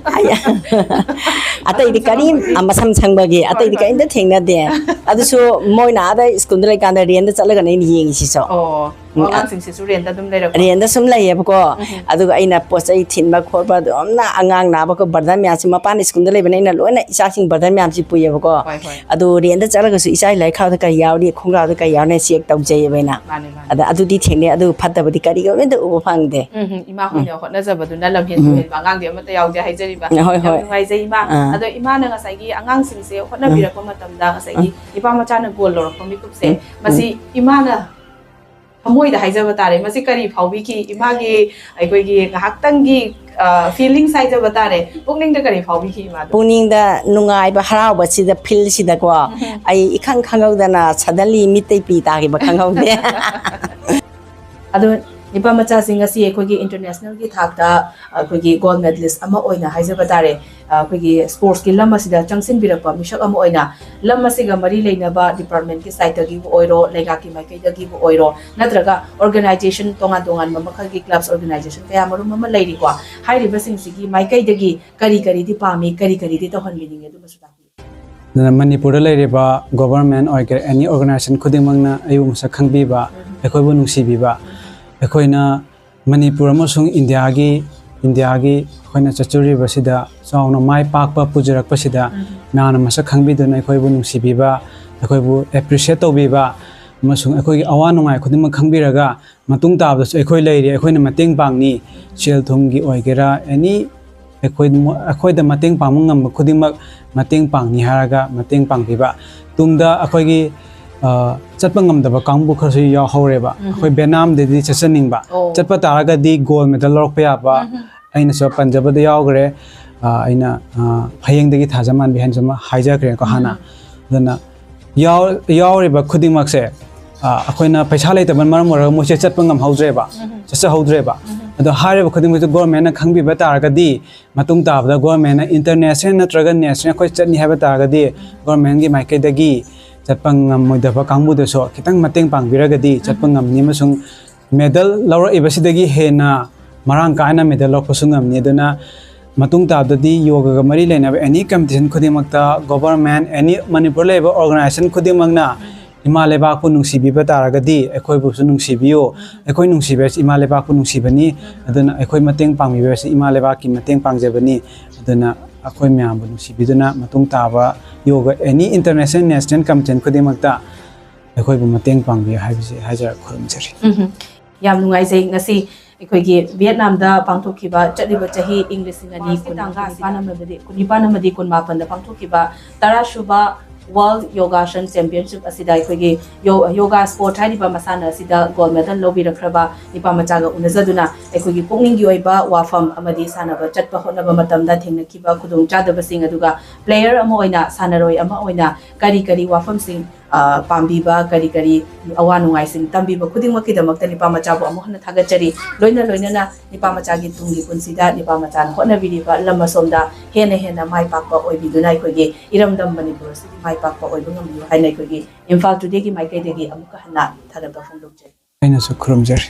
ꯑꯇꯩꯗꯤ ꯃꯁꯝ ꯀꯔꯤꯝ ꯁꯪꯕꯒꯤ꯫ ꯑ, ꯃꯁꯝ ꯁꯪꯕꯒꯤ ꯍꯣꯏ, ꯑꯇꯩꯗꯤ ꯍꯣꯏ꯫ ꯀꯔꯤꯝꯇ ꯊꯦꯡꯅꯗꯦ꯫ ꯑꯗꯨꯁꯨ ꯃꯣꯏꯅ ꯑꯥꯗ ꯁ꯭ꯀꯨꯜꯗ ꯂꯩꯀꯥꯟꯗ ꯔꯦꯟꯗ ꯆꯠꯂꯒꯅꯦ ꯑꯩꯅ ꯌꯦꯡꯉꯤꯁꯤꯁꯨ꯫ ꯑꯣ, ꯎꯝ, ꯑꯣ, ꯑꯉꯥꯡꯁꯤꯡꯁꯤꯁꯨ ꯔꯦꯟꯗ ꯑꯗꯨꯝ ꯂꯩꯔꯛꯄ? ꯔꯦꯟꯗ ꯁꯨꯝ ꯂꯩꯌꯦꯕꯀꯣ꯫ ꯎꯝ꯫ ꯑꯗꯨꯒ ꯑꯩꯅ ꯄꯣꯠ ꯆꯩ ꯊꯤꯟꯕ ꯈꯣꯠꯄ ꯑꯗꯨꯝꯅ ꯑꯉꯥꯡ ꯅꯥꯕ ꯈꯣꯠꯄ ꯕꯔꯗꯟ ꯃꯌꯥꯝꯁꯤ ꯃꯄꯥꯟ ꯁ꯭ꯀꯨꯜꯗ ꯂꯩꯕꯅꯤꯅ ꯑꯩꯅ ꯂꯣꯏꯅ ꯏꯆꯥꯁꯤꯡ ꯕꯔꯗꯟ ꯃꯌꯥꯝꯁꯤ ꯄꯨꯏꯌꯦꯕꯀꯣ꯫ ꯍꯣꯏ, ꯍꯣꯏ꯫ ꯑꯗꯨ ꯔꯦꯟꯗ ꯆꯠꯂꯒꯁꯨ ꯏꯆꯥꯒꯤ ꯂꯥꯏꯔꯤꯛ ꯈꯥꯎꯗ ꯀꯔꯤ ꯌꯥꯎꯔꯤ, ꯈꯣꯡꯒ꯭ꯔꯥꯎꯗ ꯀꯔꯤ ꯌꯥꯎꯔꯤ ꯆꯦꯛ ꯇꯧꯖꯩꯌꯦꯕ ꯑꯩꯅ꯫ ꯃꯥꯅꯦ, ꯃꯥꯅꯦ꯫ ꯑꯗ ꯑꯗꯨꯗꯤ ꯊꯦꯡꯅꯩ, ꯑꯗꯨ ꯐꯠꯇꯕꯗꯤ ꯀꯔꯤꯒꯨꯝꯇ ꯎꯕ ꯐꯪꯗꯦ꯫ ꯎꯝ, ꯎꯝ, ꯏꯃꯥ ꯍꯣꯏꯅ ꯍꯣꯠꯅꯖꯕꯗꯨꯅ ꯂꯝꯍꯦꯟ ꯎꯝ꯫ ꯇꯨꯍꯦꯟꯕ ꯑꯉꯥꯡꯗꯤ ꯑꯃꯠꯇ ꯌꯥꯎꯗꯦ ꯍꯥꯏꯖꯔꯤꯕ꯫ ꯍꯣꯏ, ꯌꯥꯝ ꯍꯣꯏ꯫ ꯅꯨꯡꯉꯥꯏꯖꯩ ꯏꯃꯥ꯫ ꯑꯥ꯫ ꯑꯗꯣ ꯏꯃꯥꯅ ꯉꯁꯥꯏꯒꯤ ꯑꯉꯥꯡꯁꯤꯡꯁꯦ ꯍꯣꯠꯅꯕꯤꯔꯛꯄ ꯃꯇꯝꯗ ꯉꯁꯥꯏꯒꯤ ꯎꯝ꯫ ꯅꯤꯄꯥ ꯃꯆꯥꯅ ꯒꯣꯜ ꯂꯧꯔꯛꯄ ꯃꯤꯀꯨꯞꯁꯦ, ꯎꯝ꯫ ꯃꯁꯤ ꯏꯃꯥꯅ ꯊꯃꯣꯏꯗ ꯍꯥꯏꯖꯕ ꯇꯥꯔꯦ, ꯃꯁꯤ ꯀꯔꯤ ꯐꯥꯎꯕꯤꯈꯤ? ꯏꯃꯥꯒꯤ ꯑꯩꯈꯣꯏꯒꯤ ꯉꯥꯏꯍꯥꯛꯇꯪꯒꯤ, ꯑ, feelings ꯍꯥꯏꯖꯕ ꯇꯥꯔꯦ, ꯄꯨꯛꯅꯤꯡꯗ ꯀꯔꯤ ꯐꯥꯎꯕꯤꯈꯤ ꯏꯃꯥꯗꯣ? ꯄꯨꯛꯅꯤꯡꯗ ꯅꯨꯡꯉꯥꯏꯕ ꯍꯔꯥꯎꯕꯁꯤꯗ, fieldꯁꯤꯗꯀꯣ, ꯎꯝ꯫ ꯑꯩ ꯏꯈꯪ ꯈꯪꯍꯧꯗꯅ suddenly ꯃꯤꯠꯇꯩ ꯄꯤ ꯇꯥꯈꯤꯕ ꯈꯪꯍꯧꯗꯦ꯫ ꯑꯗꯣ ꯅꯤꯄꯥ ꯃꯆꯥꯁꯤꯡ ꯑꯁꯤ ꯑꯩꯈꯣꯏꯒꯤ internationalꯒꯤ ꯊꯥꯛꯇ ꯑꯩꯈꯣꯏꯒꯤ gold medalist ꯑꯃ ꯑꯣꯏꯅ ꯍꯥꯏꯖꯕ ꯇꯥꯔꯦ, ꯑꯩꯈꯣꯏꯒꯤ sportsꯀꯤ ꯂꯝ ꯑꯁꯤꯗ ꯆꯪꯁꯤꯟꯕꯤꯔꯛꯄ ꯃꯤꯁꯛ ꯑꯃ ꯑꯣꯏꯅ ꯂꯝ ꯑꯁꯤꯒ ꯃꯔꯤ ꯂꯩꯅꯕ departmentꯀꯤ sideꯇꯒꯤꯕꯨ ꯑꯣꯏꯔꯣ, ꯂꯩꯉꯥꯛꯀꯤ ꯃꯥꯏꯀꯩꯗꯒꯤꯕꯨ ꯑꯣꯏꯔꯣ, ꯅꯠꯇ꯭ꯔꯒ organization ꯇꯣꯉꯥꯟ ꯇꯣꯉꯥꯟꯕ ꯃꯈꯜꯒꯤ clubs organization ꯀꯌꯥ ꯃꯔꯨꯝ ꯑꯃ ꯂꯩꯔꯤꯀꯣ, ꯍꯥꯏꯔꯤꯕꯁꯤꯡꯁꯤꯒꯤ ꯃꯥꯏꯀꯩꯗꯒꯤ ꯀꯔꯤ ꯀꯔꯤꯗꯤ ꯄꯥꯝꯃꯤ, ꯀꯔꯤ ꯀꯔꯤꯗꯤ ꯇꯧꯍꯟꯕꯤꯅꯤꯡꯉꯤ, ꯑꯗꯨꯃꯁꯨ ꯇꯥꯛꯄꯤꯌꯨ꯫ ꯑꯗꯨꯅ ꯃꯅꯤꯄꯨꯔꯗ ꯂꯩꯔꯤꯕ government ꯑꯣꯏꯒꯦꯔꯥ, any organization ꯈꯨꯗꯤꯡꯃꯛꯅ ꯑꯩꯕꯨ ꯃꯁꯛ ꯈꯪꯕꯤꯕ, ꯑꯩꯈꯣꯏꯕꯨ ꯅꯨꯡꯁꯤꯕꯤꯕ, ꯑꯩꯈꯣꯏꯅ ꯃꯅꯤꯄꯨꯔ ꯑꯃꯁꯨꯡ ꯏꯟꯗꯤꯌꯥꯒꯤ, ꯏꯟꯗꯤꯌꯥꯒꯤ ꯑꯩꯈꯣꯏꯅ ꯆꯠꯆꯔꯤꯕꯁꯤꯗ ꯆꯥꯎꯅ ꯃꯥꯏ ꯄꯥꯛꯄ ꯄꯨꯖꯔꯛꯄꯁꯤꯗ ꯃꯌꯥꯝꯅ ꯃꯁꯛ ꯈꯪꯕꯤꯗꯨꯅ ꯑꯩꯈꯣꯏꯕꯨ ꯅꯨꯡꯁꯤꯕꯤꯕ, ꯑꯩꯈꯣꯏꯕꯨ appreciate ꯇꯧꯕꯤꯕ, ꯑꯃꯁꯨꯡ ꯑꯩꯈꯣꯏꯒꯤ ꯑꯋꯥ ꯅꯨꯡꯉꯥꯏ ꯈꯨꯗꯤꯡꯃꯛ ꯈꯪꯕꯤꯔꯒ ꯃꯇꯨꯡ ꯇꯥꯕꯗꯁꯨ ꯑꯩꯈꯣꯏ ꯂꯩꯔꯤ, ꯑꯩꯈꯣꯏꯅ ꯃꯇꯦꯡ ꯄꯥꯡꯅꯤ꯫ ꯁꯦꯜ ꯊꯨꯝꯒꯤ ꯑꯣꯏꯒꯦꯔꯥ, ꯑꯦꯅꯤ ꯑꯩꯈꯣꯏ, ꯑꯩꯈꯣꯏꯗ ꯃꯇꯦꯡ ꯄꯥꯡꯕ ꯉꯝꯕ ꯈꯨꯗꯤꯡꯃꯛ ꯃꯇꯦꯡ ꯄꯥꯡꯅꯤ ꯍꯥꯏꯔꯒ ꯃꯇꯦꯡ ꯄꯥꯡꯕꯤꯕ꯫ ꯇꯨꯡꯗ ꯑꯩꯈꯣꯏꯒꯤ, ꯑ, ꯆꯠꯄ ꯉꯝꯗꯕ ꯀꯥꯡꯕꯨ ꯈꯔꯁꯨ ꯌꯥꯎꯍꯧꯔꯦꯕ꯫ ꯎꯝ꯫ ꯑꯩꯈꯣꯏ ꯚꯦꯠꯅꯥꯝꯗꯗꯤ ꯆꯠꯆꯅꯤꯡꯕ꯫ ꯑꯣ꯫ ꯆꯠꯄ ꯇꯥꯔꯒꯗꯤ ꯒꯣꯜ ꯃꯦꯗꯜ ꯂꯧꯔꯛꯄ ꯌꯥꯕ꯫ ꯎꯝ꯫ ꯑꯩꯅꯁꯨ ꯄꯟꯖꯕꯗ ꯌꯥꯎꯈ꯭ꯔꯦ꯫ ꯑ, ꯑꯩꯅ, ꯑ, ꯐꯌꯦꯡꯗꯒꯤ ꯊꯥꯖ ꯃꯥꯟꯕꯤ ꯍꯥꯏꯅꯁꯨ ꯑꯃ ꯍꯥꯏꯖꯈ꯭ꯔꯦꯀꯣ ꯍꯥꯟꯅ꯫ ꯎꯝ꯫ ꯑꯗꯨꯅ ꯌꯥꯎ-, ꯌꯥꯎꯔꯤꯕ ꯈꯨꯗꯤꯡꯃꯛꯁꯦ, ꯑ, ꯑꯩꯈꯣꯏꯅ ꯄꯩꯁꯥ ꯂꯩꯇꯕꯅ ꯃꯔꯝ ꯑꯣꯏꯔꯒ ꯃꯣꯏꯁꯦ ꯆꯠꯄ ꯉꯝꯍꯧꯗ꯭ꯔꯦꯕ, ꯎꯝ꯫ ꯆꯠꯆꯍꯧꯗ꯭ꯔꯦꯕ꯫ ꯎꯝ꯫ ꯑꯗꯣ ꯍꯥꯏꯔꯤꯕ ꯈꯨꯗꯤꯡꯃꯛꯁꯦ ꯒꯣꯔꯃꯦꯟꯅ ꯈꯪꯕꯤꯕ ꯇꯥꯔꯒꯗꯤ, ꯃꯇꯨꯡ ꯇꯥꯕꯗ ꯒꯣꯔꯃꯦꯟꯅ ꯏꯟꯇꯔꯅꯦꯁꯅꯦꯜ ꯅꯠꯇ꯭ꯔꯒ ꯅꯦꯁꯅꯦꯜ ꯑꯩꯈꯣꯏ ꯆꯠꯅꯤ ꯍꯥꯏꯕ ꯇꯥꯔꯒꯗꯤ, ꯒꯣꯔꯃꯦꯟꯒꯤ ꯃꯥꯏꯀꯩꯗꯒꯤ ꯆꯠꯄ ꯉꯝꯃꯣꯏꯗꯕ ꯀꯥꯡꯕꯨꯗꯁꯨ ꯈꯤꯇꯪ ꯃꯇꯦꯡ ꯄꯥꯡꯕꯤꯔꯒꯗꯤ ꯆꯠꯄ ꯎꯝ꯫ ꯉꯝꯅꯤ, ꯑꯃꯁꯨꯡ ꯃꯦꯗꯜ ꯂꯧꯔꯛꯏꯕꯁꯤꯗꯒꯤ ꯍꯦꯟꯅ ꯃꯔꯥꯡ ꯀꯥꯏꯅ ꯃꯦꯗꯜ ꯂꯧꯔꯛꯄꯁꯨ ꯉꯝꯅꯤ꯫ ꯑꯗꯨꯅ ꯃꯇꯨꯡ ꯇꯥꯕꯗꯗꯤ ꯌꯣꯒꯒ ꯃꯔꯤ ꯂꯩꯅꯕ ꯑꯦꯅꯤ ꯀꯝꯄꯤꯇꯤꯁꯟ ꯈꯨꯗꯤꯡꯃꯛꯇ ꯒꯣꯚꯔꯟꯃꯦꯟ, ꯑꯦꯅꯤ ꯃꯅꯤꯄꯨꯔ ꯂꯩꯔꯤꯕ ꯑꯣꯔꯒꯅꯥꯏꯖꯦꯁꯟ ꯈꯨꯗꯤꯡꯃꯛꯅ ꯏꯃꯥ ꯂꯩꯕꯥꯛꯄꯨ ꯅꯨꯡꯁꯤꯕꯤꯕ ꯇꯥꯔꯒꯗꯤ ꯑꯩꯈꯣꯏꯕꯨꯁꯨ ꯅꯨꯡꯁꯤꯕꯤꯌꯨ꯫ ꯑꯩꯈꯣꯏ ꯅꯨꯡꯁꯤꯕ ꯍꯥꯏꯁꯤ ꯏꯃꯥ ꯂꯩꯕꯥꯛꯄꯨ ꯅꯨꯡꯁꯤꯕꯅꯤ꯫ ꯑꯗꯨꯅ ꯑꯩꯈꯣꯏ ꯃꯇꯦꯡ ꯄꯥꯡꯕꯤꯕ ꯍꯥꯏꯁꯤ ꯏꯃꯥ ꯂꯩꯕꯥꯛꯀꯤ ꯃꯇꯦꯡ ꯄꯥꯡꯖꯕꯅꯤ꯫ ꯑꯗꯨꯅ ꯑꯩꯈꯣꯏ ꯃꯌꯥꯝꯕꯨ ꯅꯨꯡꯁꯤꯕꯤꯗꯨꯅ ꯃꯇꯨꯡ ꯇꯥꯕ ꯌꯣꯒ ꯑꯦꯅꯤ ꯏꯟꯇꯔꯅꯦꯁꯅꯦꯜ, ꯅꯦꯁꯅꯦꯜ ꯀꯝꯄꯤꯇꯤꯁꯟ ꯈꯨꯗꯤꯡꯃꯛꯇ ꯑꯩꯈꯣꯏꯕꯨ ꯃꯇꯦꯡ ꯄꯥꯡꯕꯤꯌꯨ ꯍꯥꯏꯕꯁꯤ ꯍꯥꯏꯖꯔ ꯈꯨꯔꯨꯝꯖꯔꯤ꯫ ꯎꯝ꯫ ꯌꯥꯝ ꯅꯨꯡꯉꯥꯏꯖꯩ꯫ ꯉꯁꯤ ꯑꯩꯈꯣꯏꯒꯤ ꯚꯤꯌꯦꯠꯅꯥꯝꯗ ꯄꯥꯡꯊꯣꯛꯈꯤꯕ, ꯆꯠꯂꯤꯕ ꯆꯍꯤ ꯏꯪ ꯂꯤꯁꯤꯡ ꯑꯅꯤ ꯀꯨꯟ, ꯀꯨꯟꯅꯤꯄꯥꯟ ꯑꯃꯗꯤ, ꯀꯨꯟꯅꯤꯄꯥꯟ ꯑꯃꯗꯤ ꯀꯨꯟꯃꯥꯄꯟꯗ ꯄꯥꯡꯊꯣꯛꯈꯤꯕ ꯇꯔꯥꯁꯨꯕ ꯋꯥꯔꯜꯗ ꯌꯣꯒꯥꯁꯟ ꯆꯦꯝꯄꯤꯌꯟꯁꯤꯞ ꯑꯁꯤꯗ ꯑꯩꯈꯣꯏꯒꯤ ꯌꯣ-, ꯌꯣꯒꯥ ꯁ꯭ꯄꯣꯔꯠ ꯍꯥꯏꯔꯤꯕ ꯃꯁꯥꯟꯅ ꯑꯁꯤꯗ ꯒꯣꯜꯗ ꯃꯦꯗꯜ ꯂꯧꯕꯤꯔꯛꯈ꯭ꯔꯕ ꯅꯤꯄꯥ ꯃꯆꯥꯒ ꯎꯅꯖꯗꯨꯅ ꯑꯩꯈꯣꯏꯒꯤ ꯄꯨꯛꯅꯤꯡꯒꯤ ꯑꯣꯏꯕ ꯋꯥꯐꯝ ꯑꯃꯗꯤ ꯁꯥꯟꯅꯕ ꯆꯠꯄ ꯍꯣꯠꯅꯕ ꯃꯇꯝꯗ ꯊꯦꯡꯅꯈꯤꯕ ꯈꯨꯗꯣꯡꯆꯥꯗꯕꯁꯤꯡ, ꯑꯗꯨꯒ ꯄ꯭ꯂꯦꯌꯔ ꯑꯃ ꯑꯣꯏꯅ, ꯁꯥꯟꯅꯔꯣꯏ ꯑꯃ ꯑꯣꯏꯅ ꯀꯔꯤ ꯀꯔꯤ ꯋꯥꯐꯝꯁꯤꯡ, ꯑ, ꯄꯥꯝꯕꯤꯕ, ꯀꯔꯤ ꯀꯔꯤ ꯑꯋꯥ ꯅꯨꯡꯉꯥꯏꯁꯤꯡ ꯇꯝꯕꯤꯕ ꯈꯨꯗꯤꯡꯃꯛꯀꯤꯗꯃꯛꯇ ꯅꯤꯄꯥ ꯃꯆꯥꯕꯨ ꯑꯃꯨꯛ ꯍꯟꯅ ꯊꯥꯒꯠꯆꯔꯤ꯫ ꯂꯣꯏꯅ ꯂꯣꯏꯅꯅ ꯅꯤꯄꯥ ꯃꯆꯥꯒꯤ ꯇꯨꯡꯒꯤ ꯄꯨꯟꯁꯤꯗ ꯅꯤꯄꯥ ꯃꯆꯥꯅ ꯍꯣꯠꯅꯕꯤꯔꯤꯕ ꯂꯝ ꯑꯁꯣꯝꯗ ꯍꯦꯟꯅ ꯍꯦꯟꯅ ꯃꯥꯏ ꯄꯥꯛꯄ ꯑꯣꯏꯕꯤꯗꯨꯅ ꯑꯩꯈꯣꯏꯒꯤ ꯏꯔꯝꯗꯝ ꯃꯅꯤꯄꯨꯔ ꯑꯁꯤꯒꯤ ꯃꯥꯏ ꯄꯥꯛꯄ ꯑꯣꯏꯕ ꯉꯝꯕꯤꯌꯨ ꯍꯥꯏꯅ ꯑꯩꯈꯣꯏꯒꯤ ꯏꯝꯐꯥꯜ ꯇꯨꯗꯦꯒꯤ ꯃꯥꯏꯀꯩꯗꯒꯤ ꯑꯃꯨꯛꯀ ꯍꯟꯅ ꯊꯥꯒꯠꯄ ꯐꯣꯡꯗꯣꯛꯆꯔꯤ꯫ ꯑꯩꯅꯁꯨ ꯈꯨꯔꯨꯝꯖꯔꯤ꯫